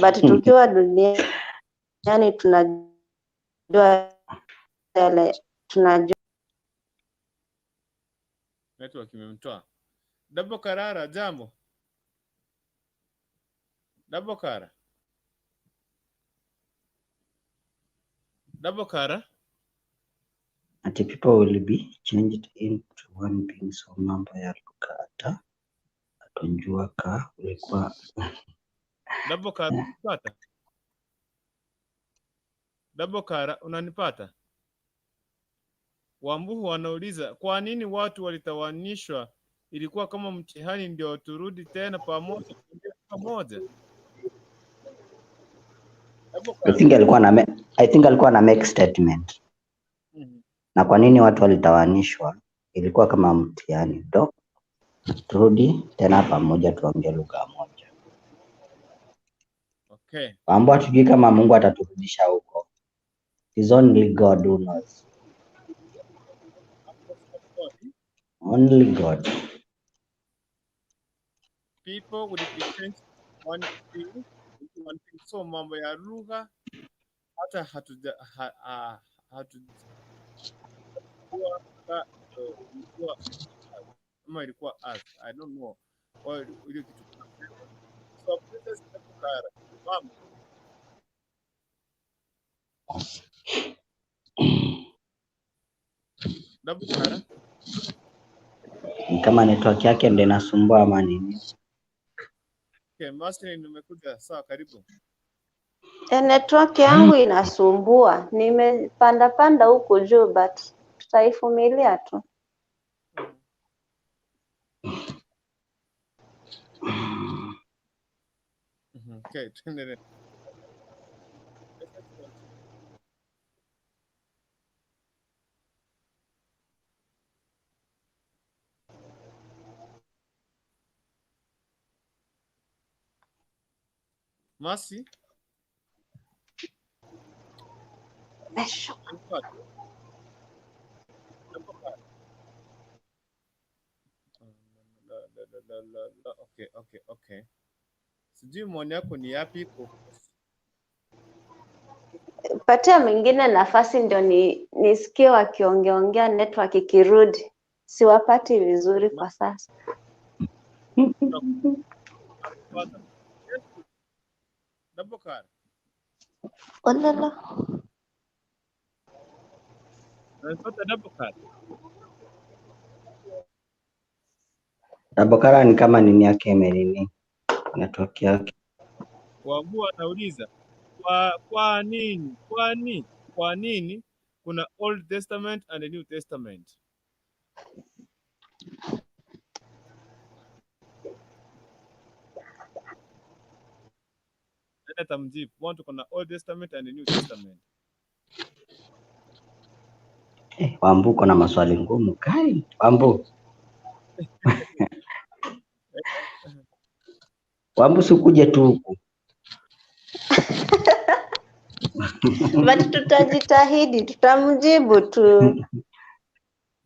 But tukiwa duniani tunajua yale, tunajua. Network imemtoa. Dabo Karara, jambo. Dabo Kara. Dabo Kara. Ati people will be changed into one being, so mambo ya lugha hata atonjua ka ulikuwa Dabo Kara, unanipata? Dabo Kara, unanipata? Wambuhu wanauliza kwa nini watu walitawanishwa? Ilikuwa kama mtihani ndio turudi tena pamoja pamoja. I think alikuwa na make statement. Na kwa nini watu walitawanishwa? Ilikuwa kama mtihani ndo turudi tena pamoja tuongee lugha moja. Okay. Okay. Ambao hatujui kama Mungu ataturudisha huko. It's only God who knows. Only God. People would be changed one thing, one thing. So mambo ya lugha hata hatuja hatujua ilikuwa ama ilikuwa us. I don't know. Or ile kitu. So Princess Ndabukara, mama. Ndabukara. Ni kama network yake ndio inasumbua ama nini? Okay, Marceline nimekuja. Sawa, karibu. Network yangu inasumbua, nimepanda panda huku juu but tutaivumilia tu. Okay, tuendelee. Masi, Meshoka. Okay, okay, okay. Sijui maoni yako ni yapi kuhusu Patia mwingine nafasi ndio nisikie wakiongeongea network ikirudi. Siwapati vizuri kwa sasa. Ndabukara. Olala. Unanipata Ndabukara? Ndabukara ni kama nini yake imenini network yake. Wambua anauliza kwa nini kwa nini kuna Old Testament and New Testament? Nani atamjibu? Mbona tuko na Old Testament and New Testament? Wambu uko na maswali ngumu kai. Wambu. Wambu sikuje tu huku. But tutajitahidi, tutamjibu tu.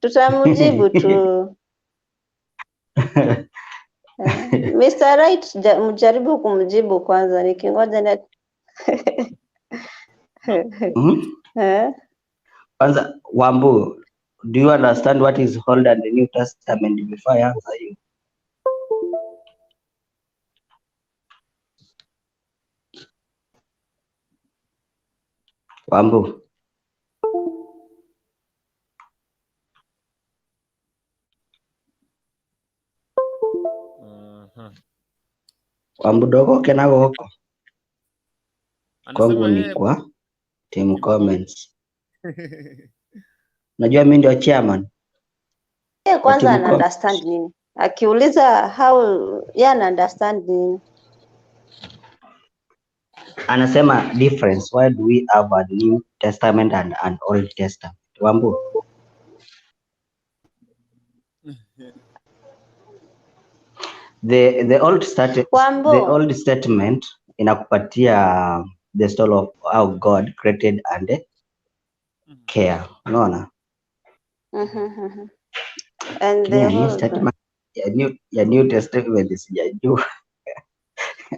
Tutamjibu tu. Mr. Right, mjaribu kumjibu kwanza nikingoja na Kwanza Wambu, do you understand what is Old and the New Testament before I answer you? Wambu. Wambu dogo kenago huko. Kwangu ni kwa team comments. Najua mimi ndio chairman. Yeye kwanza ana understand nini? Akiuliza how yeye ana understand nini? Anasema difference, why do we have a New Testament and an Old Testament? Wambu. The old Wambu. The old statement inakupatia the story of how God created and care. Unaona? And the New statement ya New Testament sijajua.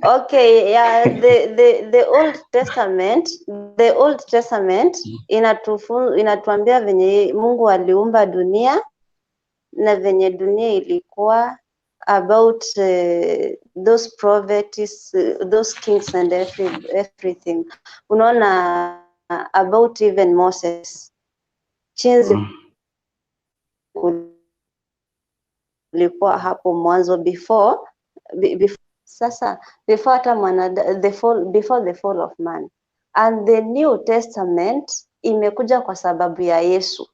Okay, yeah, the Old Testament, the Old Testament inatuambia venye Mungu aliumba dunia na venye dunia ilikuwa, about those prophets, those kings and everything. Unaona about even Moses. Chinzi kulikuwa hapo mwanzo before sasa before hata before the fall of man. And the New Testament imekuja kwa sababu ya Yesu.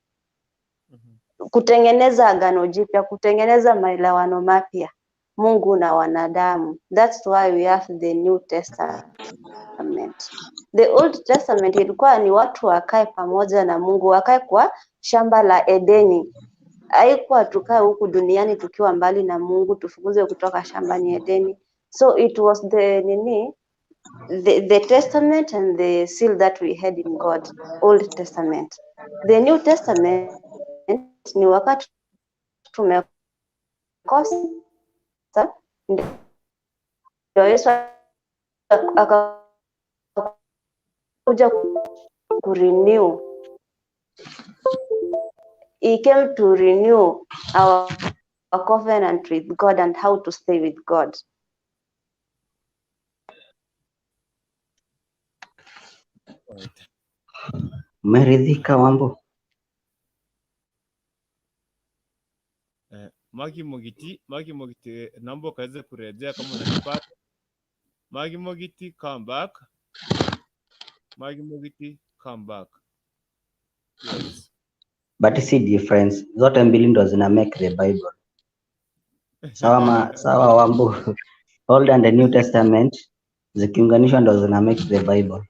Kutengeneza agano jipya, kutengeneza maelewano mapya Mungu na wanadamu. That's why we have the New Testament. The Old Testament ilikuwa ni watu wakae pamoja na Mungu, wakae kwa shamba la Edeni. Haikuwa tukae huku duniani tukiwa mbali na Mungu, tufukuze kutoka shambani Edeni. So it was the The testament and the seal that we had in God, Old Testament. The New Testament ni wakati tumekosa, ndio Yesu akakuja kurenew. He came to renew our covenant with God and how to stay with God. Right. Umeridhika Wambo? Magi Mogiti, Magi Mogiti, naomba ukaweze kurejea kama unanipata. Magi Mogiti, come back. Magi Mogiti, come back. Yes. But see difference. Zote mbili ndo zina make the Bible. Sawa ma, sawa Wambo. Old and the New Testament zikiunganishwa ndo zina make the Bible.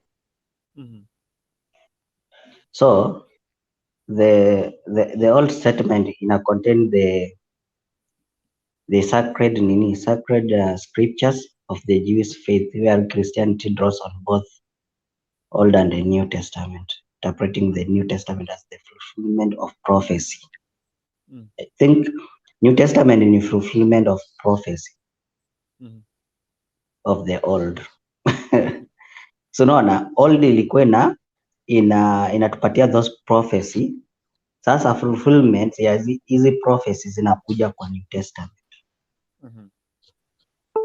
So the Old Testament ina contain the sacred nini, sacred scriptures of the Jewish faith, where Christianity draws on both Old and the New Testament, interpreting the New Testament as the fulfillment of prophecy. I think New Testament ni fulfillment of prophecy of the old. So unaona old ilikuwa inatupatia those prophecy. Sasa fulfillment ya hizi prophecies zinakuja kwa New Testament.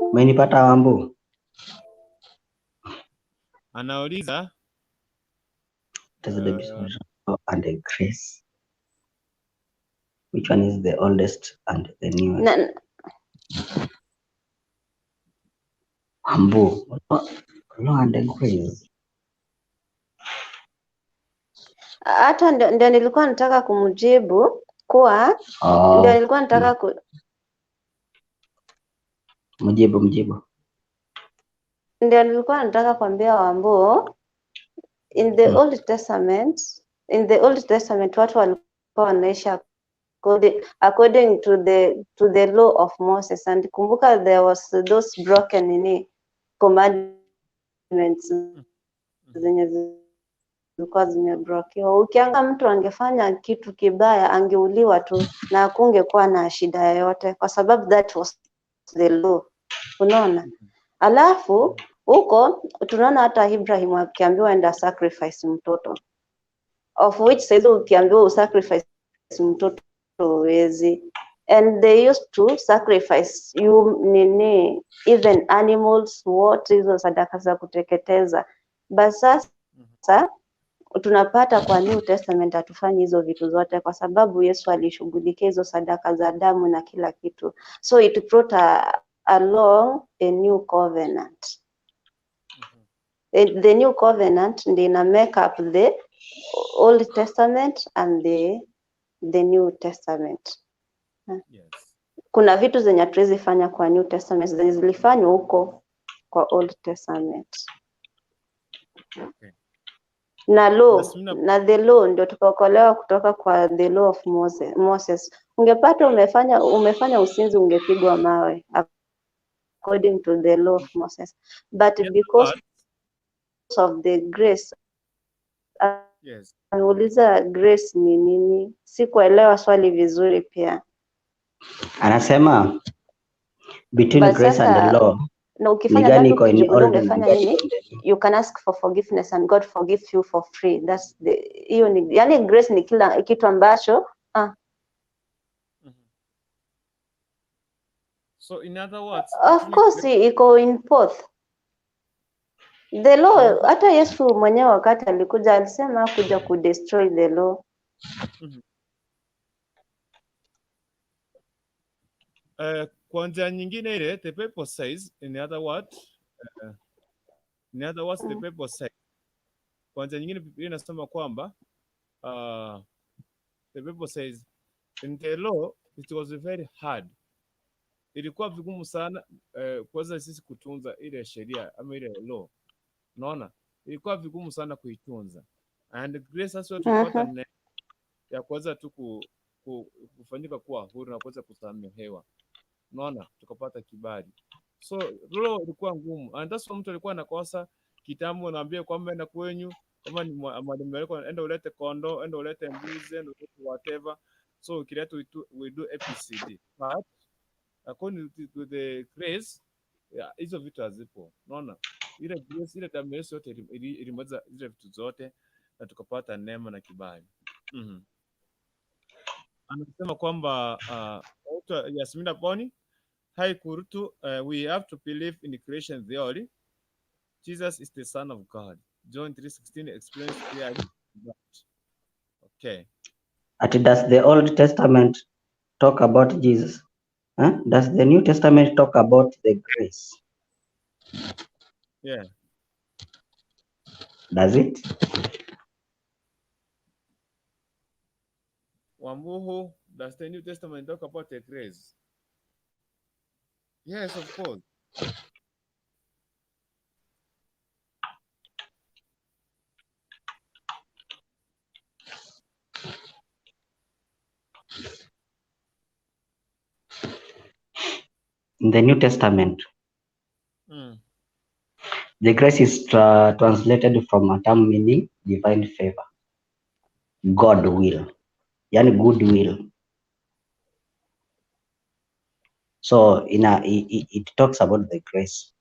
Umenipata Wambu? Anauliza Does the and the grace, which one is the oldest and the newest? Na, Wambu, law and the grace. Hata ndio nilikuwa nataka kumjibu kuwa ndio nilikuwa nataka ku, Mjibu. Ndio nilikuwa nataka kuambia Wambo, in the Old Testament, in the Old Testament watu walikuwa wanaishi according to the law of Moses, and kumbuka there was those broken nini commandments zenye zilikuwa zimebrokiwa. Ukianga mtu angefanya kitu kibaya angeuliwa tu na hakungekuwa na shida yoyote, kwa sababu that was the law. Unaona? Alafu huko tunaona hata Ibrahim akiambiwa enda sacrifice mtoto, of which saizi ukiambiwa usacrifice mtoto huwezi. And they used to sacrifice you nini, even animals, what hizo sadaka za kuteketeza. But sasa tunapata kwa New Testament hatufanyi hizo vitu zote, kwa sababu Yesu alishughulikia hizo sadaka za damu na kila kitu, so it brought along a new covenant. The new covenant ndio ina make up the Old Testament and the New Testament. Yes. Kuna vitu zenye hatuwezi fanya kwa New Testament zenye zilifanywa huko kwa Old Testament. Okay. Na law, Yasmina, na the law ndio tukaokolewa kutoka kwa the law of Moses. Ungepata umefanya usinzi ungepigwa mawe according to the law of Moses. But in other because words, of the grace, yes. ameuliza grace ni nini? Sikuelewa swali vizuri pia. Anasema between But grace and the sasa law na ni ukifanya gani dhambi iko in ukijigundua old and ni umefanya gani nini, iko in the new? you can ask for forgiveness and God forgives you for free. That's the hiyo ni yani grace ni kila kitu ambacho So in other words, of between course grace, iko in both the law. Hata Yesu mwenyewe wakati alikuja alisema hakuja ku destroy the law. Kwa njia nyingine ile the Bible says in other words, in other words the Bible says, kwa njia nyingine Biblia inasema kwamba the Bible says in the law it was very hard, ilikuwa vigumu sana kuweza sisi kutunza ile sheria ama ile law. Unaona, ilikuwa vigumu sana kuitunza, and grace sasa tulipata neema ya kuweza tu kufanyika kuwa huru na kuweza kusamehewa. Unaona, tukapata kibali. So law ilikuwa ngumu, and that's why mtu alikuwa anakosa kitambo, naambia kwamba enda kwenyu, kama ni mwalimu alikuwa enda ulete kondoo, enda ulete mbuzi, enda ulete whatever. So ukileta we do ABCD. But according to the grace, yeah, hizo vitu hazipo. Unaona? Ile grace, ile damu ya Yesu yote ilimaliza zile vitu zote na tukapata neema na kibali. Anasema kwamba Yasmina Boni, hi Kurutu, we have to believe in the creation theory. Jesus is the Son of God. John 3:16 explains clearly that. Okay. Ati does the Old Testament talk about Jesus? Huh? Does the New Testament talk about the grace? Yeah. Does it? Wambuhu, does the New Testament talk about the grace? Yes, of course. In the New Testament, the grace is translated from a term meaning divine favor, God will, yani good will. So it talks about the grace.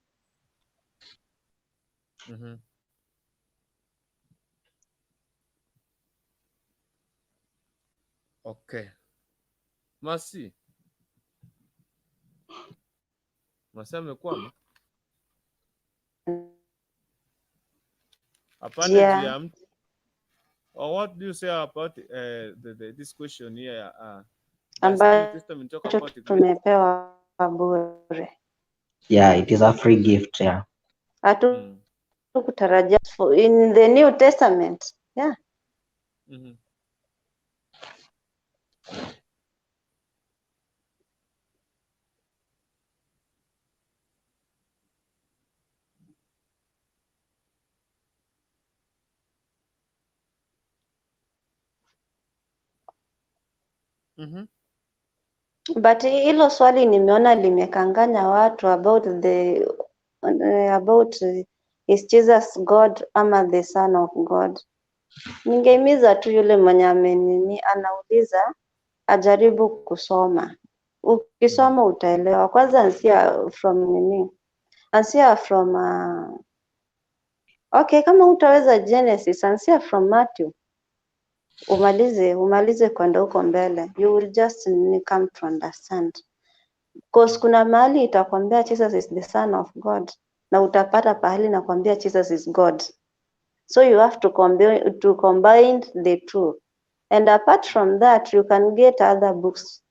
Okay. Masi. Masi amekwama. Apande juu ya mti. Or what do you say about this question here? Does the New Testament talk Ambacho about the grace? tumepewa bure. Yeah, it is a free gift. Yeah. Hatukutarajia in the New Testament. Yeah. But hilo swali nimeona limekanganya watu about the about is Jesus God ama the Son of God. Ningehimiza tu yule mwenye amenini anauliza ajaribu kusoma. Ukisoma utaelewa. Kwanza anzia from nini? Anzia from okay, kama utaweza Genesis, anzia from Matthew. Umalize kwenda huko mbele. You will just come to understand. Because kuna mahali itakwambia Jesus is the Son of God, na utapata pahali nakwambia Jesus is God. So you have to combine the two. And apart from that, you can get other books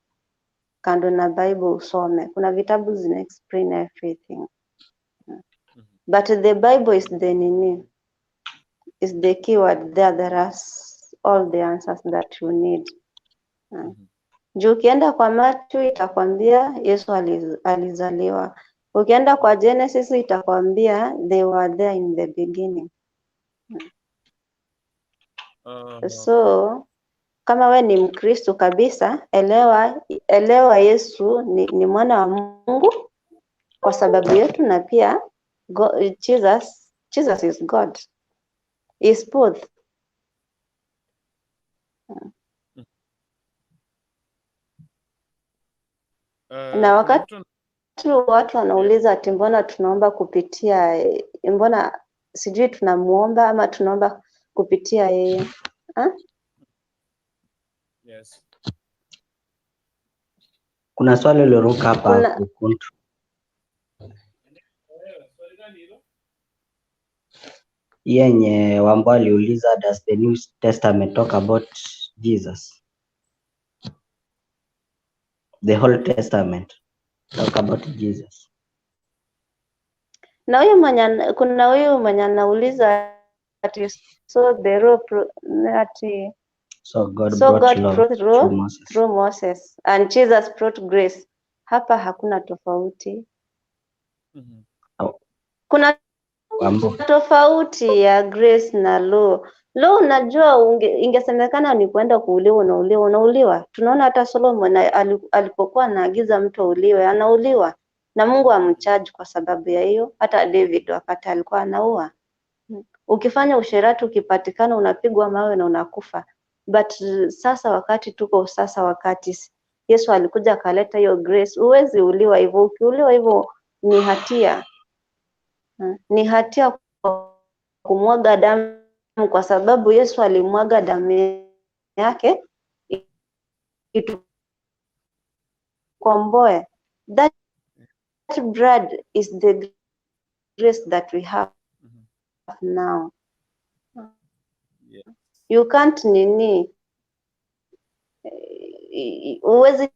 kando na Bible usome. Kuna vitabu zina explain everything. But the Bible is the nini, is the keyword there. There are all the answers that you need. Juu ukienda kwa Matthew itakwambia Yesu alizaliwa. Ukienda kwa Genesis itakwambia they were there in the beginning. So kama we ni Mkristo kabisa, elewa Yesu ni mwana wa Mungu kwa sababu yetu, na pia Jesus is God. Is both. Na wakati watu wanauliza ati mbona tunaomba kupitia, mbona sijui tunamuomba ama tunaomba kupitia yeye. Yes. Kuna swali liloruka hapa. Yenye Wambo aliuliza, does the New Testament talk about Jesus? The whole Testament talk about Jesus. Na huyu mwenye, kuna huyu mwenye anauliza ati so the rope ati so God so brought God law brought law through Moses. Through Moses and Jesus brought grace. Hapa hakuna tofauti. Kuna Wambo. tofauti ya grace na law. Law unajua ingesemekana ni kwenda kuuliwa, unauliwa. Tunaona hata Solomon alipokuwa anaagiza mtu auliwe, anauliwa. Na Mungu amcharge kwa sababu ya hiyo. Hata David wakati alikuwa anaua, ukifanya usherati ukipatikana unapigwa mawe na unakufa. But sasa wakati tuko sasa, wakati Yesu alikuja akaleta hiyo grace, huwezi uliwa hivyo. Ukiuliwa hivyo ni hatia. Ni hatia kwa kumwaga damu, kwa sababu Yesu alimwaga damu yake itukomboe. That blood is the grace that we have now. Yeah. You can't nini, huwezi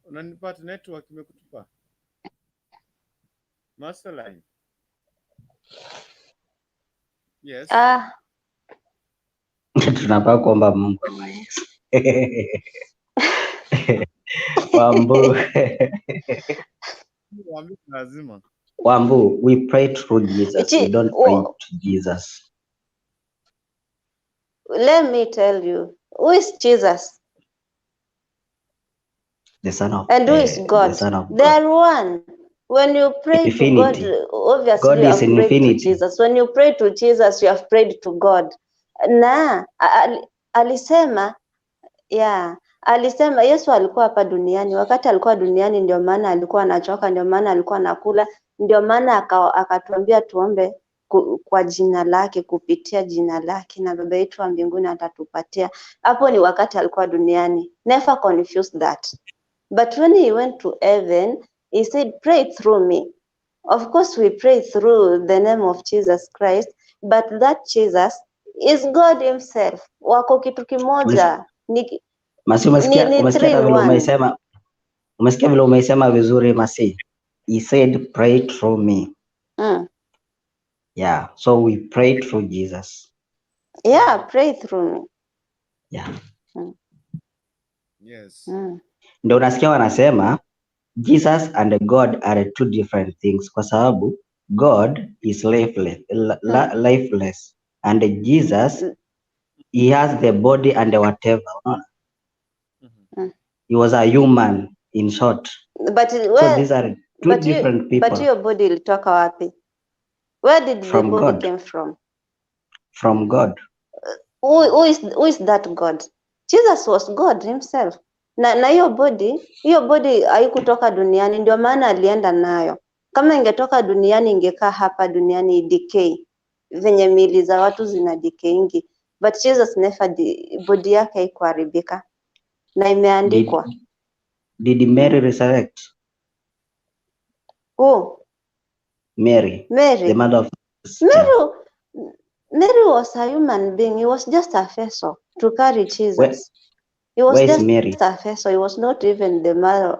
Unanipata? Network imekutupa. Masterline. Yes. ah, Tunafaa kuomba Mungu ama Yesu. Wambu. Waambie lazima. Wambu, we pray through Jesus. We don't pray to Jesus. Let me tell you, who is Jesus The Son of and who is the God? Son of They God. are one. When you pray to God, Infinity. obviously God you is have prayed to infinity. Jesus. When you pray to Jesus, you have prayed to God. Na alisema yeah, alisema Yesu alikuwa hapa duniani. Wakati alikuwa duniani, ndio maana alikuwa anachoka, ndio maana alikuwa anakula, ndio maana akatuambia tuombe kwa jina lake, kupitia jina lake, na Baba yetu wa mbinguni atatupatia. Hapo ni wakati alikuwa duniani. Never confuse that. But when he went to heaven, he said, pray through me. Of course, we pray through the name of Jesus Christ, but that Jesus is God himself. Wako kitu kimoja. Ni, Masi, ni, umesikia ni umesikia three hata in vile one. umeisema, umesikia vile umeisema vizuri Masi. He said pray through me. Yeah, so we pray through Jesus. Yeah, pray through me. Yeah. Yes. Ndio unasikia wanasema Jesus and God are two different things, kwa sababu God is lifeless, lifeless and Jesus, he has the body and the whatever. Unaona? He was a human in short. But So where, these are two but you, different but people. your body ilitoka wapi? Where did the From body God. came from? From God. Who is that God? Jesus was God himself. Na hiyo body haikutoka duniani, ndio maana alienda nayo. Kama ingetoka duniani ingekaa hapa duniani decay, venye miili za watu zina decayingi. But Jesus never body yake haikuharibika na imeandikwa. Did Mary resurrect? Who? Mary, Mary. the mother of Jesus. Mary was a human being. He was just a vessel to carry Jesus. He was Where is just Mary? a vessel. He was not even the mother.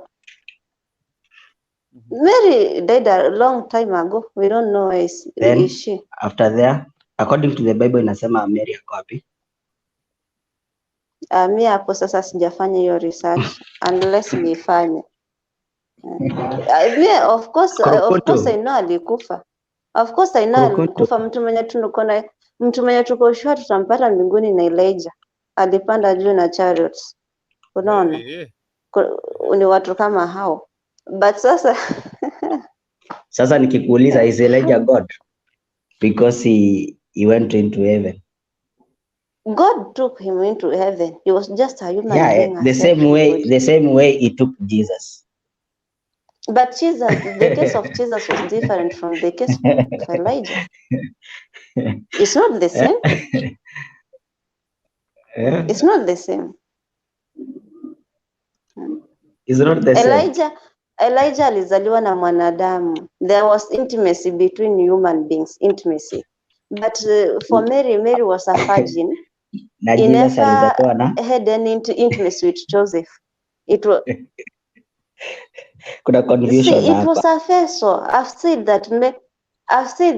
Mary died a long time ago. We don't know where is, Then, is she. After there, according to the Bible, inasema Mary ako wapi? Mi hapo sasa sijafanya hiyo research unless nifanye. Mi of course I know alikufa. Of course I know alikufa. Mtu mwenye tuko na mtu mwenye tuko sure tutampata mbinguni na Elijah. Alipanda juu na chariots. Unaona? Ni watu kama hao. But sasa sasa nikikuuliza, is Elijah God? Because he went into heaven. God took him into heaven. He was just a human being. The same way he took Jesus. But Jesus, the case of Jesus was different from the case of Elijah. It's not the same. It's not the same. It's not the same. Elijah alizaliwa na mwanadamu. There was intimacy between human beings, intimacy. But for Mary, Mary was a virgin. Na He Jesus never alizaliwa na had any intimacy with Joseph. It was kuna confusion See, it was hapa. a vessel. I've said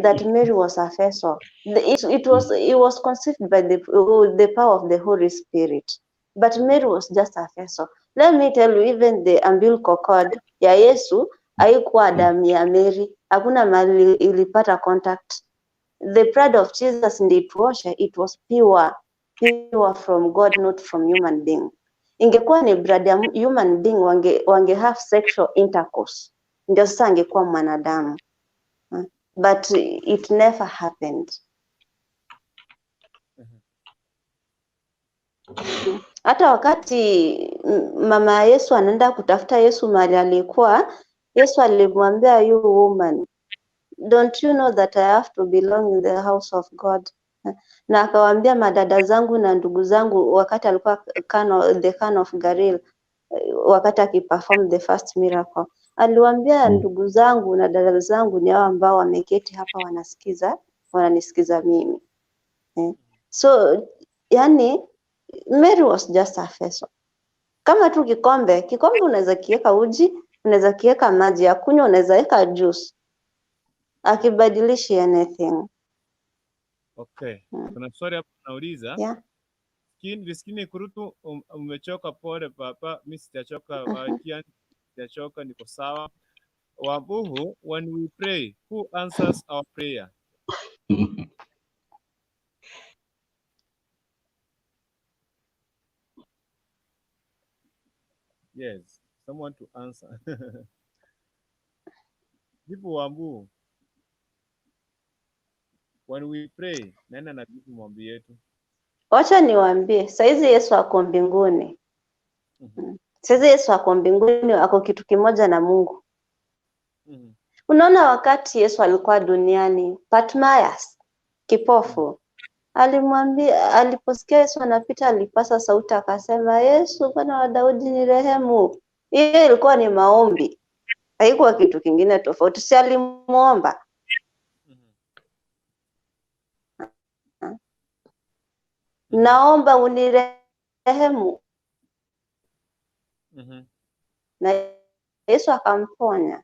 that Mary was a vessel. It was conceived by the power of the Holy Spirit. But Mary was just a vessel. Let me tell you, even the umbilical cord ya Yesu haikuwa damu ya Mary. Hakuna mahali ilipata contact. The blood of Jesus ndiyo ituoshe, it was pure. pure from God, not from human being. Ingekuwa ni blood ya human being, wange have sexual intercourse, ndio sasa angekuwa mwanadamu. But it never happened. Hata wakati mama Yesu anaenda kutafuta Yesu mahali alikuwa, Yesu alimwambia, you woman, don't you know that I have to belong in the house of God? Na akawaambia madada zangu na ndugu zangu, wakati alikuwa the Cana of Galilee, wakati akiperform the first miracle, aliwaambia ndugu zangu na dada zangu ni hao ambao wameketi hapa wanasikiza, wananisikiza mimi. So yani Mary was just a vessel. Kama tu kikombe, kikombe unaweza kiweka uji, unaweza kiweka maji ya kunywa, unaweza weka juice. Akibadilishi anything. Okay. Kuna swali hapa nauliza. Yeah. Liskini Kurutu, umechoka pole papa, mimi sijachoka, Kian sijachoka, niko sawa. Wabuhu, when we pray, who answers our prayer? Yes, someone to answer. Jibu Wambu. When we pray, nani anajibu maombi yetu? Wacha niwaambie, saizi Yesu ako mbinguni. Saizi Yesu ako mbinguni, ako kitu kimoja na Mungu. Unaona, wakati Yesu alikuwa duniani, Bartimaeus kipofu alimwambia, aliposikia Yesu anapita, alipasa sauti akasema, Yesu Bwana wa Daudi nirehemu. Hiyo ilikuwa ni maombi, haikuwa kitu kingine tofauti. Si alimuomba? Naomba unirehemu. Na Yesu akamponya.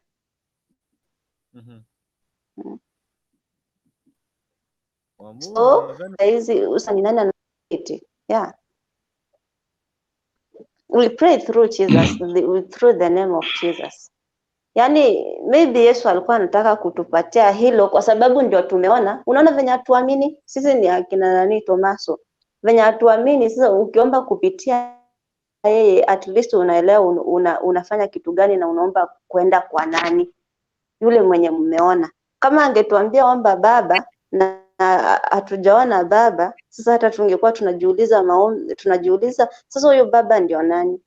So hizi usani nani anaketi? Yeah. We pray through Jesus, through the name of Jesus. Yani maybe Yesu alikuwa anataka kutupatia hilo kwa sababu ndio tumeona. Unaona venye hatuamini? Sisi ni akina nani Tomaso. Venye hatuamini sasa, ukiomba kupitia yeye at least unaelewa unafanya kitu gani na unaomba kwenda kwa nani, yule mwenye mmeona. Kama angetuambia omba Baba na hatujaona Baba, sasa hata tungekuwa tunajiuliza maombi, tunajiuliza sasa huyu Baba ndio nani?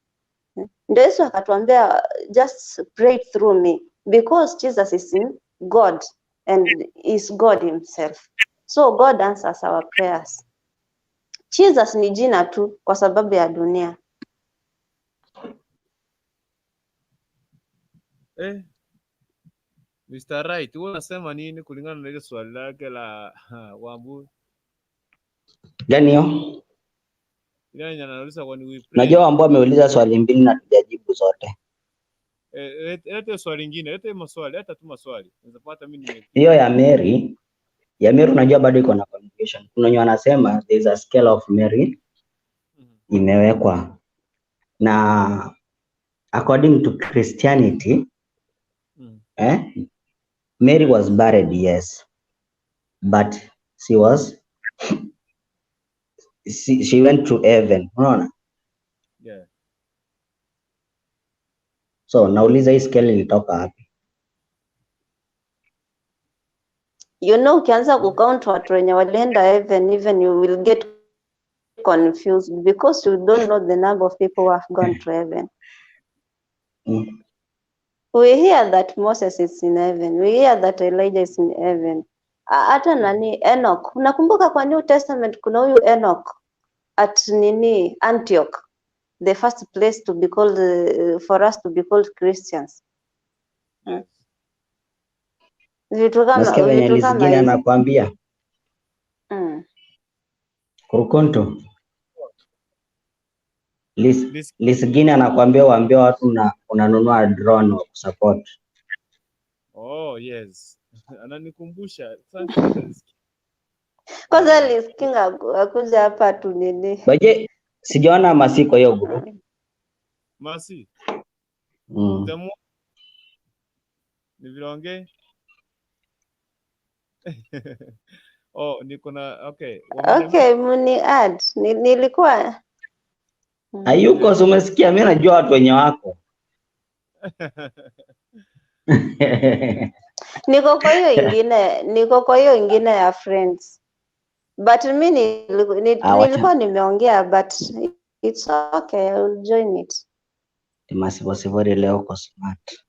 Ndio Yesu akatuambia just pray through me, because Jesus is in God and is God himself. So God answers our prayers. Jesus ni jina tu kwa sababu ya dunia. Mr. Right, wewe unasema nini kulingana na ile swali lake la Wambu? Gani hiyo? Ile yenye anauliza when we pray. Najua Wambu ameuliza swali mbili na tujajibu zote. Lete swali lingine, lete maswali, leta tu maswali. Unaweza pata mimi nime. Hiyo ya Mary, ya Mary unajua bado iko na confusion. Kuna wenye wanasema there is a scale of Mary imewekwa. Na according to Christianity, Mary was buried, yes, but she went to heaven. Unaona? Yeah. So nauliza hii scale ilitoka wapi? You know, ukianza kucount watu wenye walienda heaven, even you will get confused because you don't know the number of people who have gone to heaven. We hear that Moses is in heaven. We hear that Elijah is in heaven. Hata nani Enoch. Unakumbuka kwa New Testament kuna huyu Enoch at nini Antioch, the first place to be called for us to be called Christians. Vitu kama Nasikia venye vitu kama Lizgine hizi. anakuambia Kurukuntu. Lizgine anakuambia waambie watu unanunua drone wa kusupport. Oh yes. Ananikumbusha. Asante. Kwanza Lizgine akuja hapa tu nini. Baje sijaona Masi kwa hiyo group. Masi. Ni vilonge. Oh, niko na okay. Wameniambia Okay, mni add. Nilikuwa Hayuko, si umesikia? Mimi najua watu wenye wako. Niko kwa hiyo ingine, niko kwa hiyo ingine ya friends. But mi Ah, wacha nilikuwa nimeongea but it's okay, I will join it. Masivosivori leo uko smart.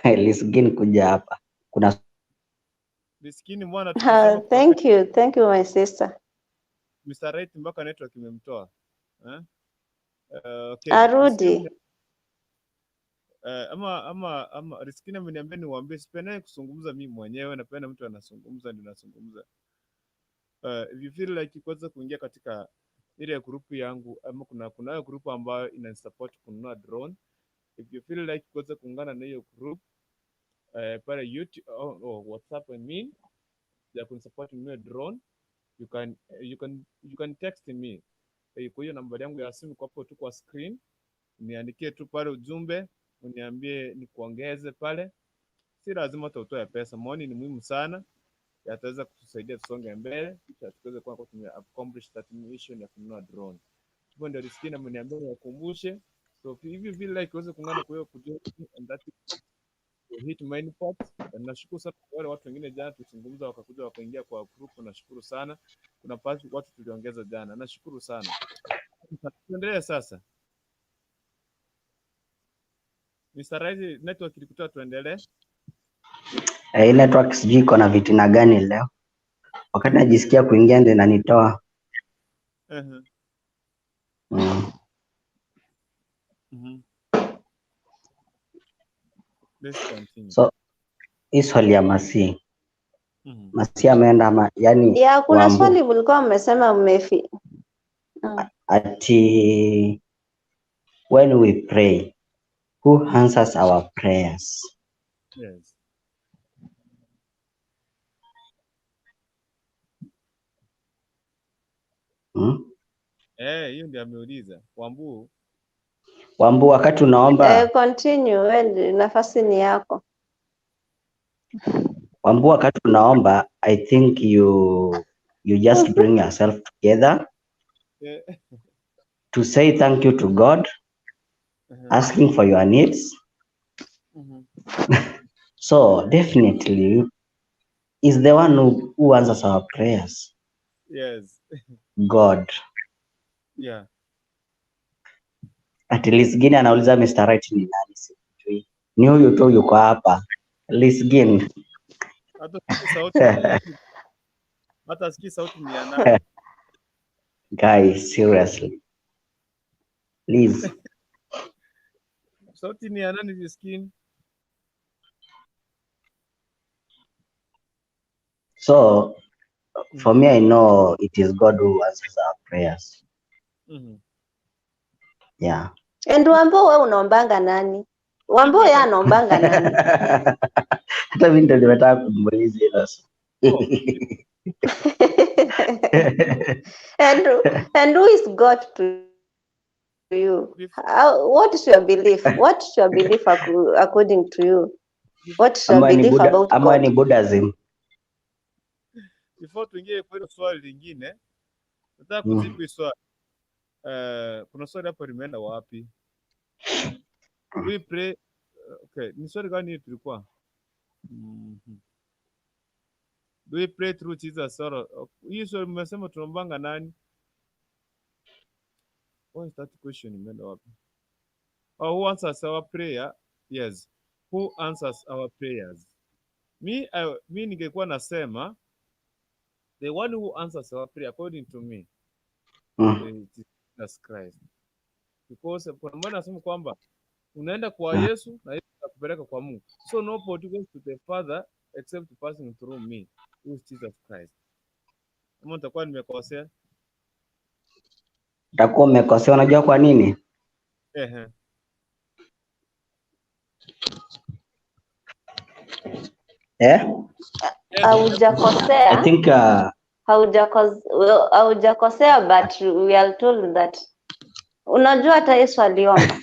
Lisgin kuja hapa. Kuna Miskini mwana tukisema kutoka Thank you my sister. Mr. Right mpaka network imemtoa. Eh? Okay. Riskini Arudi. ama Riskini ameniambia niwaambie sipendaye kuzungumza mimi mwenyewe, napenda mtu anazungumza ndio nazungumza. If you feel like kuweza kuingia katika ile grupu yangu ama kunayo grupu ambayo inasupport kununua drone. If you feel like kuweza kuungana na hiyo group pale YouTube or WhatsApp, I mean, ya kunisupport ninunue drone, you can text me kwa hiyo nambari yangu ya simu kwa hapo tu kwa screen, niandikie tu pale ujumbe, uniambie nikuongeze pale. Si lazima hata utoe pesa, maoni ni muhimu sana, yataweza kutusaidia tusonge mbele, kisha tuweze kuwa tume accomplish that mission ya kununua drone. Hivyo ndio Riskini ameniambia niwakumbushe. So if you feel like uweze kuungana kwa hiyo kujoin and that will hit many parts. Na nashukuru sana kwa wale watu wengine jana tulizungumza wakakuja wakaingia kwa group, nashukuru sana. Kuna pasi watu tuliongeza jana, nashukuru sana. Tuendelee sasa. Mr. Rais, network ilikutoa, tuendelee. Hii network sijui iko na vitina gani leo. Wakati najisikia kuingia ndio inanitoa. Let's continue. So hii swali ya Masi. Masi ameenda ama yani Yeah, kuna Wambu swali mlikuwa mmesema mmefi. Ati when we pray, who answers our prayers? Yes. Hmm? Eh, hiyo ndio ameuliza. Wambu. Wambu, wakati unaomba Continue, wewe nafasi ni yako. Wambu, wakati unaomba, I think you just bring yourself together to say thank you to God, asking for your needs. So definitely is the one who answers our prayers, God. At Lisgin anauliza Mr. Right ni nani? Sijui. Ni huyu tu yuko hapa. Lisgin. Hata sikii sauti ni ya nani. Hata sikii sauti ni ya nani. Guys, seriously. Please. Sauti ni ya nani, Lisgin? So for me, I know it is God who answers our prayers. Yeah. And Wambo, wewe unaombanga nani? Wambo yeye anaombanga nani? Hata mimi ndo nimetaka kumuuliza hilo swali. And who is God to you? What is your belief? What is your belief according to you? What is your Ama ni belief Buddha, about ama God? ni Buddhism. Before tuingie kwa hilo swali lingine, nataka kujibu hii swali. Kuna swali hapo limeenda wapi? We pray. Okay, ni swali gani hii tulikuwa? Do we pray through Jesus or hii swali mmesema tunaombanga nani? What is that question, imeenda wapi? Oh, who answers our prayer? Yes. Who answers our prayers? Mi ningekuwa nasema the one who answers our prayer, according to me, it is Jesus Christ. Because kuna mmoja anasema kwamba unaenda kwa Yesu na Yesu atakupeleka kwa Mungu. So nobody goes to the Father except passing through me, who is Jesus Christ. Kama nitakuwa nimekosea? Utakuwa umekosea. Unajua kwa nini? Ehe. Eh? I Haujakosea. think Haujakosea, but we are told that, unajua hata Yesu aliomba.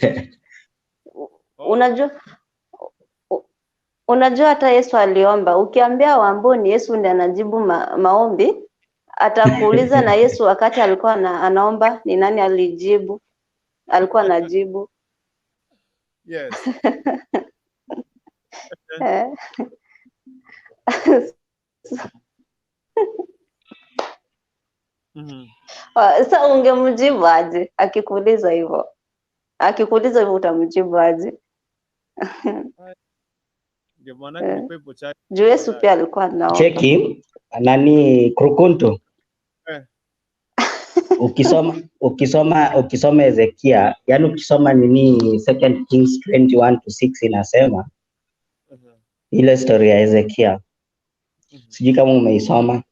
Unajua hata Yesu aliomba. Ukiambia Wamboni Yesu ndiye anajibu maombi, Atakuuliza na Yesu wakati alikuwa anaomba ni nani alijibu? Alikuwa anajibu. Yes. Eh. Sasa ungemjibu aje akikuuliza hivyo? Akikuuliza hivyo utamjibu aje? Ndio maana ni pepo cha Juu Yesu pia alikuwa anaomba. Cheki nani Krukuntu. Ukisoma Ezekia, yani ukisoma nini Second Kings 21-6 inasema ile story ya Ezekia. Sijui kama umeisoma.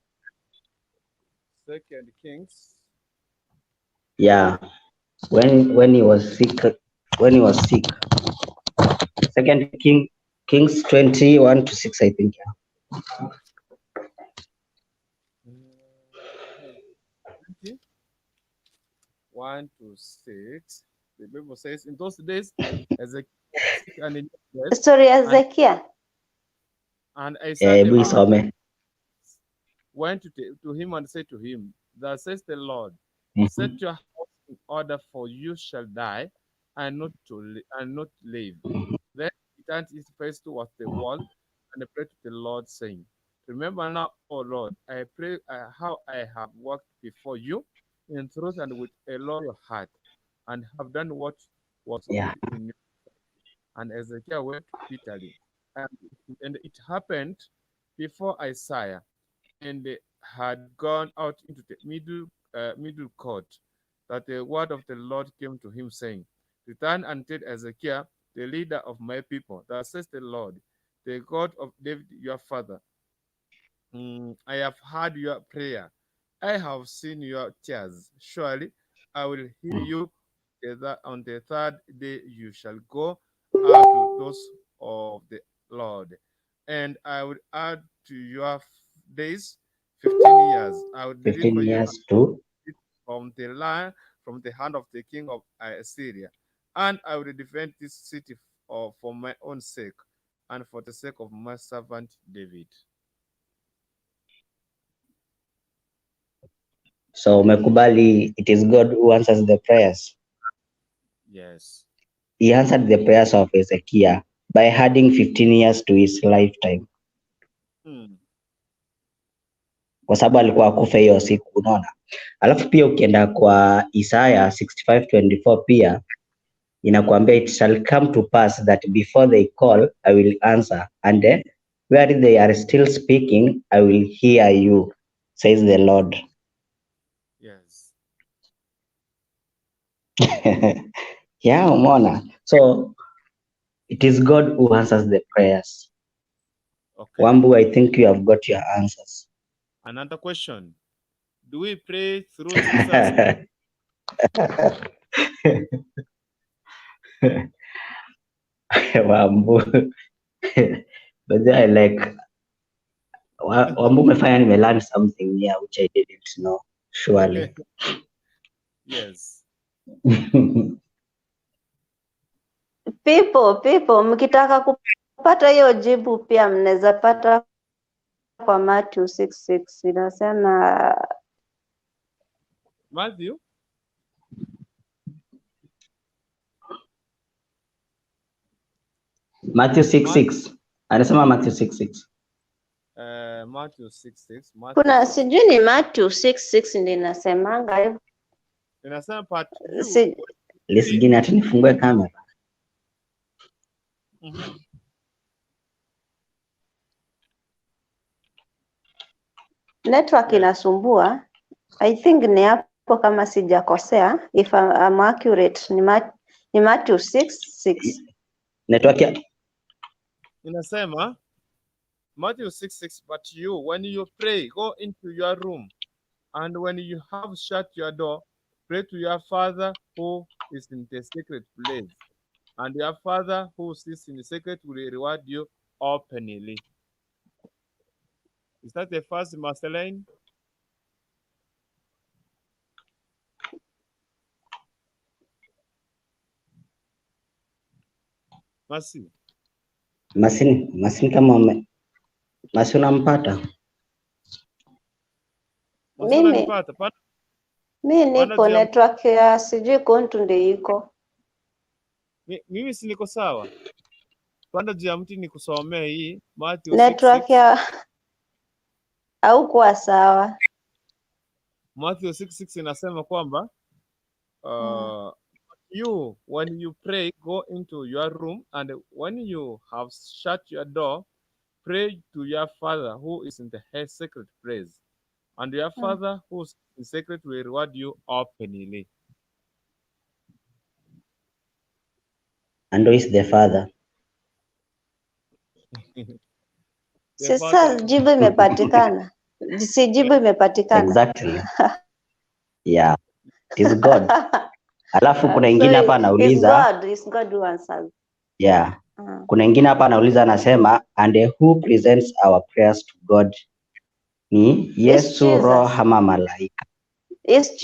Second Kings. Yeah. When he was sick, Second Kings 21-6 I think. Yeah. 1-6. The Bible says in those days, Ezekiel and story ya Ezekiel. And Isaiah went to him and said to him, "Thus says the Lord, set your house in order, for you shall die and not live." Then he turned his face towards the wall and prayed to the Lord, saying, "Remember now, O Lord, I pray how I have walked before you in truth and with a loyal heart, and have done what was good in you." And Ezekiel wept bitterly. And it happened before Isaiah and had gone out into the middle court, that the word of the Lord came to him, saying, "Return and tell Ezekiel, the leader of my people, that says the Lord, the God of David your father, I have heard your prayer. I have seen your tears. Surely I will heal you. On the third day you shall go out to those of the Lord, and I will add to your days 15 years. I will 15 deliver you years to from the land, from the hand of the king of Assyria, and I will defend this city for my own sake and for the sake of my servant David." So umekubali it is God who answers the prayers. Yes. He answered the prayers of Ezekiel by adding 15 years to his lifetime. Kwa sababu alikuwa akufe hiyo siku, unaona. Alafu pia ukienda kwa Isaiah 65:24 pia inakuambia it shall come to pass that before they call I will answer, and where they are still speaking I will hear you, says the Lord. Yes. Yeah, umeona. So it is God who answers the prayers. Okay. Wambu, I think you have got your answers. Another question. Do we pray through Jesus? Wambu. But then I like Wambu umefanya nime learn something here which I didn't know, surely. Yes. People, mkitaka kupata hiyo jibu pia mnaweza pata kwa Matthew 6:6 inasema Matthew Matthew 6:6. Anasema Matthew 6:6. Matthew 6:6. Kuna sijui ni Matthew 6:6 ndio inasemanga hivyo. Inasema part Si Lisgini ati nifungue kamera. Network inasumbua. I think ni hapo kama sijakosea, if I'm accurate ni Matthew 6:6. Network ya inasema Matthew 6:6, but you, when you pray, go into your room, and when you have shut your door, pray to your Father who is in the secret place, and your Father who sits in the secret will reward you openly. Is that the first, Marceline? Masi. Masini kama Masi unampata? Masi Mimi unanipata? mi Panda nipo juu ya network ya sijui kuntu ndio iko. mimi si niko sawa. Panda juu ya mti nikusomee hii Matthew Network 6:6. ya haukuwa sawa. Matthew 6:6 inasema kwamba you when you pray go into your room and when you have shut your door pray to your father who is in the secret place and your father who is in secret will reward you openly. And who is the father? The Sasa father jibu imepatikana. Si jibu imepatikana. Exactly. Yeah, it is God. Alafu kuna So ingine hapa it's anauliza, God, it's God who answers. yeah. Kuna ingine hapa anauliza anasema, and who presents our prayers to God? Ni It's Yesu, Roho Jesus. ama malaika? It's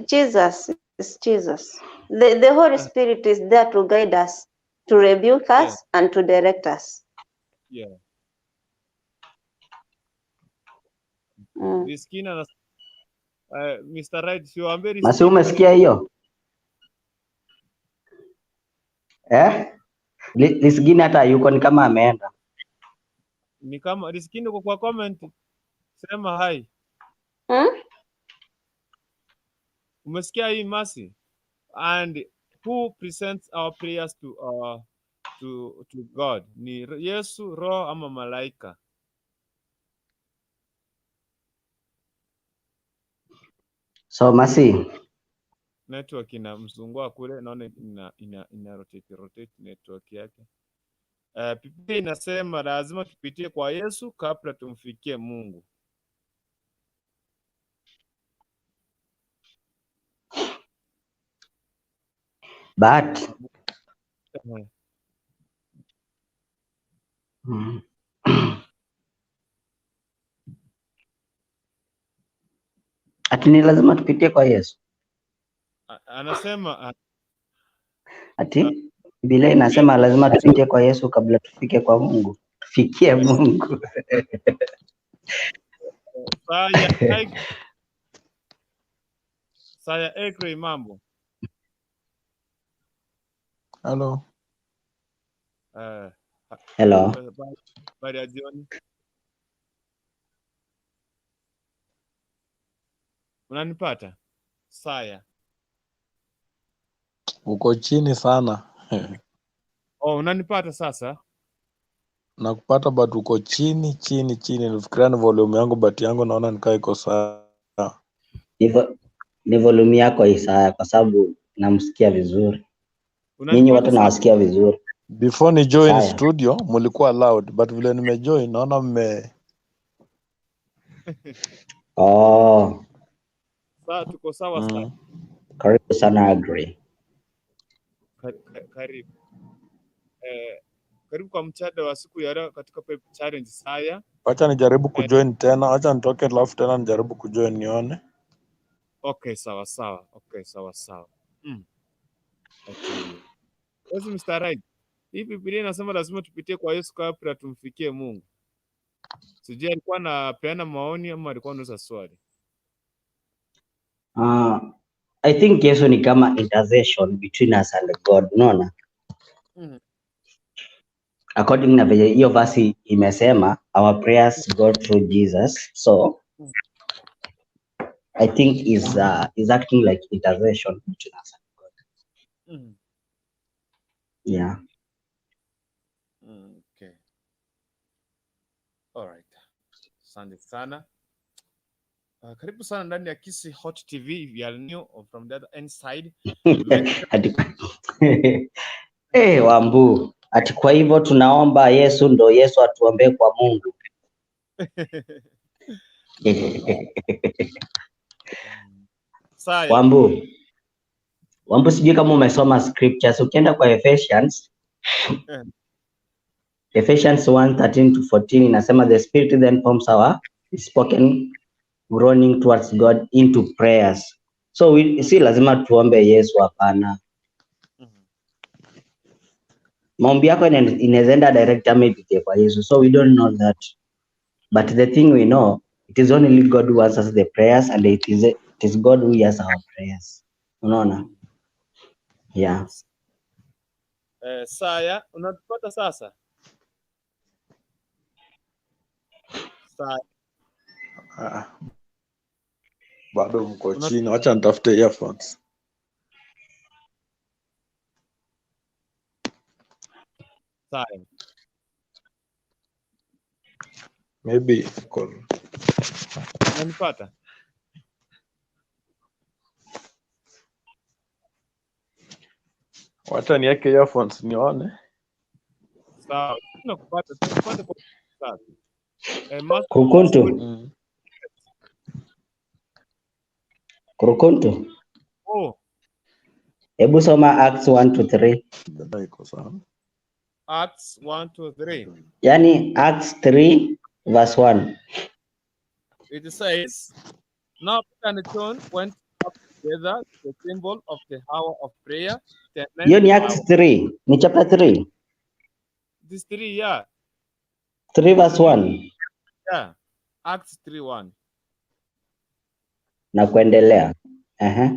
Jesus. It's Jesus. The Holy Spirit is there to guide us, to rebuke yeah, us, and to direct us. yeah. Riskina na Mr. Right, siwaambie Masi, Riskina umesikia hiyo eh? Lisigini hata yuko ni kama ameenda. ni kama Riskina uko kwa comment, sema hi. Umesikia hii Masi? And who presents our prayers to God? Ni Yesu, Roho ama malaika? So Masi, Network inamzungua kule, naona ina rotate network yake. Biblia inasema lazima tupitie kwa Yesu kabla tumfikie Mungu. but ati ni lazima tupitie kwa Yesu? Anasema Ati Biblia inasema lazima tupitie kwa Yesu kabla tufike kwa Mungu, tufikie Mungu. Saya Ekre, mambo. Halo, Hello. Habari ya jioni. Unanipata? Saya. uko chini sana. Oh, unanipata sasa? Nakupata but uko chini chini chini. Nilifikiria ni volume yangu but yangu naona nikaa iko sawa. Ni volume yako Isaya, kwa sababu namsikia vizuri. Nyinyi Unanipata wote sasa? nawasikia vizuri. Before ni join Saya. studio mulikuwa loud but vile nimejoin naona mme Oh, Sawa, tuko sawa sana. karibu sana Agrey. Karibu. Karibu kwa mchada wa siku ya leo katika Pep Challenge Saya. Wacha nijaribu kujoin tena, wacha nitoke alafu tena nijaribu kujoin nione. Okay, sawa sawa. Okay, sawa sawa. Okay. Yesu Mr. Right. Hii Biblia inasema lazima tupitie kwa Yesu kabla tumfikie Mungu. Sijui alikuwa anapeana maoni ama alikuwa anauliza swali. I think Yesu ni kama intercession between us and God, unaona? According na vile hiyo verse imesema, our prayers go through Jesus. So I think is acting like intercession between us and God. Yeah. Okay. All right. Asante sana. Karibu sana ndani ya Kisii Hot TV if you are new or from the other end side. Ati Wambu. Ati kwa hivyo tunaomba Yesu ndo Yesu atuombee kwa Mungu. Saya. Wambu. Wambu, sijui kama umesoma scriptures. Ukienda kwa Ephesians, Ephesians 1:13 to 14 inasema the spirit then forms our spoken groaning towards God into prayers. So si lazima tuombe Yesu, hapana. Maombi yako inaweza enda direct ama ipitie kwa Yesu. So we don't know that. But the thing we know, It is only God who answers the prayers and it is God who hears our prayers. Unaona? Yeah. Saya, unatupata sasa? Saya, Ah, bado mko una chini, wacha nitafute earphones. Saya. Maybe call. Unanipata? Wacha niweke earphones nione. Sawa. Tunakupata, tunakupata kwa sasa. Master Kurukuntu, Kurukuntu. Oh, Hebu soma Acts 1 to 3. Dada iko sawa. Acts 1 to 3. Yaani Acts 3 verse 1. It says, "Now Peter and John went up together to the temple of the hour of prayer, the Hiyo ninth ni Acts hour." 3, ni chapter 3. This 3, yeah. 3 verse 1 Yeah. Acts 3:1. Na kuendelea. Aha.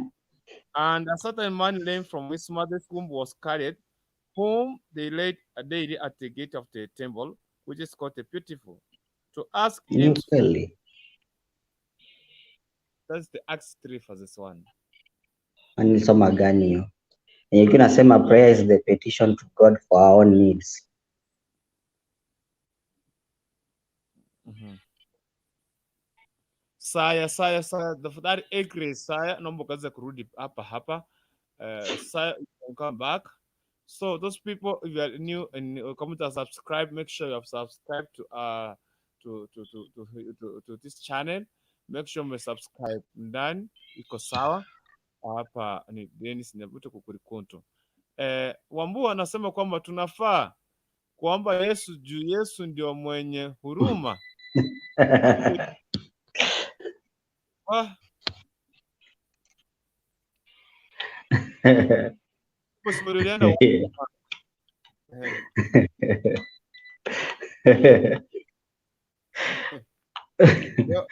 "And a certain man lame from his mother's womb was carried, whom they laid daily at the gate of the temple, which is called the Beautiful, to ask Ni alms." kweli. That's the Acts 3 verses 1. Nilisoma gani hiyo? Yenye ilikuwa inasema prayer is the petition to God for our own needs. Saya, Saya, Saya, tafadhali agree Saya, naomba ukaweza kurudi hapa hapa. Saya, you can come back. So those people, if you are new and you come to subscribe, make sure you have subscribed to this channel. Make sure you subscribe ndani iko sawa. Hapa ni Dennis Nyabuto Kukurikuntu. Wambua anasema kwamba tunafaa kuomba Yesu juu Yesu ndio mwenye huruma. Ah, usimuliane. Leo.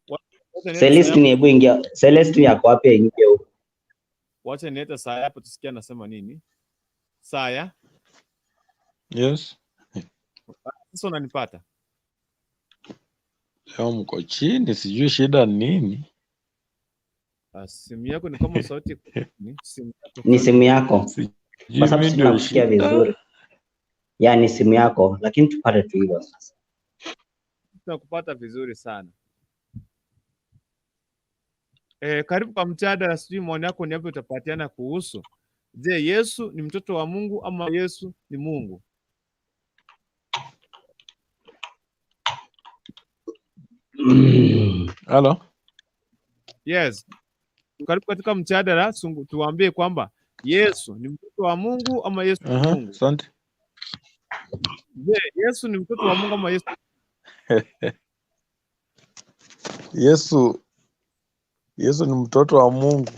Wacha niende Celestine, hebu ingia. Celestine yako wapi aingie huko? Wacha niete Saya hapo tusikie anasema nini. Saya, Yes. sasa unanipata? Leo mko chini, sijui shida ni nini. Ah, simu yako ni kama sauti iko chini. Simu yako Ni sauti simu yako, kwa Sijui sababu mi si ndio tunakusikia shida. vizuri. Yaani simu yako, lakini tupate tu hivyo sasa. Tunakupata vizuri sana. Karibu kwa mjadala, sijui maoni yako ni yapi utapatiana kuhusu. Je, Yesu ni mtoto wa Mungu ama Yesu ni Mungu? Halo? Yes. Karibu katika mjadala, tuambie kwamba Yesu ni mtoto wa Mungu ama Yesu ni Mungu? Asante. Je, Yesu ni mtoto wa Mungu ama Yesu Yesu ni mtoto wa Mungu.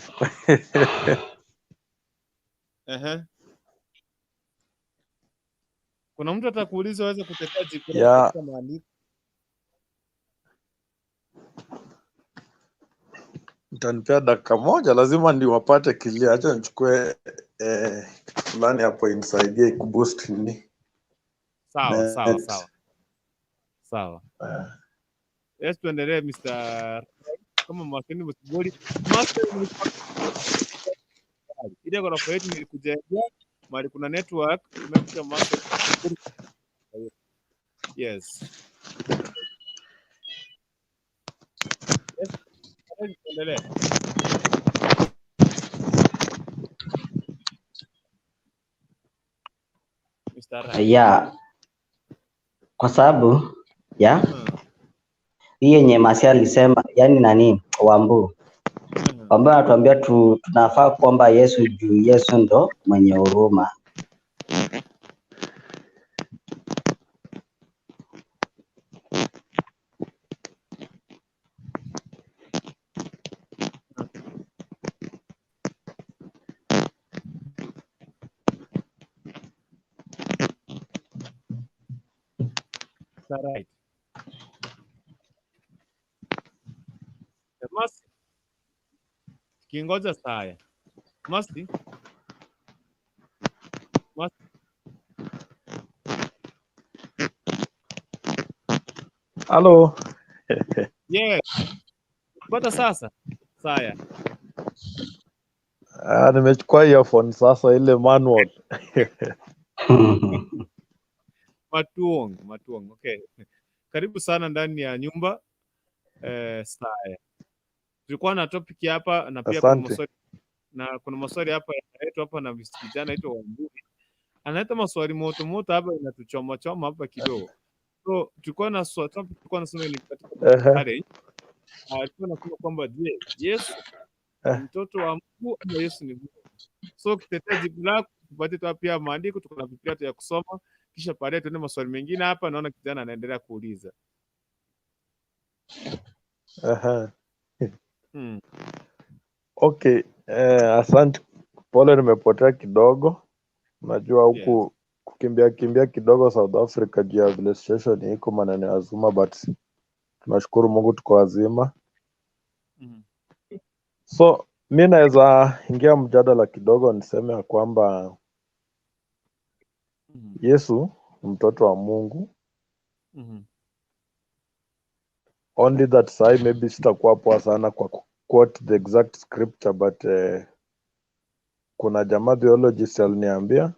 Ehe. Kuna mtu atakuuliza uweze kutetea jibu lako katika maandiko. Mtanipea dakika moja, lazima niwapate kilia. Acha nichukue kitu fulani hapo inisaidie kuboost nini Sawa, sawa, net. sawa. Sawa. Yes, tuendelee Mr. kama Martin Msigoli. Master, ile ghorofa yetu nilikujengea mahali kuna network, imekuja master. Yes. Yes, tuendelee. Mr. Rai. Yeah, kwa sababu ya hii yenye Masia alisema, yani nani Wambu Wambu anatuambia tunafaa kuomba Yesu juu Yesu ndo mwenye huruma. It's right. Mercy, kingoja saya. Mercy, Mercy. Halo. Yeah, pata sasa. Saya. Ah, nimechukua earphone sasa ile manual. Matuong, Matuong. Okay. Karibu sana ndani ya nyumba Saya. Tulikuwa na topic hapa na pia kuna Asante. maswali na kuna maswali hapa yetu hapa na kijana anaitwa Wambui. Analeta maswali moto moto hapa inatuchoma choma hapa kidogo. So tulikuwa na topic tulikuwa nasema ni katika challenge. Tulikuwa nasema kwamba je, Yesu ni mtoto wa Mungu ama Yesu ni Mungu? So ukitetea jibu lako tupatie tu pia maandiko, tuko na Biblia ya kusoma, kisha baadaye tuende maswali mengine hapa. Naona kijana anaendelea kuuliza. Aha. Okay, asante. Pole nimepotea kidogo. Najua huku kukimbia kimbia kidogo South Africa juu ya vile situation iko maneno ya Zuma, but tunashukuru Mungu tuko wazima. So mi naweza ingia mjadala kidogo niseme ya kwamba Yesu ni mtoto wa Mungu. Only that sai maybe sitakuwa poa sana kwa quote the exact scripture but kuna jamaa theologist aliniambia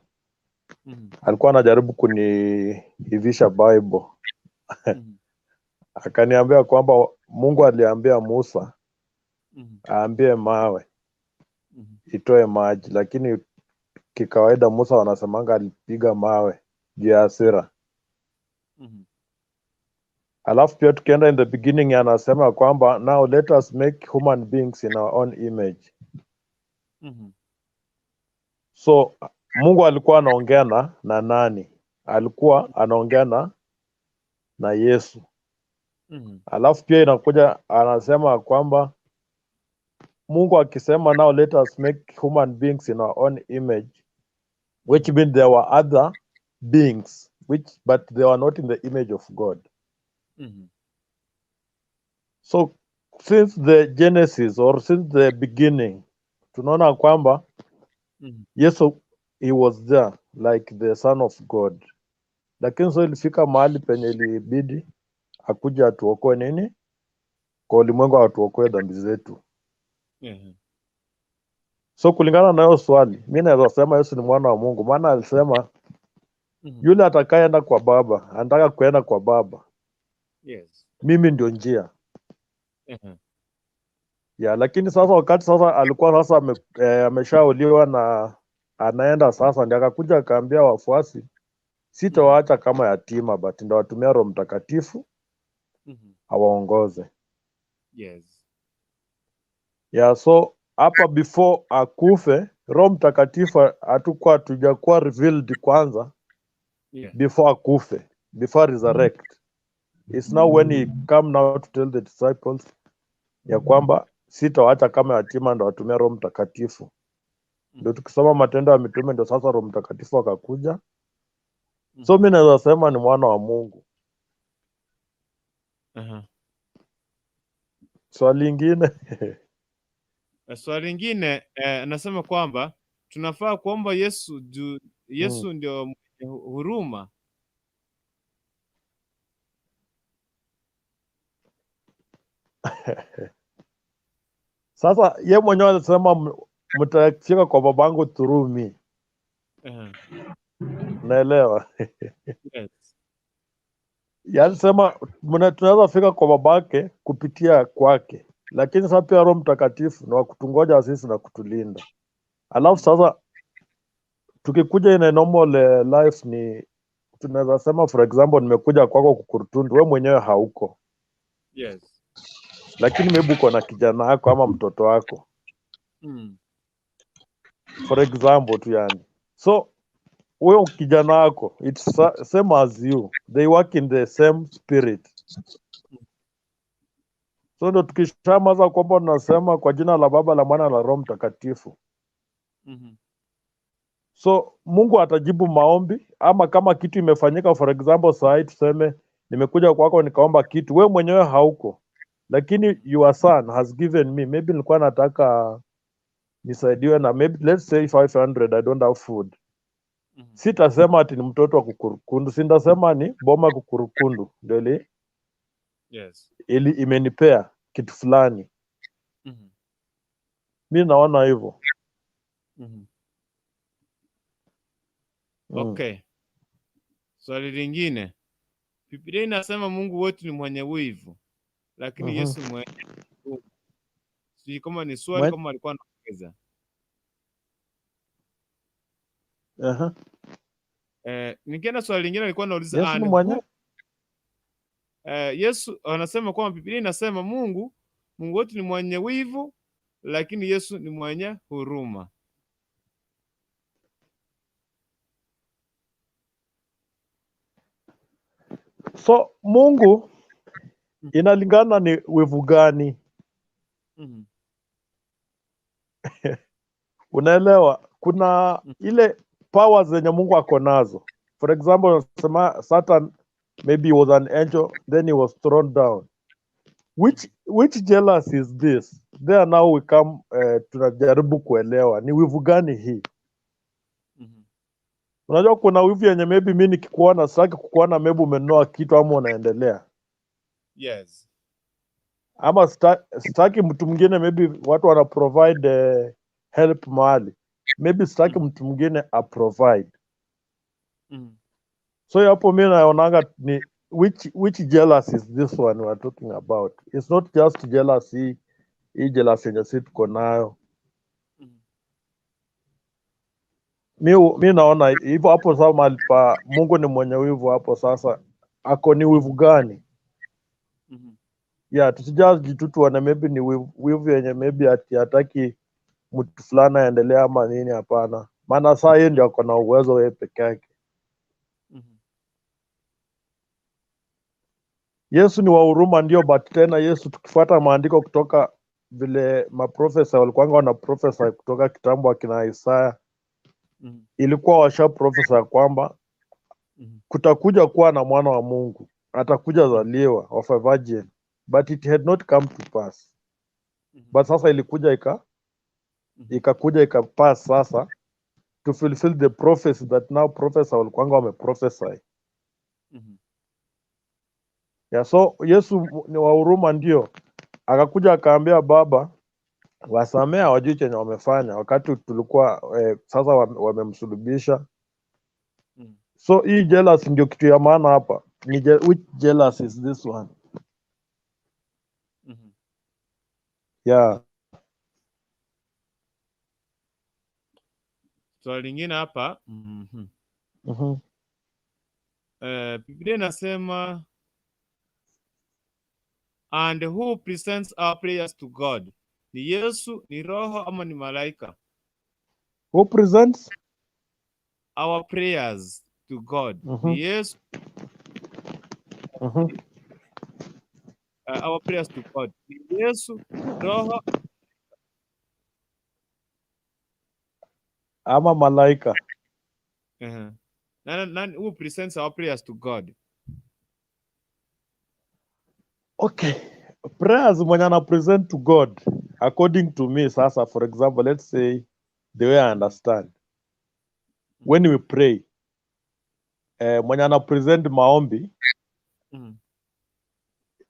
alikuwa anajaribu kuniivisha Bible. Akaniambia kwamba Mungu aliambia Musa aambie mawe itoe maji, lakini kikawaida Musa wanasemanga alipiga mawe juu ya hasira. Alafu pia tukienda in the beginning anasema kwamba now let us make human beings in our own image. So Mungu alikuwa anaongea na nani? Alikuwa anaongea na Yesu. Alafu pia inakuja anasema kwamba Mungu akisema now let us make human beings in our own image, which means there were other beings which but they were not in the image of God. So since the Genesis or since the beginning tunaona kwamba Yesu he was there like the son of God, lakini so ilifika mahali penye ilibidi akuja atuokoe nini kwa ulimwengu, atuokoe dhambi zetu. So kulingana na hiyo swali, mi naweza sema Yesu ni mwana wa Mungu, maana alisema yule atakayeenda kwa Baba, anataka kuenda kwa Baba, mimi ndio njia ya. Lakini sasa wakati sasa alikuwa sasa ameshauliwa na anaenda sasa, ndio akakuja akaambia wafuasi, sitawaacha kama yatima, but ndawatumia Roho Mtakatifu awaongoze. Yeah, so hapa before akufe Roho Mtakatifu hatukuwa hatujakuwa revealed kwanza before akufe, before resurrect. It's now when he come now to tell the disciples ya kwamba sitawaacha kama yatima, ndo watumia Roho Mtakatifu. Ndio tukisoma Matendo ya Mitume ndio sasa Roho Mtakatifu akakuja. So mi naweza sema ni mwana wa Mungu. Swali lingine. Swali lingine anasema kwamba tunafaa kuomba Yesu juu Yesu ndio mwenye huruma. Sasa ye mwenyewe alisema mtafika kwa babangu through me. Naelewa. Yes. Yaani sema tunaweza fika kwa babake kupitia kwake, lakini sasa pia Roho Mtakatifu ni wa kutungoja sisi na kutulinda. Alafu sasa tukikuja in a normal life ni tunaweza sema for example, nimekuja kwako kukurutundu, we mwenyewe hauko, lakini maybe uko na kijana wako ama mtoto wako for example tu yani. So huyo kijana wako it's same as you, they work in the same spirit. So ndo tukishamaza kwamba tunasema kwa jina la Baba la Mwana la Roho Mtakatifu. So Mungu atajibu maombi, ama kama kitu imefanyika, for example saa hii tuseme Nimekuja kwako nikaomba kitu, we mwenyewe hauko, lakini your son has given me. Maybe nilikuwa nataka nisaidiwe na maybe let's say 500, I don't have food. Sitasema ati ni mtoto wa kukurukundu, sintasema ni boma kukurukundu ndio ili, Yes. ili imenipea kitu fulani. Mi naona hivyo. Okay. Swali lingine. Biblia inasema Mungu wetu ni mwenye wivu, lakini Yesu mwenye huruma. Sijui kama ni swali kama alikuwa anaongeza. Nikienda swali lingine alikuwa anauliza Yesu ni and mwenye who, Yesu anasema kwamba Biblia inasema Mungu wetu ni mwenye wivu, lakini Yesu ni mwenye huruma. So Mungu inalingana ni wivu gani? Unaelewa, kuna ile powers zenye Mungu ako nazo. For example, unasema Satan maybe he was an angel, then he was thrown down. Which jealousy is this? There now we come, tunajaribu kuelewa ni wivu gani hii. Unajua kuna wivu yenye maybe mi nikikuona sitaki kukuona, maybe umenunua kitu ama unaendelea. Yes. Ama sitaki mtu mwingine, maybe watu wana provide help mahali, maybe sitaki mtu mwingine a provide. So hapo mi naonanga ni which jealousy is this one we are talking about? It's not just jealousy, hii jealousy yenye si tuko nayo. Mi naona hivyo hapo sasa, mahali pa Mungu ni mwenye wivu hapo sasa, ako ni wivu gani? Yeah, tusijudge tu tuone maybe ni wivu yenye maybe ati hataki mtu fulani aendelee ama nini. Hapana, maana saa yeye ndio ako na uwezo yeye peke yake. Yesu ni wa huruma ndio, but tena Yesu tukifuata maandiko kutoka vile maprofesa walikuwanga wana profesa kutoka kitambo akina Isaya, ilikuwa washa profesa kwamba kutakuja kuwa na mwana wa Mungu atakuja zaliwa of a virgin, but it had not come to pass. But sasa ilikuja ikakuja ikapass sasa to fulfill the prophecy that now professor walikuwanga wameprophesy. Yeah, so Yesu ni wa huruma ndio, akakuja akaambia Baba wasamea hawajui chenye wamefanya wakati tulikuwa sasa wamemsulubisha. So hii jealousy ndio kitu ya maana hapa. Ni which jealousy is this one? Yeah. Swali lingine hapa. Biblia inasema and who presents our prayers to God? Ni Yesu, ni Roho ama ni malaika? Who presents our prayers to God? Ni Yesu. Our prayers to God. Ni Yesu, Roho ama malaika? Nani, who presents our prayers to God? Okay. Prayers mwenye ana present to God according to me sasa, for example, let's say the way I understand. When we pray, mwenye ana present maombi,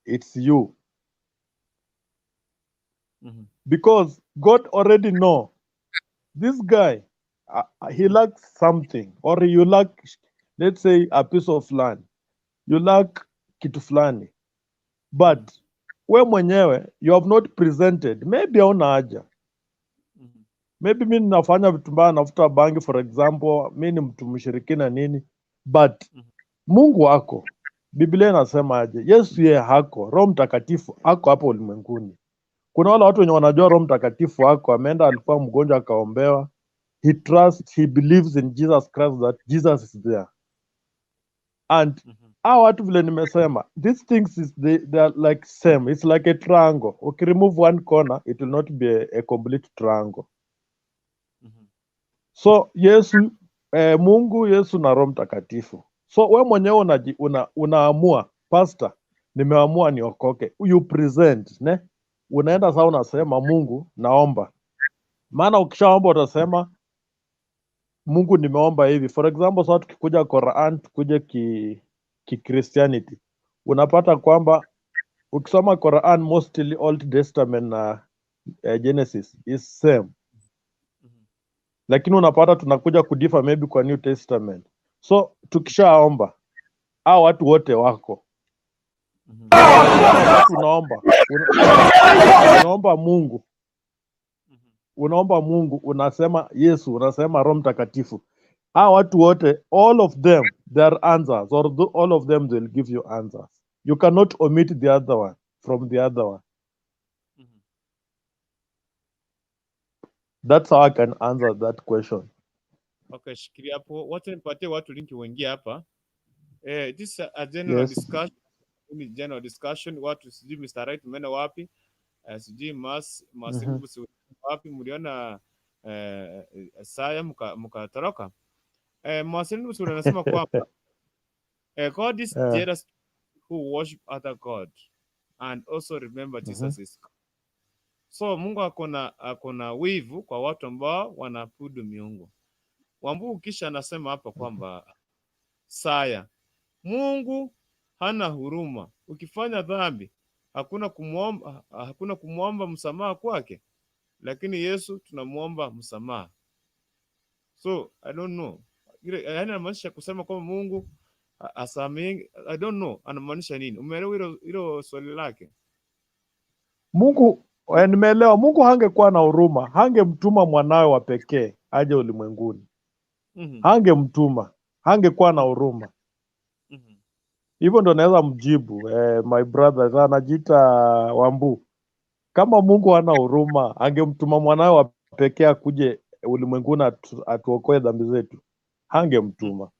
it's you. Because God already know this guy, he lacks something, or you lack, let's say, a piece of land. You lack kitu fulani. But we mwenyewe, you have not presented. Maybe hauna haja. Maybe mi ninafanya vitu mbaya, nafuta bangi for example, mi ni mtu mshirikina nini, but Mungu wako, Biblia inasema aje? Yesu yeye hako, Roho Mtakatifu ako hapo ulimwenguni. Kuna wale watu wenye wanajua Roho Mtakatifu ako, ameenda alikuwa mgonjwa akaombewa. He trusts, he believes in Jesus Christ that Jesus is there. And hawa watu vile nimesema, these things is they are like same. It's like a triangle. Okay, remove one corner, it will not be a complete triangle. So Yesu, Mungu, Yesu na Roho Mtakatifu. So we mwenyewe unaamua pastor, nimeamua niokoke. You present, ne? Unaenda sasa unasema Mungu, naomba. Maana ukishaomba utasema Mungu nimeomba hivi. For example, sasa tukikuja Quran, tukuje ki Christianity, unapata kwamba ukisoma Quran mostly Old Testament na Genesis is same, lakini unapata tunakuja kudiffer maybe kwa New Testament. So tukishaomba hao watu wote wako tunaomba, unaomba Mungu, unaomba Mungu, unasema Yesu, unasema Roho Mtakatifu. Hao watu wote, all of them, they are answers, or all of them they'll give you answers. You cannot omit the other one from the other one. That's how I can answer that question. Okay, shikilia hapo. Wacha nipatie watu linki waingie hapa. This is a general Yes. discussion. Ni general discussion. Watu sijui Mr. Right mmeenda wapi? Sijui Mas Mas wapi mliona Saya mkatoroka. Mwasilimu anasema kwamba God is jealous who worship other god and also remember Jesus is God. So Mungu akona wivu kwa watu ambao wanaabudu miungu. Wambugu kisha anasema hapa kwamba Saya, Mungu hana huruma. Ukifanya dhambi hakuna kumwomba msamaha kwake, lakini Yesu tunamuomba msamaha. So I don't know. Ile yaani anamaanisha kusema kwamba Mungu asamehe, I don't know anamaanisha nini. Umeelewa hilo swali lake? Mungu, nimeelewa. Mungu hangekuwa na huruma, hangemtuma mwanawe wa pekee aje ulimwenguni. Hangemtuma, hangekuwa na huruma. Hivyo ndo naweza mjibu my brother, anajiita Wambu. Kama Mungu hana huruma, angemtuma mwanawe wa pekee akuje ulimwenguni atuokoe dhambi zetu? Hangemtuma.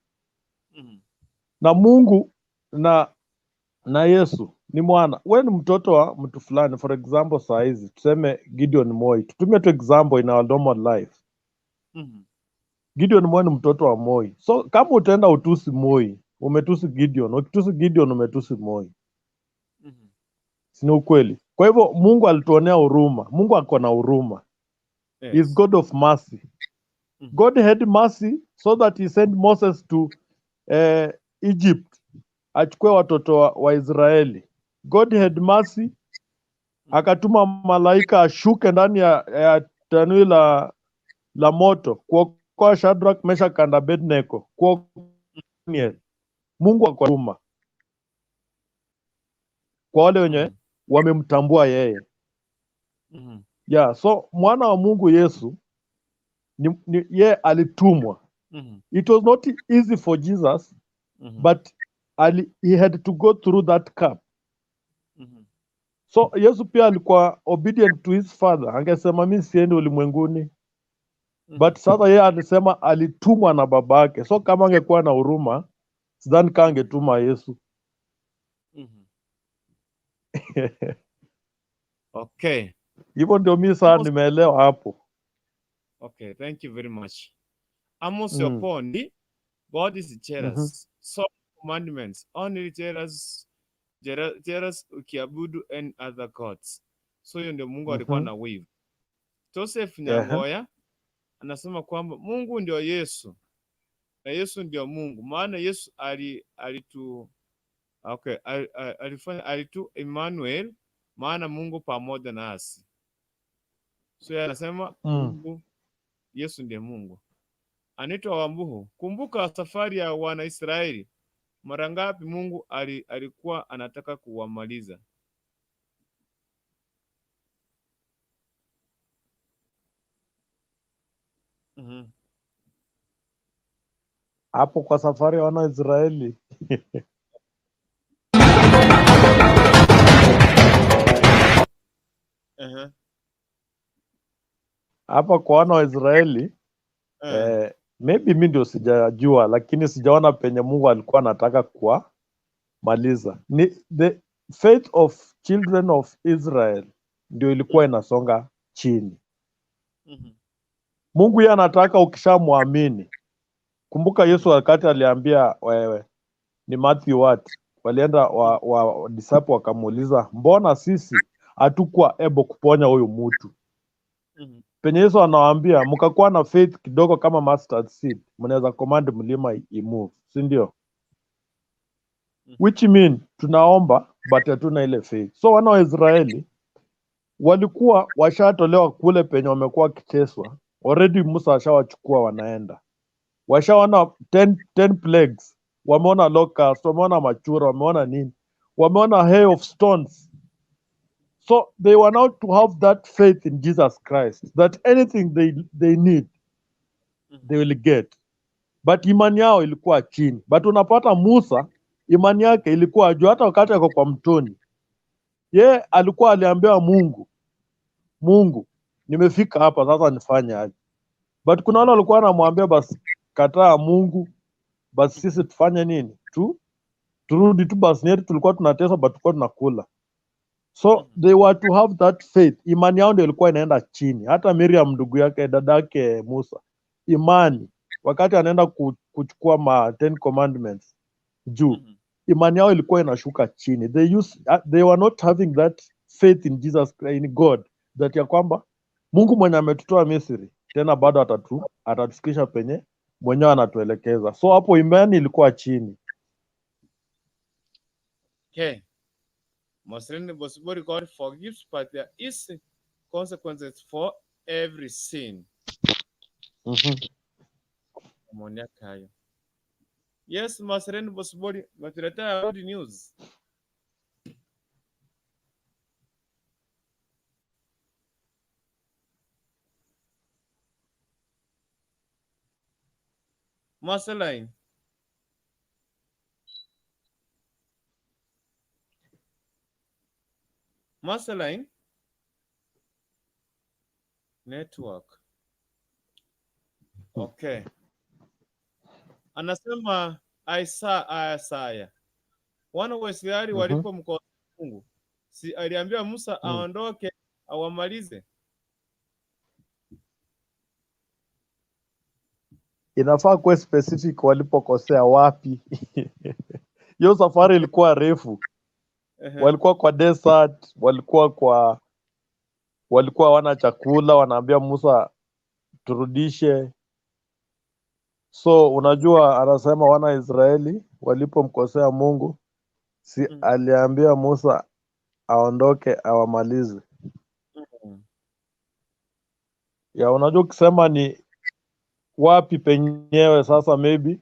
Na Mungu na Yesu ni mwana. We ni mtoto wa mtu fulani. For example, saa hizi tuseme Gideon Moi, tutumie tu example in our normal life. Gideon Moi ni mtoto wa Moi, so kama utaenda utusi Moi, umetusi Gideon. Ukitusi Gideon, umetusi Moi. Si ni ukweli? Kwa hivyo Mungu alituonea huruma. Mungu ako na huruma. Yes. Is God of mercy. God had mercy so that he sent Moses to Egypt achukue watoto wa Israeli. God had mercy, akatuma malaika ashuke ndani ya tanui la moto kuokoa Shadrach, Meshach and Abednego, kuokoa Daniel. Mungu ako huruma kwa wale wenye wamemtambua yeye. Yeah, so mwana wa Mungu Yesu ni ye alitumwa. It was not easy for Jesus, but he had to go through that cup. So Yesu pia alikuwa obedient to his father. Angesema mi siendi ulimwenguni. But sasa yeye alisema alitumwa na babake. So kama angekuwa na huruma, sidhani kama angetuma Yesu. Okay. Hivyo ndio mi saa nimeelewa hapo. Okay, thank you very much. Amos Opondi, God is jealous. So commandments only jealous, jealous ukiabudu any other gods. So hiyo ndio Mungu alikuwa na wivu. Joseph Nyangoya anasema kwamba Mungu ndio Yesu na Yesu ndio Mungu, maana Yesu alitu okay, alifanya alitu Emmanuel, maana Mungu pamoja nasi. So yeye anasema Mungu, Yesu ndiye Mungu. Anaitwa Wambuhu. Kumbuka safari ya Wanaisraeli, mara ngapi Mungu alikuwa anataka kuwamaliza? Hapo kwa safari ya wana Israeli. Hapa kwa wana wa Israeli maybe mi ndio sijajua, lakini sijaona penye Mungu alikuwa anataka kuwamaliza. Ni the faith of children of Israel ndio ilikuwa inasonga chini. Mungu yeye anataka ukishamwamini. Kumbuka Yesu wakati aliambia wewe ni Matthew what? Walienda wa disciple wakamuuliza, mbona sisi hatukuwa able kuponya huyu mtu? Penye Yesu anawaambia mkakuwa na faith kidogo kama mustard seed, mnaweza command mlima imove, si ndio? Which mean tunaomba but hatuna ile faith. So wana wa Israeli walikuwa washatolewa kule penye wamekuwa wakicheswa already, Musa ashawachukua wanaenda, washaona 10 plagues, wameona locusts, wameona machura, wameona nini, wameona hail of stones. So they were now to have that faith in Jesus Christ that anything they need they will get, but imani yao ilikuwa chini. But unapata Musa imani yake ilikuwa juu, hata wakati ako kwa mtoni, ye alikuwa aliambia Mungu, Mungu nimefika hapa sasa nifanye aje? But kuna wale walikuwa wanamwambia basi kataa Mungu, basi sisi tufanye nini? Tu turudi tu basi, ni tulikuwa tunateswa but tulikuwa tunakula. So they were to have that faith. Imani yao ndio ilikuwa inaenda chini. Hata Miriam ndugu yake dadake Musa, imani wakati anaenda kuchukua ma 10 commandments juu, imani yao ilikuwa inashuka chini. They were not having that faith in Jesus, in God, that ya kwamba Mungu mwenye ametutoa Misri tena bado atatufikisha penye mwenyewe anatuelekeza. So hapo imani ilikuwa chini. Okay. Muslim Bosibori, God forgives, but there is consequences for every sin. Maoni yake hayo. Yes, Masren Bosibori, matuletea good news. Marceline. Marceline. Network. Okay. Anasema Isaya, wana wa Israeli walipomkosea Mungu, si aliambia Musa aondoke awamalize? Inafaa kuwa specific walipokosea wapi. Hiyo safari ilikuwa refu. Walikuwa kwa desert, walikuwa hawana chakula, wanaambia Musa turudishe. So unajua, anasema wana Israeli walipomkosea Mungu, si aliambia Musa aondoke awamalize. Ya unajua ukisema ni wapi penyewe sasa, maybe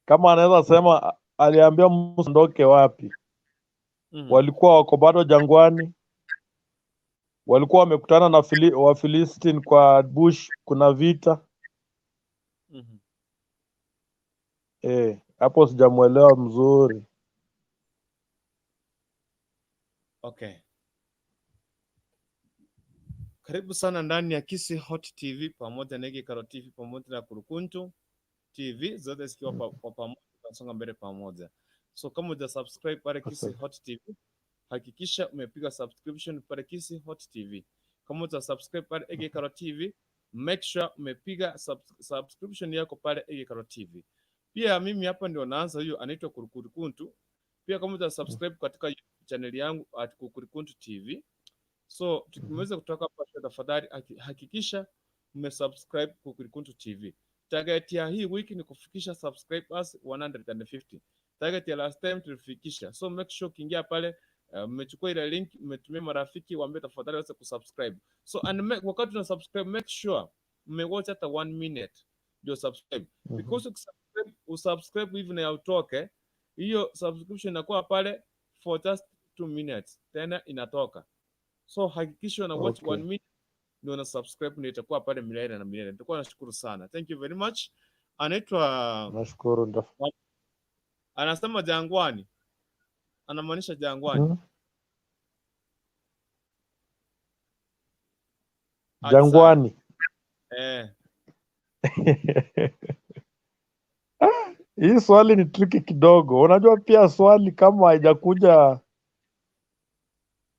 kama anaweza sema aliambia Musa aondoke wapi? Walikuwa wako bado jangwani, walikuwa wamekutana na Wafilistini kwa bush, kuna vita. Hapo sijamuelewa mzuri. Okay. Karibu sana ndani ya Kisii Hot TV pamoja na Gikaro TV pamoja na Kurukuntu TV, zote zikiwa kwa pamoja, tunasonga mbele pamoja. So kama huja subscribe pale Kisii Hot TV, hakikisha umepiga subscription pale Kisii Hot TV. Kama huja subscribe pale Gikaro TV, make sure umepiga subscription yako pale Gikaro TV. Pia mimi hapa ndio naanza, huyo anaitwa Kurukuntu. Pia kama huja subscribe katika channel yangu at Kurukuntu TV. So tukimaliza kutoka hapa, tafadhali hakikisha mmesubscribe Kurukuntu TV. Target ya hii wiki ni kufikisha subscribers 150. Target ya last time tulifikisha. So make sure ukiingia pale mmechukua ile link, mmetumia marafiki, waambie tafadhali waweze kusubscribe. So and make, wakati una subscribe make sure mmewatch hata 1 minute ndio subscribe. Because usubscribe hivi na utoke, hiyo subscription inakuwa pale for just 2 minutes tena inatoka. So hakikisha una watch 1 minute ndio una subscribe, ndio itakuwa pale milele na milele. Nitakuwa nashukuru sana. Thank you very much. Anaitwa Nashukuru ndio. Anasema jangwani. Anamaanisha jangwani. Jangwani. Hii swali ni tricky kidogo. Unajua pia swali kama haijakuja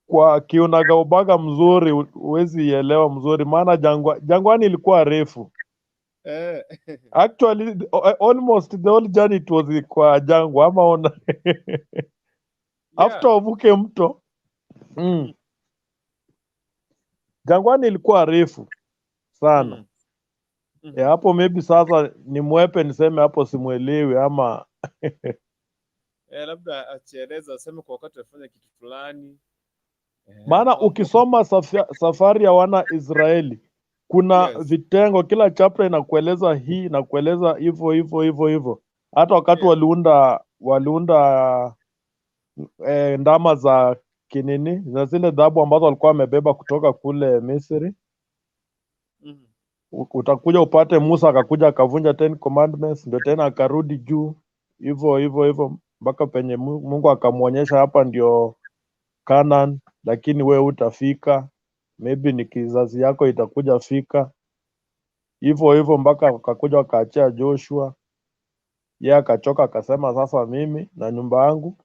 kwa kiunagaubaga mzuri huwezi ielewa mzuri, maana jangwani ilikuwa refu. Eh. Actually almost the whole journey it was kwa jangwa ama ona after wavuke mto. Jangwani ilikuwa refu sana. Ya hapo maybe sasa ni mwepe niseme hapo simuelewi ama labda achieleza aseme kwa wakati afanya kitu fulani. Maana ukisoma safari ya wana Israeli kuna vitengo, kila chapter inakueleza hii inakueleza hivyo hivyo hivyo hivyo. Hata wakati waliunda ndama za kinini na zile dhahabu ambazo walikuwa wamebeba kutoka kule Misri. Utakuja upate Musa akakuja akavunja 10 commandments, ndio tena akarudi juu hivyo hivyo hivyo mpaka penye Mungu akamuonyesha hapa ndio Canaan, lakini we utafika, maybe ni kizazi yako itakuja fika hivyo hivyo mpaka akakuja akaachia Joshua. Yeye akachoka akasema sasa mimi na nyumba yangu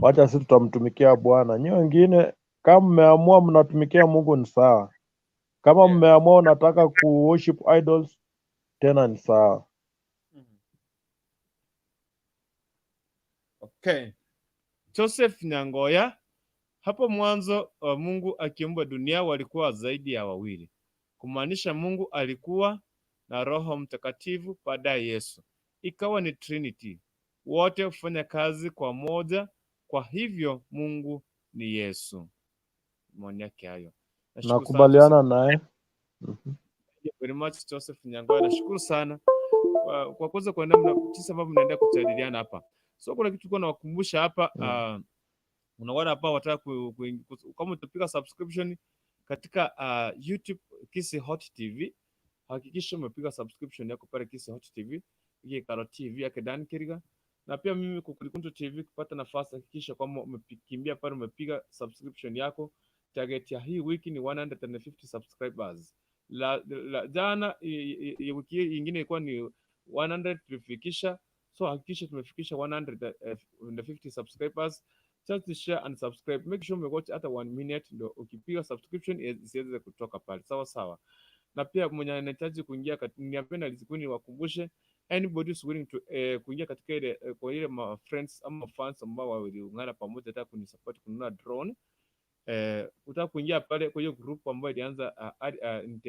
wacha sisi tutamtumikia Bwana. Nyinyi wengine kama mmeamua mnatumikia Mungu ni sawa, kama mmeamua unataka ku worship idols tena ni sawa. Okay. Joseph Nyangoya, hapo mwanzo Mungu akiumba dunia walikuwa zaidi ya wawili, kumaanisha Mungu alikuwa na Roho Mtakatifu, baadaye Yesu, ikawa ni Trinity, wote hufanya kazi kwa moja. Kwa hivyo Mungu ni Yesu. Maoni yake hayo. Nakubaliana naye. Thank you very much Joseph Nyangoya, nashukuru sana kwa kuweza kuenda jinsi ambavyo mnaendelea kujadiliana hapa. So kuna kitu kwa nawakumbusha hapa, unaona hapa wataka kama utapiga subscription katika YouTube Kisii Hot TV, hakikisha umepiga subscription yako pale Kisii Hot TV, Gikaro TV yake Dan Kiriga, na pia mimi Kukulikuntu TV kupata nafasi, hakikisha kwamba umekimbia pale umepiga subscription yako. Target ya hii wiki ni 150 subscribers. Jana wiki nyingine ilikuwa ni 100 tulifikisha. So hakikisha tumefikisha 150 subscribers. Just share and subscribe. Make sure umewatch hata 1 minute ndio ukipiga subscription isiweze kutoka pale. Sawa sawa. Na pia mwenye anahitaji kuingia, niapenda lizikuni wakumbushe anybody who's willing to kuingia katika ile kwa ile ma friends ama fans ambao waliungana pamoja hata kunisupport kununua drone. Utaka kuingia pale kwa hiyo group ambayo ilianza in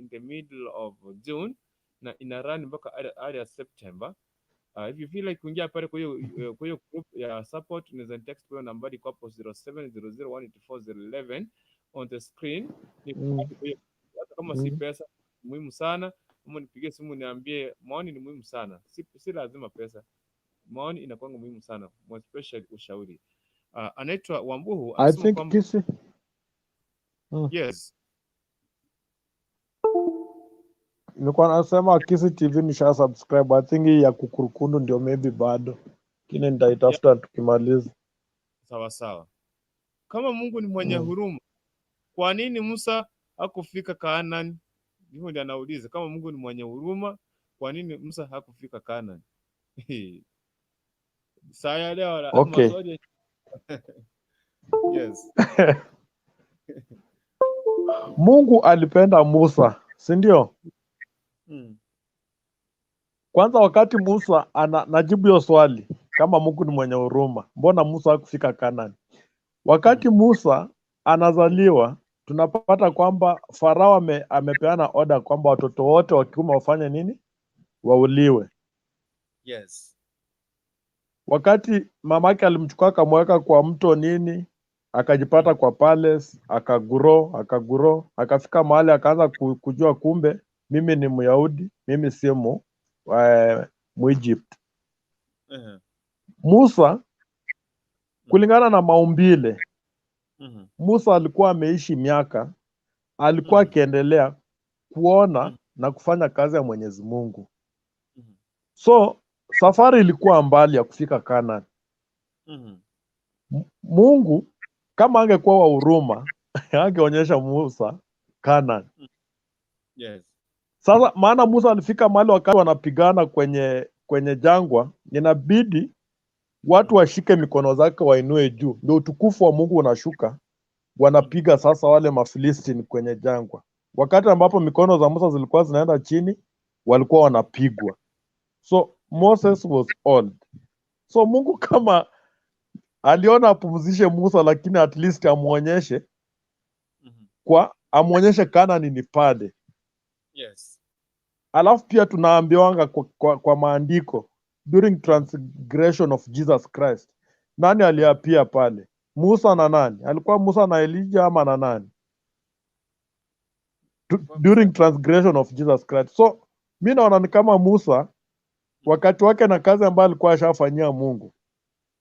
the middle of June na ina run mpaka hadi September. If you feel like kuingia pale kwa hiyo group ya support, unaweza text kwa nambari iko hapo 0700184011 on the screen. Ni hata kama si pesa muhimu sana, ama nipigie simu niambie. Maoni ni muhimu sana, si lazima pesa. Maoni inakuwa muhimu sana, more especially ushauri. Anaitwa Wambuhu I think Kisii. Yes. Nilikuwa nasema Kisii TV nisha subscribe. I think hii ya Kukurukundu ndio maybe bado. Lakini nitaitafuta tukimaliza. Sawa sawa. Kama Mungu ni mwenye huruma, kwa nini Musa hakufika Kaanani? Hivyo ndio anauliza, kama Mungu ni mwenye huruma, kwa nini Musa hakufika Kaanani? Saya leo okay. Yes. Mungu alipenda Musa, si ndio? Kwanza wakati Musa najibu hiyo swali, kama Mungu ni mwenye huruma, mbona Musa hakufika Kaanani? Wakati Musa anazaliwa, tunapata kwamba Farao amepeana order kwamba watoto wote wa kiume wafanye nini? Wauliwe. Yes. Wakati mamake alimchukua akamweka kwa mto nini, akajipata kwa palace, akaguro, akafika mahali akaanza kujua kumbe mimi ni Myahudi, mimi si Muegypt. Musa kulingana na maumbile, Musa alikuwa ameishi miaka, alikuwa akiendelea kuona na kufanya kazi ya Mwenyezi Mungu. So safari ilikuwa mbali ya kufika Canaan. Mungu kama angekuwa wa huruma angeonyesha Musa Canaan. Yes. Sasa maana Musa alifika mahali wakati wanapigana kwenye jangwa, inabidi watu washike mikono zake wainue juu, ndio utukufu wa Mungu unashuka. Wanapiga sasa wale Mafilistini kwenye jangwa. Wakati ambapo mikono za Musa zilikuwa zinaenda chini, walikuwa wanapigwa. So Moses was old. So Mungu kama aliona apumzishe Musa, lakini at least amuonyeshe kwa amuonyeshe Kanani ni pale. Yes. Alafu pia tunaambiwanga kwa maandiko during transgression of Jesus Christ, nani aliapia pale? Musa na nani? Alikuwa Musa na Elijah ama na nani? During transgression of Jesus Christ. So mi naona ni kama Musa wakati wake na kazi ambayo alikuwa ashafanyia Mungu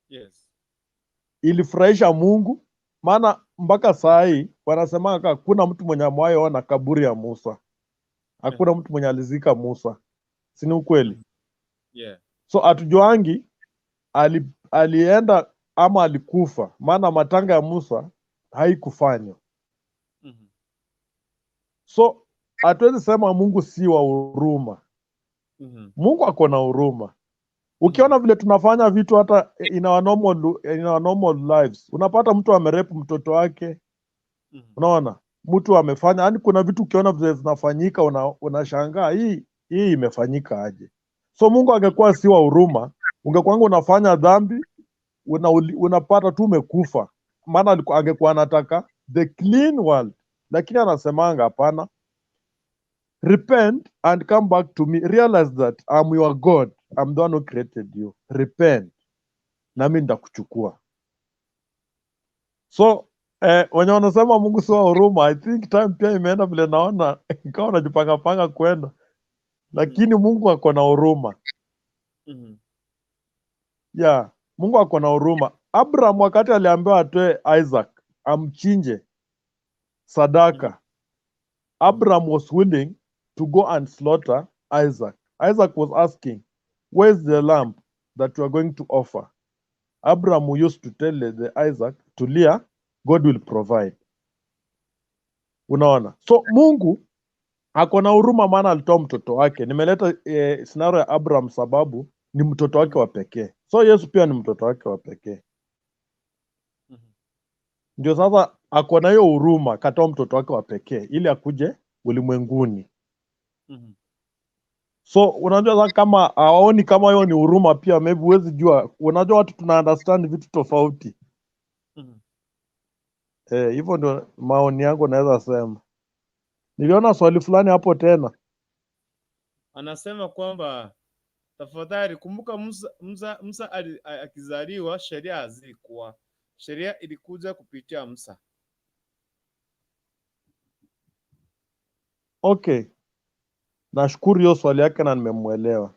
Yes. ilifurahisha Mungu, maana mpaka saa hii wanasema hakuna mtu mwenye amewahi ona kaburi ya Musa, hakuna mtu mwenye alizika Musa, si ni ukweli? Yeah. So hatujuangi alienda ama alikufa, maana matanga ya Musa haikufanywa. So hatuwezi sema Mungu si wa huruma. Mungu ako na huruma. Ukiona vile tunafanya vitu hata in our normal lives, unapata mtu amerepu mtoto wake. Unaona? Mtu amefanya, yani kuna vitu ukiona vile zinafanyika unashangaa hii imefanyika aje. So Mungu angekuwa si wa huruma, ungekuwa unafanya dhambi, unapata tu umekufa. Maana angekuwa anataka the clean world, lakini anasemanga hapana. Repent and come back to me. Realize that I'm your God. I'm the one who created you. Repent. Nami nitakuchukua. So wenye wanasema Mungu si wa huruma, I think time pia imeenda vile naona ikawa najipanga panga kwenda. Lakini Mungu ako na huruma. Yeah, Mungu ako na huruma. Abraham wakati aliambiwa atoe Isaac amchinje sadaka, Abraham was willing to go and slaughter Isaac. Isaac was asking, where's the lamb that you are going to offer? Abraham used to tell the Isaac, tulia, God will provide. Unaona? So Mungu ako na huruma, maana alitoa mtoto wake. Nimeleta scenario ya Abraham sababu ni mtoto wake wa pekee. So Yesu pia ni mtoto wake wa pekee. Ndio sasa ako na hiyo huruma, akatoa mtoto wake wa pekee ili akuje ulimwenguni. So unajua sasa kama hawaoni kama hiyo ni huruma pia, maybe huwezi jua. Unajua watu tuna understand vitu tofauti. Hivyo ndio maoni yangu naweza sema. Niliona swali fulani hapo tena. Anasema kwamba tafadhali kumbuka Musa akizaliwa sheria hazikuwa. Sheria ilikuja kupitia Musa. Okay. Nashukuru hiyo swali yake na nimemuelewa.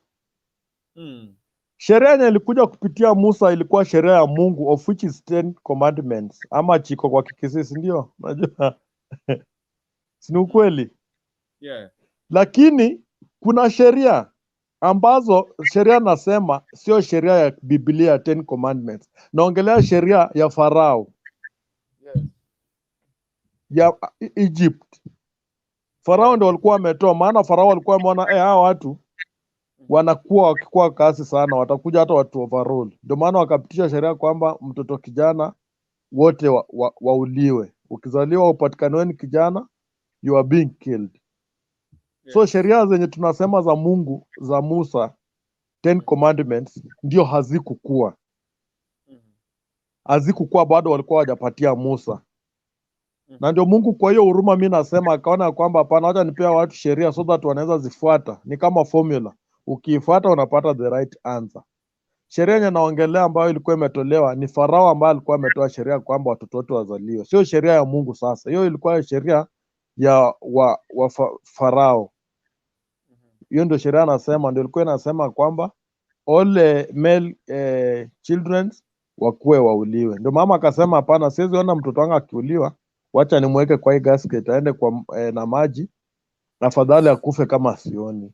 Sheria yenye ilikuja kupitia Musa ilikuwa sheria ya Mungu, of which is 10 commandments ama chiko kwa Kikisii, ndio? Unajua? Si ni ukweli? Yeah. Lakini kuna sheria ambazo sheria nasema sio sheria ya Biblia 10 commandments. Naongelea sheria ya Farao. Yes. Ya Egypt. Farao ndio walikuwa wametoa, maana Farao alikuwa ameona hawa watu wanakuwa wakikuwa kasi sana, watakuja hata watu overrule. Ndio maana wakapitisha sheria kwamba mtoto kijana wote wauliwe. Ukizaliwa upatikane ni kijana, you are being killed. Yes. So sheria zenye tunasema za Mungu za Musa 10 commandments ndio hazikukua. Hazikukua bado, walikuwa hawajapatia Musa. Na ndio Mungu kwa hiyo huruma, mimi nasema akaona kwamba hapana, acha nipea watu sheria so that wanaweza zifuata. Ni kama formula, ukiifuata unapata the right answer. Sheria yenye naongelea ambayo ilikuwa imetolewa ni Farao ambaye alikuwa ametoa sheria kwamba watoto wote wazaliwe. Sio sheria ya Mungu sasa. Hiyo ilikuwa sheria ya wa Farao. Hiyo ndio sheria nasema, ndio ilikuwa inasema kwamba all male children wakuwe wauliwe. Ndio mama akasema hapana, siwezi ona mtoto wangu akiuliwa, wacha nimweke kwa hii gasket aende kwa na maji, afadhali akufe kama sioni.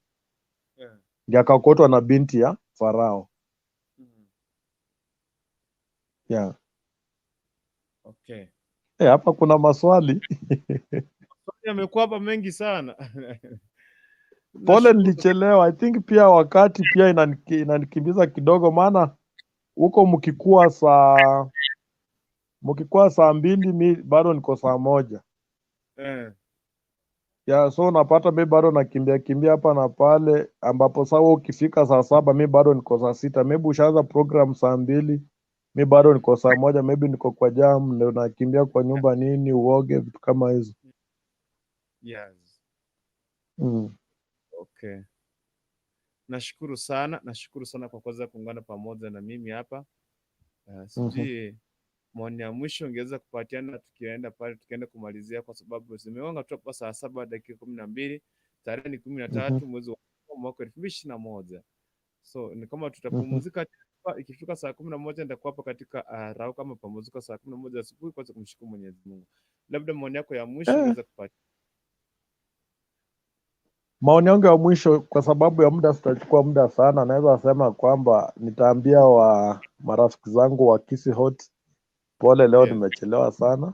Ndio akakotwa na binti ya Farao. Yeah. Okay. Hapa kuna maswali. Maswali yamekuwa hapa mengi sana. Pole nilichelewa. I think pia wakati pia inanikimbiza kidogo, maana huko mkikuwa saa 2 mi bado niko saa 1. Yeah, so unapata mi bado nakimbia kimbia hapa na pale, ambapo sawa ukifika saa 7 mi bado niko saa 6, maybe ushaanza program saa 2, mi bado niko saa 1, maybe niko kwa jam, ndio nakimbia kwa nyumba nini, uoge, vitu kama hizo. Okay. Nashukuru sana, nashukuru sana kwa kuweza kuungana pamoja na mimi hapa. Sijui maoni ya mwisho ungeweza kupatiana tukienda pale tukienda kumalizia, kwa sababu zimegonga tu hapa saa 7 dakika 12, tarehe ni kumi na tatu mwezi wa mwaka 2021. So ni kama tutapumzika hapa, ikifika saa 11 nitakuwa hapa katika rau kama pumziko saa 11 asubuhi kuweza kumshukuru Mwenyezi Mungu. Labda maoni yako ya mwisho ungeweza kupatia. Maoni yangu ya mwisho, kwa sababu ya muda, sitachukua muda sana. Naweza sema kwamba nitaambia wa marafiki zangu wa Kisii Hot, pole leo nimechelewa sana.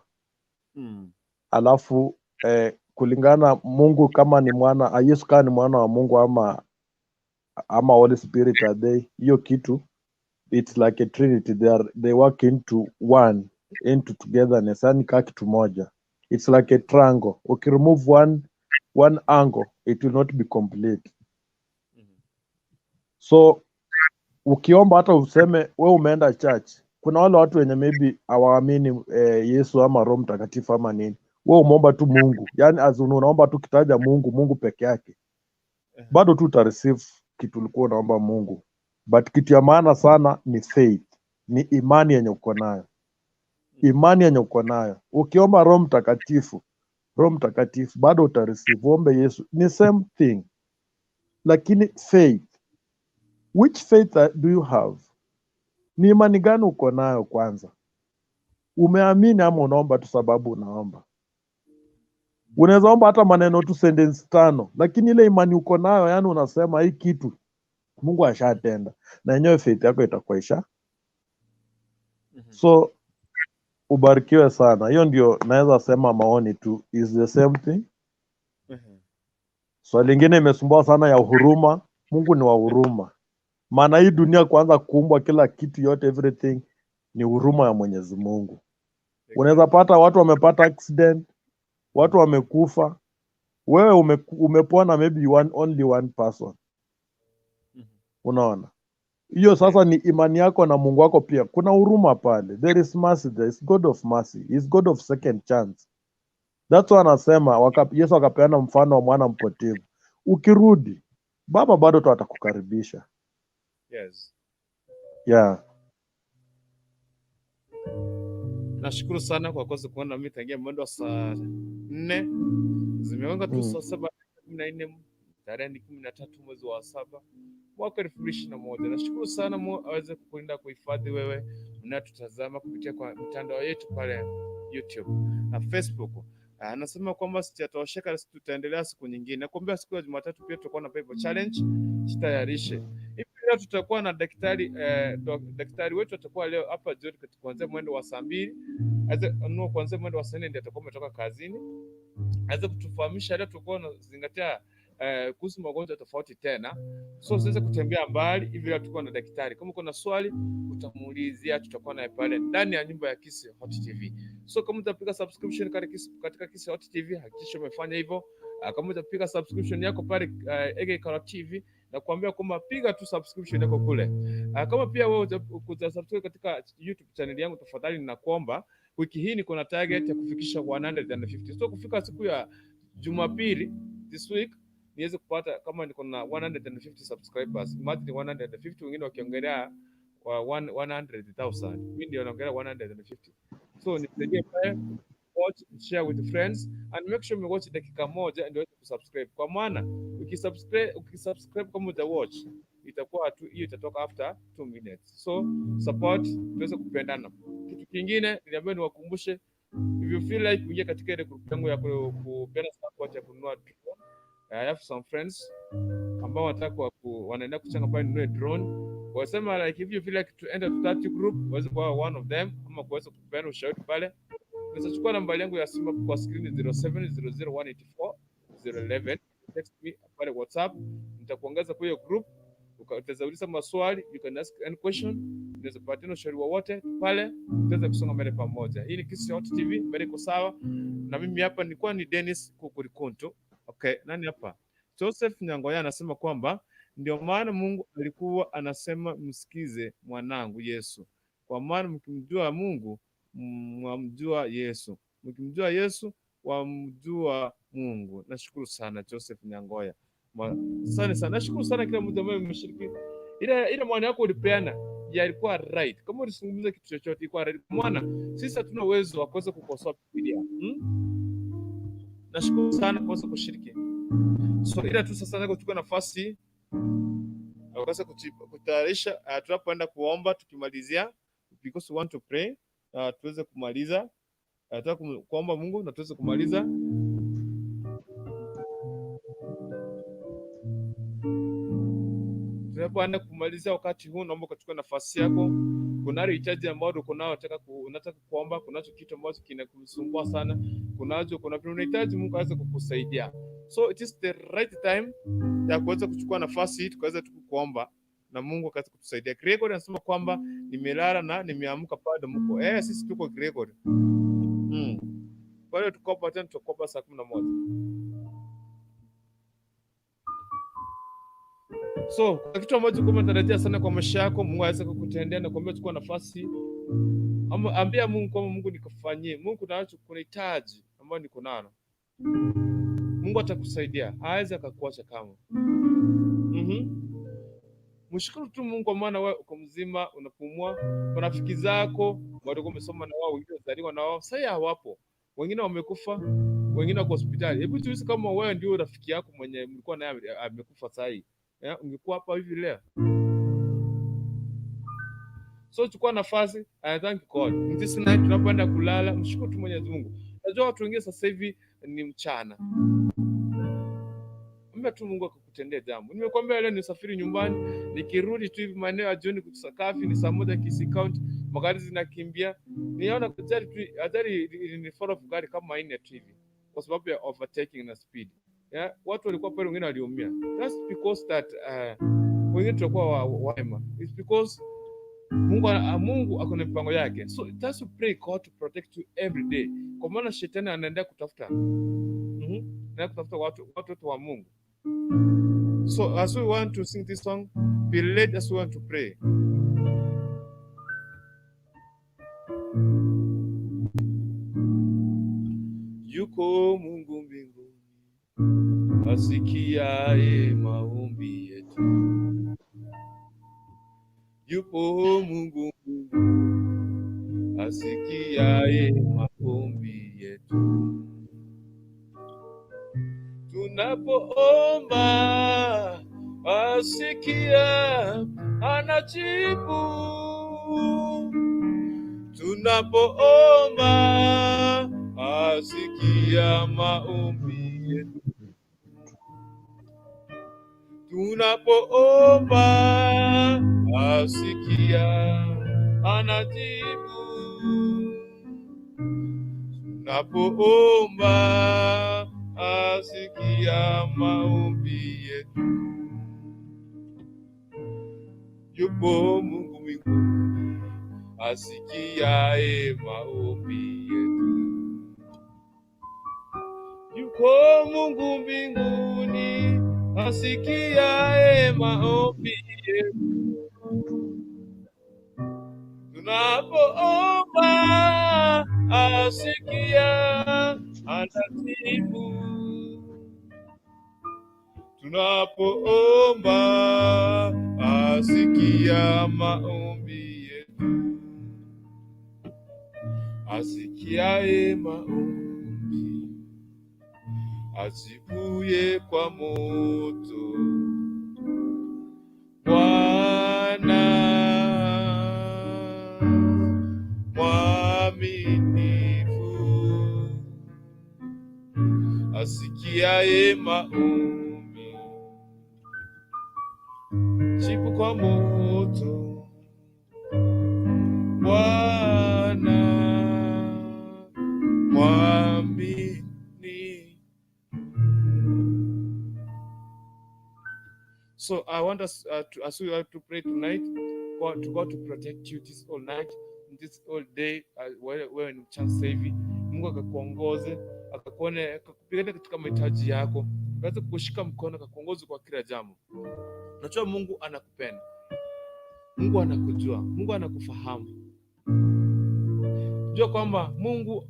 Alafu kulingana Mungu kama ni mwana Yesu kama ni mwana wa Mungu ama Holy Spirit are they, hiyo kitu it's like a trinity, they work into one, into togetherness, yani kaa kitu moja. It's like a triangle. Ukiremove one angle, it will not be complete. So ukiomba hata useme we umeenda church, kuna wale watu wenye maybe hawaamini Yesu ama Roho Mtakatifu ama nini, we umeomba tu Mungu, yani as in unaomba tu kitaja Mungu, Mungu peke yake, bado tu utareceive kitu ulikuwa unaomba Mungu. But kitu ya maana sana ni faith, ni imani yenye uko nayo, imani yenye uko nayo. Ukiomba Roho Mtakatifu, Roho Mtakatifu bado utareceive. Uombe Yesu, ni same thing, lakini faith, which faith do you have? Ni imani gani uko nayo kwanza? Umeamini ama unaomba tu sababu unaomba? Unaweza omba hata maneno tu sentence tano, lakini ile imani uko nayo, yani unasema hii kitu Mungu ashatenda, na yenyewe faith yako itakuwa isha. So ubarikiwe sana. Hiyo ndio naweza sema maoni tu, is the same thing. Swali lingine imesumbua sana ya huruma. Mungu ni wa huruma, maana hii dunia kwanza kuumbwa, kila kitu yote, everything ni huruma ya Mwenyezi Mungu. Unaweza pata watu wamepata accident, watu wamekufa, wewe umepona maybe one, only one person. Unaona hiyo sasa ni imani yako na Mungu wako pia. Kuna huruma pale, there is mercy, there is God of mercy, is God of second chance. That's why anasema Yesu akapeana mfano wa mwana mpotevu. Ukirudi baba bado tu atakukaribisha. Yeah. Nashukuru sana kwa kuweza kuona mimi tangia mwendo wa saa 4, zimegonga tu saa 7:14, tarehe ni 13 mwezi wa 7 mwaka 2021. Nashukuru sana Mungu aweze kukulinda kuhifadhi wewe unatutazama kupitia kwa mitandao yetu pale YouTube na Facebook. Anasema kwamba sijatosheka, tutaendelea siku nyingine. Nakuambia siku ya Jumatatu pia tutakuwa na Bible challenge, jitayarishe. Hivi leo tutakuwa na daktari daktari wetu atakuwa leo hapa jioni kuanzia mwendo wa saa 2, no, kuanzia mwendo wa saa 4 ndiye atakuwa ametoka kazini aweze kutufahamisha. Leo tutakuwa tunazingatia kuhusu magonjwa tofauti tena, so usiweze kutembea mbali. Hivi leo tutakuwa na daktari, kama kuna swali utamuulizia, tutakuwa naye pale ndani ya nyumba ya Kisii Hot TV. So kama utapiga subscription katika Kisii Hot TV, hakikisha umefanya hivyo. Kama utapiga subscription yako pale AK Kara TV na kuambia kwamba piga tu subscription yako kule. Kama pia wewe huja katika YouTube channel yangu, tafadhali ninakuomba, wiki hii niko na target ya kufikisha 150. So kufika siku ya Jumapili this week niweze kupata kama niko na 150 subscribers. Imagine 150, wengine wakiongelea kwa 100,000. Mimi ndio naongelea 150. So nisaidie pale, watch, share with friends and make sure umewatch dakika moja ndio uweze kusubscribe. Kwa maana ukisubscribe kama uta watch itakuwa tu hiyo itatoka after 2 minutes. So support tuweze kupendana. Kitu kingine niliambiwa niwakumbushe, if you feel like kuingia katika ile group yangu ya kupeana support ya kununua drone, I have some friends ambao wanataka wanaenda kuchanga pale ninunue drone. Wasema like if you feel like to enter to that group, uweze kuwa one of them ama kuweza kupeana ushauri pale. Unaweza chukua nambari yangu ya simu hapo kwa screen, 0700184011, text me pale WhatsApp, nitakuongeza kwa hiyo group, utaweza uliza maswali, you can ask any question, unaweza kupatiana ushauri wowote pale, tutaweza kusonga mbele pamoja. Hii ni Kisii Hot TV, mbele iko sawa, na mimi hapa nilikuwa ni Dennis Kukurikuntu. Okay, nani hapa? Joseph Nyangoya anasema kwamba ndio maana Mungu alikuwa anasema msikize mwanangu Yesu, kwa maana mkimjua Mungu mwamjua Yesu, mkimjua Yesu wamjua Mungu. Nashukuru sana Joseph Nyangoya, asante sana, nashukuru sana kila mtu ambaye ameshiriki. Ile maoni yako ulipeana yalikuwa right. Kama ulizungumza kitu chochote ilikuwa right. Mwana, sisi hatuna uwezo wa kuweza kukosoa Biblia. Nashukuru sana kuweza kushiriki. So ila tu sasa nataka kuchukua nafasi ya kuweza kutayarisha tunapoenda kuomba tukimalizia, because we want to pray, tuweze kumaliza, tunataka kuomba Mungu na tuweze kumaliza. Tunapoenda kumaliza wakati huu, naomba ukachukua nafasi yako. Kunayo hitaji ambayo uko nayo, unataka kuomba, kunacho kitu ambacho kinakusumbua sana, kuna vitu unahitaji Mungu aweze kukusaidia. So it is the right time ya kuweza kuchukua nafasi hii tukaweza tu kuomba na Mungu akaweza kutusaidia. Gregory anasema kwamba nimelala na nimeamka bado mko. Sisi tuko Gregory. Kwa hiyo tuko hapa tena, tutakuwa saa 11. So kuna kitu ambacho kama unatarajia sana kwa maisha yako, Mungu aweze kukutendea na kuambia chukua nafasi. Ama ambia Mungu kwamba Mungu nikufanyie. Mungu kuna hitaji ambayo niko nalo. Mungu atakusaidia, hawezi akakuacha kama. Mshukuru tu Mungu kwa maana wewe uko mzima, unapumua. Marafiki zako walikuwa umesoma na wao, wengine wazaliwa na wao, sasa hawapo. Wengine wamekufa, wengine wako hospitali. Hebu tuulize kama wewe ndio rafiki yako mwenye mlikuwa naye amekufa sasa hivi. Ungekuwa hapa hivi leo? So chukua nafasi, I thank God. This night tunapoenda kulala, mshukuru tu Mwenyezi Mungu. Najua watu wengine sasa hivi ni mchana. Ambia tu Mungu akakutendea jambo. Nimekuambia leo nisafiri nyumbani, nikirudi tu hivi maeneo ya jioni kusakafi ni saa 1 Kisii County, magari zinakimbia. Niona ajali tu, ajali ilinifollow gari kama 4 tu hivi kwa sababu ya overtaking na speed. Yeah, watu walikuwa pale, wengine waliumia. That's because that wengine tutakuwa wema. It's because Mungu ako na mipango yake. So just pray God to protect you every day. Kwa maana shetani anaendelea kutafuta. Anaendelea kutafuta watu wa Mungu. So as we want to sing this song, be led as we want to pray. Yuko Mungu mbinguni, asikiaye maombi yetu. Yupo Mungu mbinguni, asikiaye maombi yetu. Tunapoomba asikia, anajibu. Tunapoomba asikia maombi yetu. Tunapoomba asikia, anajibu. Tunapoomba asikia maombi yetu. Yupo Mungu mbinguni, asikiaye maombi yetu. Yuko Mungu mbinguni, asikiaye maombi yetu. Tunapoomba asikia, anajibu. Tunapoomba asikia maombi yetu. Asikiaye maombi, ajibuye kwa moto. Bwana mwaminifu, asikiaye maombi, jibu kwa moto. Bwana mwaminifu. So I want us to, as we have to pray tonight, God to protect you this all night, this all day, wewe ni chance hivi. Mungu akakuongoze, akakuone, akakupigania katika mahitaji yako. Akaweze kukushika mkono, akakuongoza kwa kila jambo. Unajua Mungu anakupenda, Mungu anakujua, Mungu anakufahamu. Jua kwamba Mungu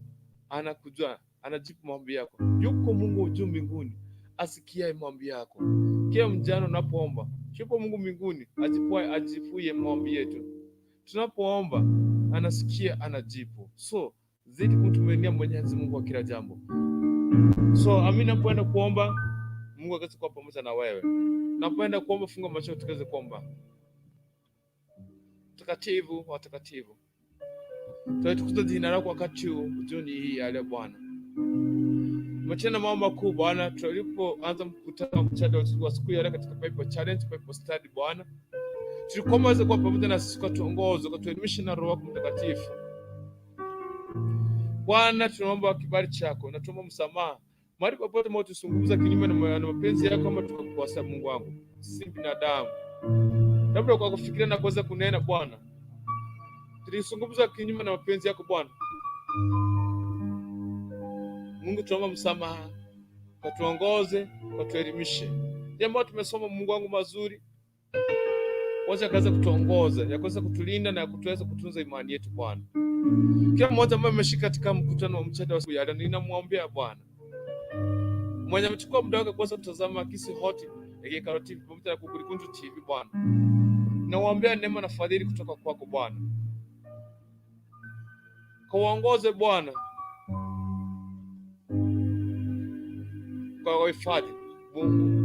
anakujua, anajibu maombi yako. Yuko Mungu juu mbinguni asikiaye maombi yako. Kila mjana unapoomba, yupo Mungu mbinguni ajipuye maombi yetu. Tunapoomba anasikia, anajibu. So zidi kumtumainia Mwenyezi Mungu kwa kila jambo. So amini, napoenda kuomba, Mungu akaweze kuwa pamoja na wewe. Napoenda kuomba, funga macho tukaweze kuomba. Mtakatifu, watakatifu, tunatukuza jina lako wakati huu jioni hii ya leo Bwana. Umetenda mambo makuu Bwana, tulipoanza mkutano wa mchana wa siku ya leo katika Bible Challenge, Bible Study Bwana, tulikuomba uweze kuwa pamoja na sisi, ukatuongoze, ukatuelimisha na Roho wako Mtakatifu. Bwana, tunaomba kibali chako na tunaomba msamaha mahali popote ambao tusungumza kinyume na mapenzi yako ama tukakukosea. Mungu wangu, sisi binadamu, labda kwa kufikiria na kuweza kunena Bwana, tulizungumza kinyume na mapenzi yako Bwana. Mungu, tunaomba msamaha, katuongoze, katuelimishe jambo tumesoma, Mungu wangu mazuri, wacha akaweza kutuongoza, yakaweza kutulinda na kutuweza kutunza imani yetu Bwana. Kila mmoja ambaye ameshika katika mkutano wa mchana wa siku ya leo, ninamwombea Bwana mwenye amechukua muda wake kuweza kutazama Kisii Hot Ekekaro TV pamoja na Kukurikunju TV Bwana, nawaombea neema na fadhili kutoka kwako Bwana, kawaongoze Bwana, kwa wahifadhi Mungu.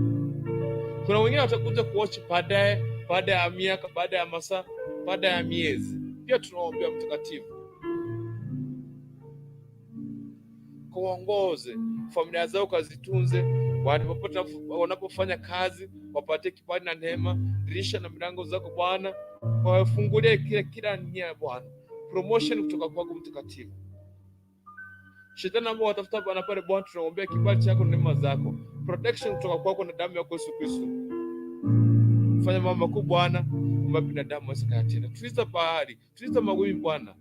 Kuna wengine watakuja kuwatch baadaye, baada ya miaka, baada ya masaa, baada ya miezi. Pia tunawaombea Mtakatifu, kawaongoze familia zao, kazitunze popote wanapofanya kazi, wapatie kibali na neema. Dirisha na milango zako Bwana, wafungulie kila nia Bwana, promotion kutoka kwako Mtakatifu. Shetani ambao watafuta Bwana pale Bwana, tunaombea kibali chako na neema zako, protection kutoka kwako na damu yako Yesu Kristo. Fanya mambo makuu Bwana, ambayo binadamu hawezi kuyatenda. Tuliza bahari, tuliza mawimbi Bwana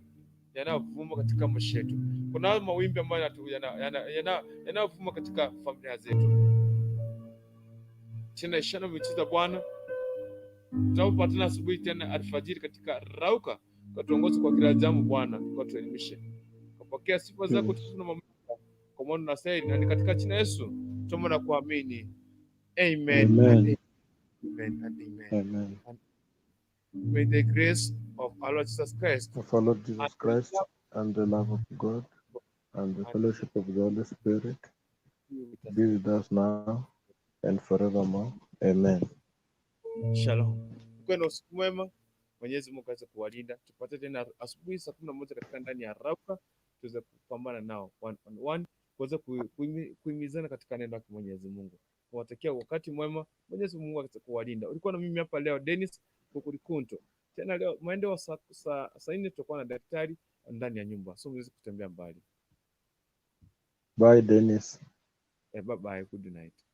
yanayovuma katika maisha yetu. Kuna mawimbi ambayo yanayovuma katika familia zetu. Tena ishara miujiza Bwana, tunapopatana asubuhi tena alfajiri katika Rauka, katuongoze kwa kila jambo Bwana, katuelimishe. Kupokea sifa zako tukufu na mamlaka kwa maana unastahili, na ni katika jina Yesu tuomba na kuamini. Amen. Amen. Amen and amen. Amen. And may the grace of our Lord Jesus Christ Of our Lord Jesus and the Christ love and the love of God and the and fellowship of the Holy Spirit be with us. be with us now and forevermore. Amen. Shalom. Kuwe na usiku mwema. Mwenyezi Mungu aweze kuwalinda. Tupate tena asubuhi saa 11 katika ndani ya Rauka, tuweze kupambana nao one on one, kuweza kuhimizana katika neno lake Mwenyezi Mungu. Kuwatakia wakati mwema. Mwenyezi Mungu aweze kuwalinda. Ulikuwa na mimi hapa leo Dennis Kukurikunto. Tena leo mwendo wa saa 4 tutakuwa na daktari ndani ya nyumba, so mweze kutembea mbali. Bye, Dennis. Bye bye, good night.